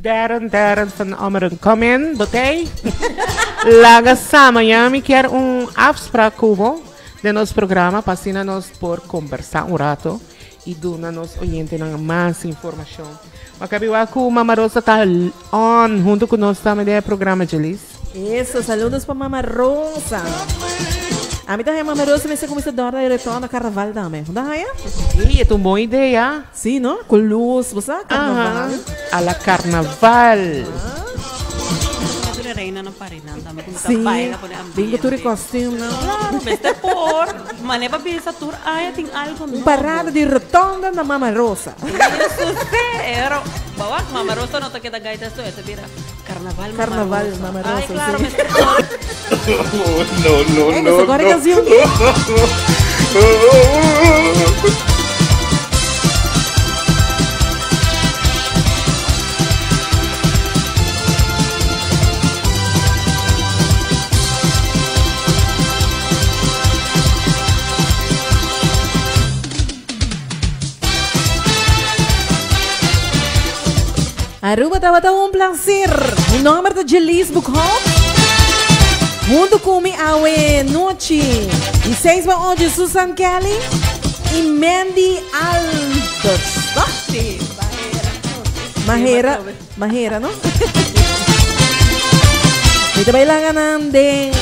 Darren, Darren van Ommeren, kom in, bo t'ei? Laga sa, mañan mi kier un afspraak ku bo den nos programa pa asina nos por kombersá un rato i duna nos oyentenan mas informashon. Makabi wak ku Mama Rosa ta on huntu ku nos tambe den e programa, Jelis. Eso, saludos pa Mama Rosa. Ami ta haya Mama Rosa mester cuminsa dorna e retorno carnaval tambe. Bo ta haya? Sí, e ta un bon idea. Sí, no? Cu luz, bo sa, carnaval. Aha, a la carnaval. Tur e reina nan pare nan tambe cuminsa Sí, baila pone ambiente. bin cu tur e costume nan. Claro, mester por. Mane pa bisa tur aña tin algo Un nobo. parada di rotonda na Mama Rosa. Eso sí, pero bawak Mama Rosa no ta keda gaita so, e ta bira. Carnaval Mama Carnaval Rosa. Mama Ay, Rosa, claro, sí. mester por. No, no, Ey, no, mas agora no. canción. Aruba tabata un placer. Mi nomber ta Jelise Boekhoff. Hunto cu mi awe nochi di 6 pa 8 Susan Kelly y Mandy Alders. Toch? Sí, Mahera. Mahera, no? Mi ta bay nan den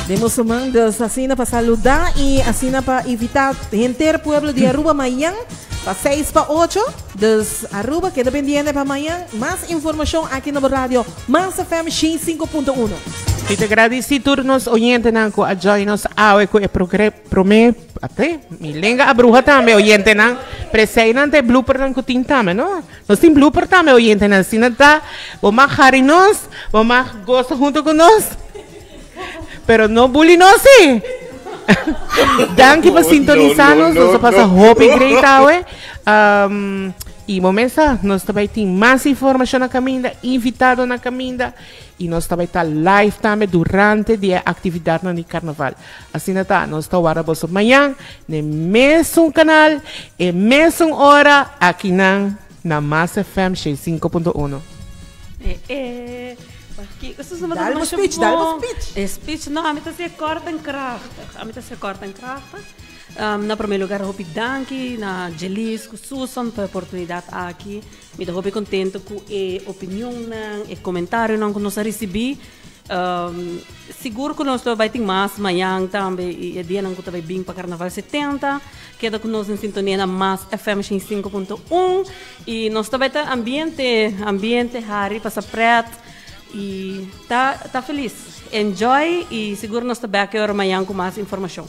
de musulman, dus asina pa saluda y asina pa invita henter pueblo di Aruba mañan pa 6 pa 8. Dus Aruba keda pendiente pa mañan. Mas informacion aki na radio Mas FM 5.1. Mi ta gradici tur nos oyentenan cu a join nos awe cu e prome ate mi lenga a bruha tambe oyentenan preseinan te bloopernan cu tin tambe no nos tin blooper tambe oyentenan si nan ta bo mag hari nos bo mag goza hunto cu nos pero no bully nos si danki pa sintonisa nos nos a pasa hopi great awe y bo mesa nos ta bay tin mas informacion na caminda invitado na caminda y nos ta bay ta live tambe durante di e actividadnan di carnaval. Asina ta, nos ta warda boso mañan n'e mesun kanal, e mesun ora, akinan na Mas FM 105.1. Eh, eh. Kiko su Dal bo speech, dal bo speech. E speech, no, ami ta ser kort en krachtig. Ami ta ser kort en krachtig. Na prome lugar hopi danki na Jelis ku Susan pa e oportunidat aki. Mi ta hopi contento cu e opinionnan, e comentarionan cu nos a ricibi. Sigur cu nos lo bay tin mas mañan tambe y e dianan cu ta bay bin pa Carnaval 70. Keda cu nos den sintonia na Mas FM 105.1 y nos ta bay ta ambiente, ambiente, hari, pasa pret y ta ta feliz. Enjoy y sigur nos ta bek e ora mañan cu mas informacion.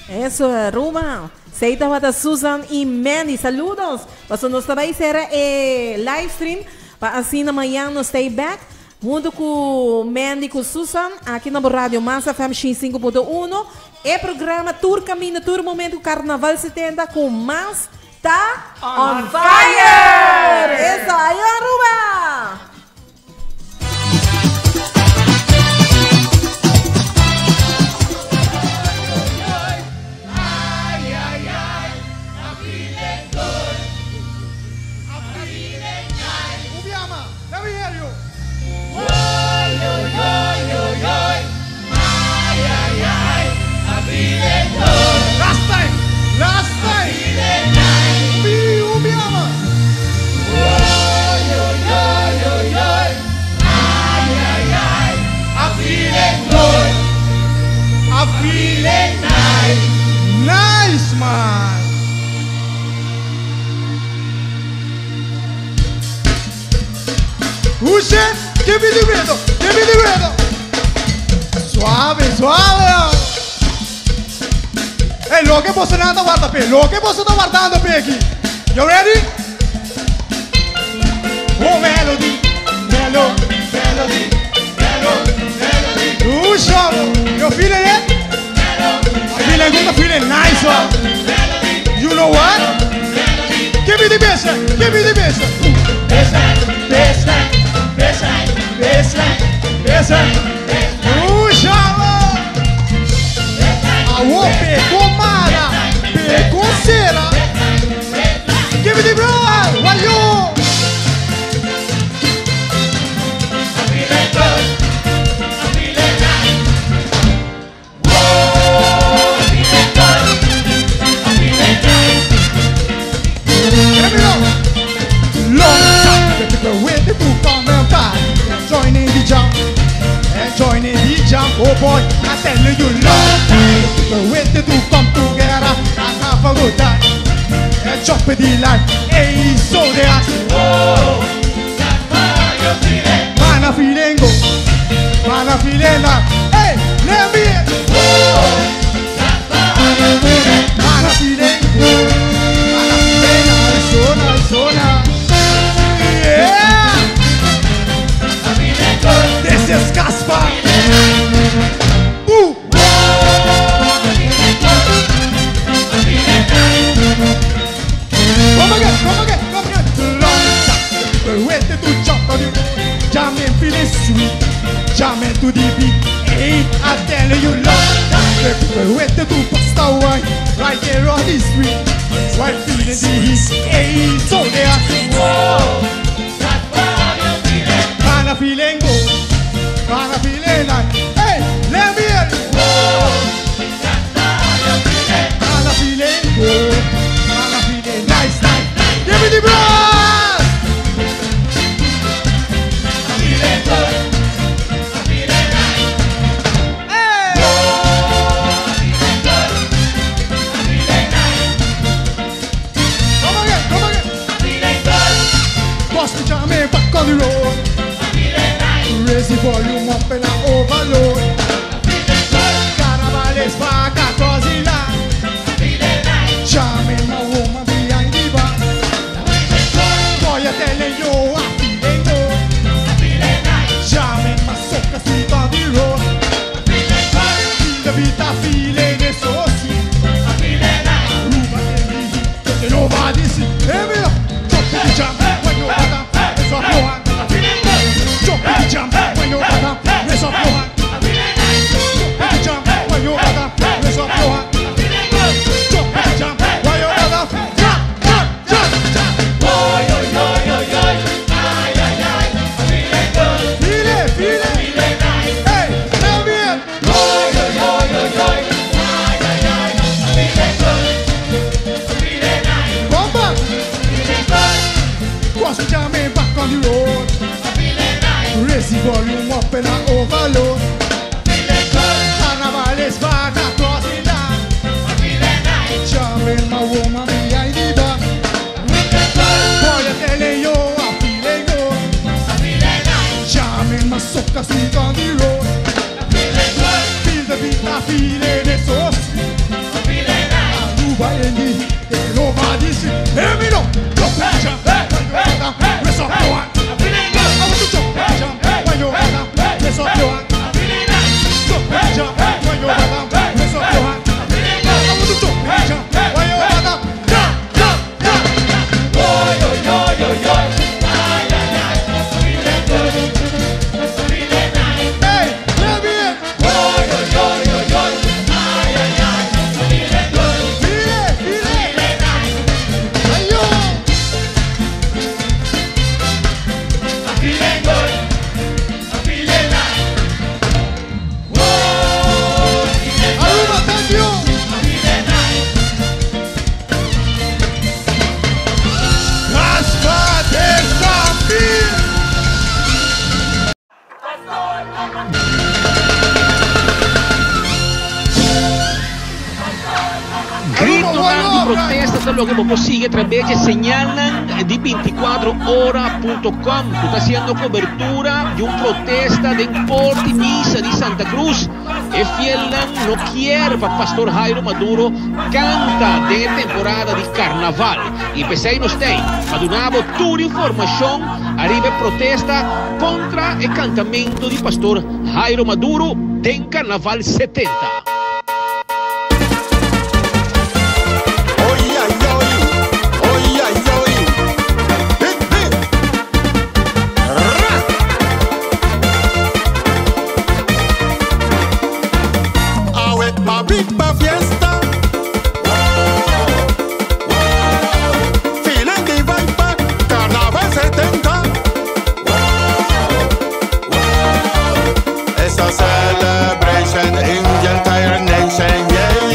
Eso, Aruba. Sei tabata Susan y Mandy. Saludos. Paso nos ta bay cera e live stream pa asina mañan nos stay back hunto cu Mandy cu Susan aki na bo radio Mas FM 105.1. E programa Tur Caminda Tur Momento Carnaval 70 cu Mas ta on fire! Eso, ayo Aruba! Last time! Last time! Ubi, ubi, ama! I'm feeling good. I'm feeling nice. Nice, man. Who's it? Give me the rhythm. Give me the rhythm. Suave, suave. Hey, lo que você não tá guardando, pe. Lo que você tá guardando, pe aqui. You ready? Oh, melody, melo, melody, melo, melody. Puxa, you feeling it? I feeling good, I feeling nice, one. You know what? Give me the bass, give me the bass. Bassline, bassline, bassline, bassline, bassline. Puxa, Aô, pegou mara, pegou cera. Give me the bro, valeu! With the two come and party, joining the jump, and joining the jump. Oh boy, I tell you, you long time. People with the two come together and have a good time. And jump in the line, hey, so they ask, oh, that's how you feeling. Man, I'm feeling good. Man, I'm feeling nice. Hey, let me hear. Oh, that's how you feeling. Man, I'm feeling good. Man, I'm feeling nice, so nice, so nice. Yeah! This is Caspar. Ooh. Come again, come again, come again. Long time. Wait to jump on you. Jamming, feeling sweet. Jamming to the beat. Hey, I tell you, long time. Wait to bust a wine right here on the street. While feeling the heat, hey, so they are sing, whoa. And I'm feeling good, and I'm feeling like, hey, let me hear it. Whoa. And I'm feeling good, and I'm feeling nice, nice. Give me the brass. I'm feeling good, I'm feeling nice. Hey. Come again, come again. Boss me jamming back on the road. Raise the volume up and I overload. Carnaval is back across the land. Jamming my woman behind the bar. Boy, I'm telling you, I'm feeling good. Jamming my soca sweet on the road. Feel the beat, I'm feeling it so sweet. Aruba in the heat, taking over the city. Hey, me up. Jump to the jam when you hotter, raise up your hand. Jump to the jam when you hotter, raise up your hand. Jump to the jam when you hotter, raise up your hand. Jump to the jam when you hotter, jump, jump, jump, jump. Feel it, feel it. Hey, let me hear. Come back. Cross the jamming back on the road. Raise the volume up and I overload. Carnaval is back across the land. Jamming my woman behind the bar. Boy, I'm telling you, I'm feeling good. Jamming my soca sweet on the road. Feel the beat, I feel it, it's so sweet. Aruba in the heat, taking over the street. Hear me now, jump, jump, when you hotter, raise up your hand. I want to jump, jump, when you hotter, raise up your hand. Jump, jump, when you hotter, raise up your hand. I want to jump, jump, when you hotter, jump, jump, jump. Hey, let me hear. Feel it, feel it. Ayo. Aruba, thank you. Raspa de Zambia. Grito di protesta ta loke bo sigui a traves di señal di 24ora.com. Ta haciendo cobertura di un protesta di Porta Misa di Santa Cruz. E fielnan no kier pa Pastor Jairo Maduro canta den temporada di carnaval. Y p'esey nos t'ey pa duna bo tur informacion ariba protesta contra e cantamento di Pastor Jairo Maduro den Carnaval 70. Oi, ai, oi, oi, ai, oi. Hip, hip. Ra. Awe pa big pa fiesta. Feeling the vibe pa Carnaval 70. It's a celebration in the entire nation, yeah.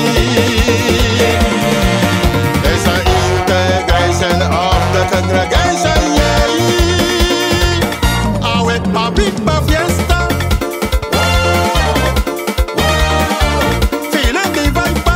It's an integration of the congregation, yeah. Awe pa big pa fiesta. Feeling the vibe pa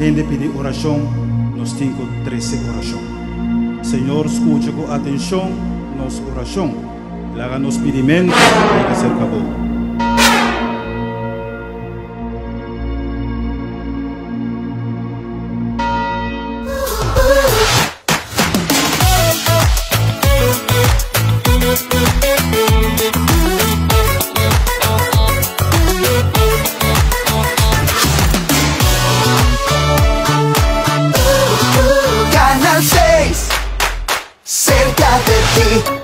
Hende pidi orashon, nos tin ku trese orashon. Señor skucha ku atenshon nos orashon, laga nos pidimentu yega serka bo. Canal 6, cerca de ti.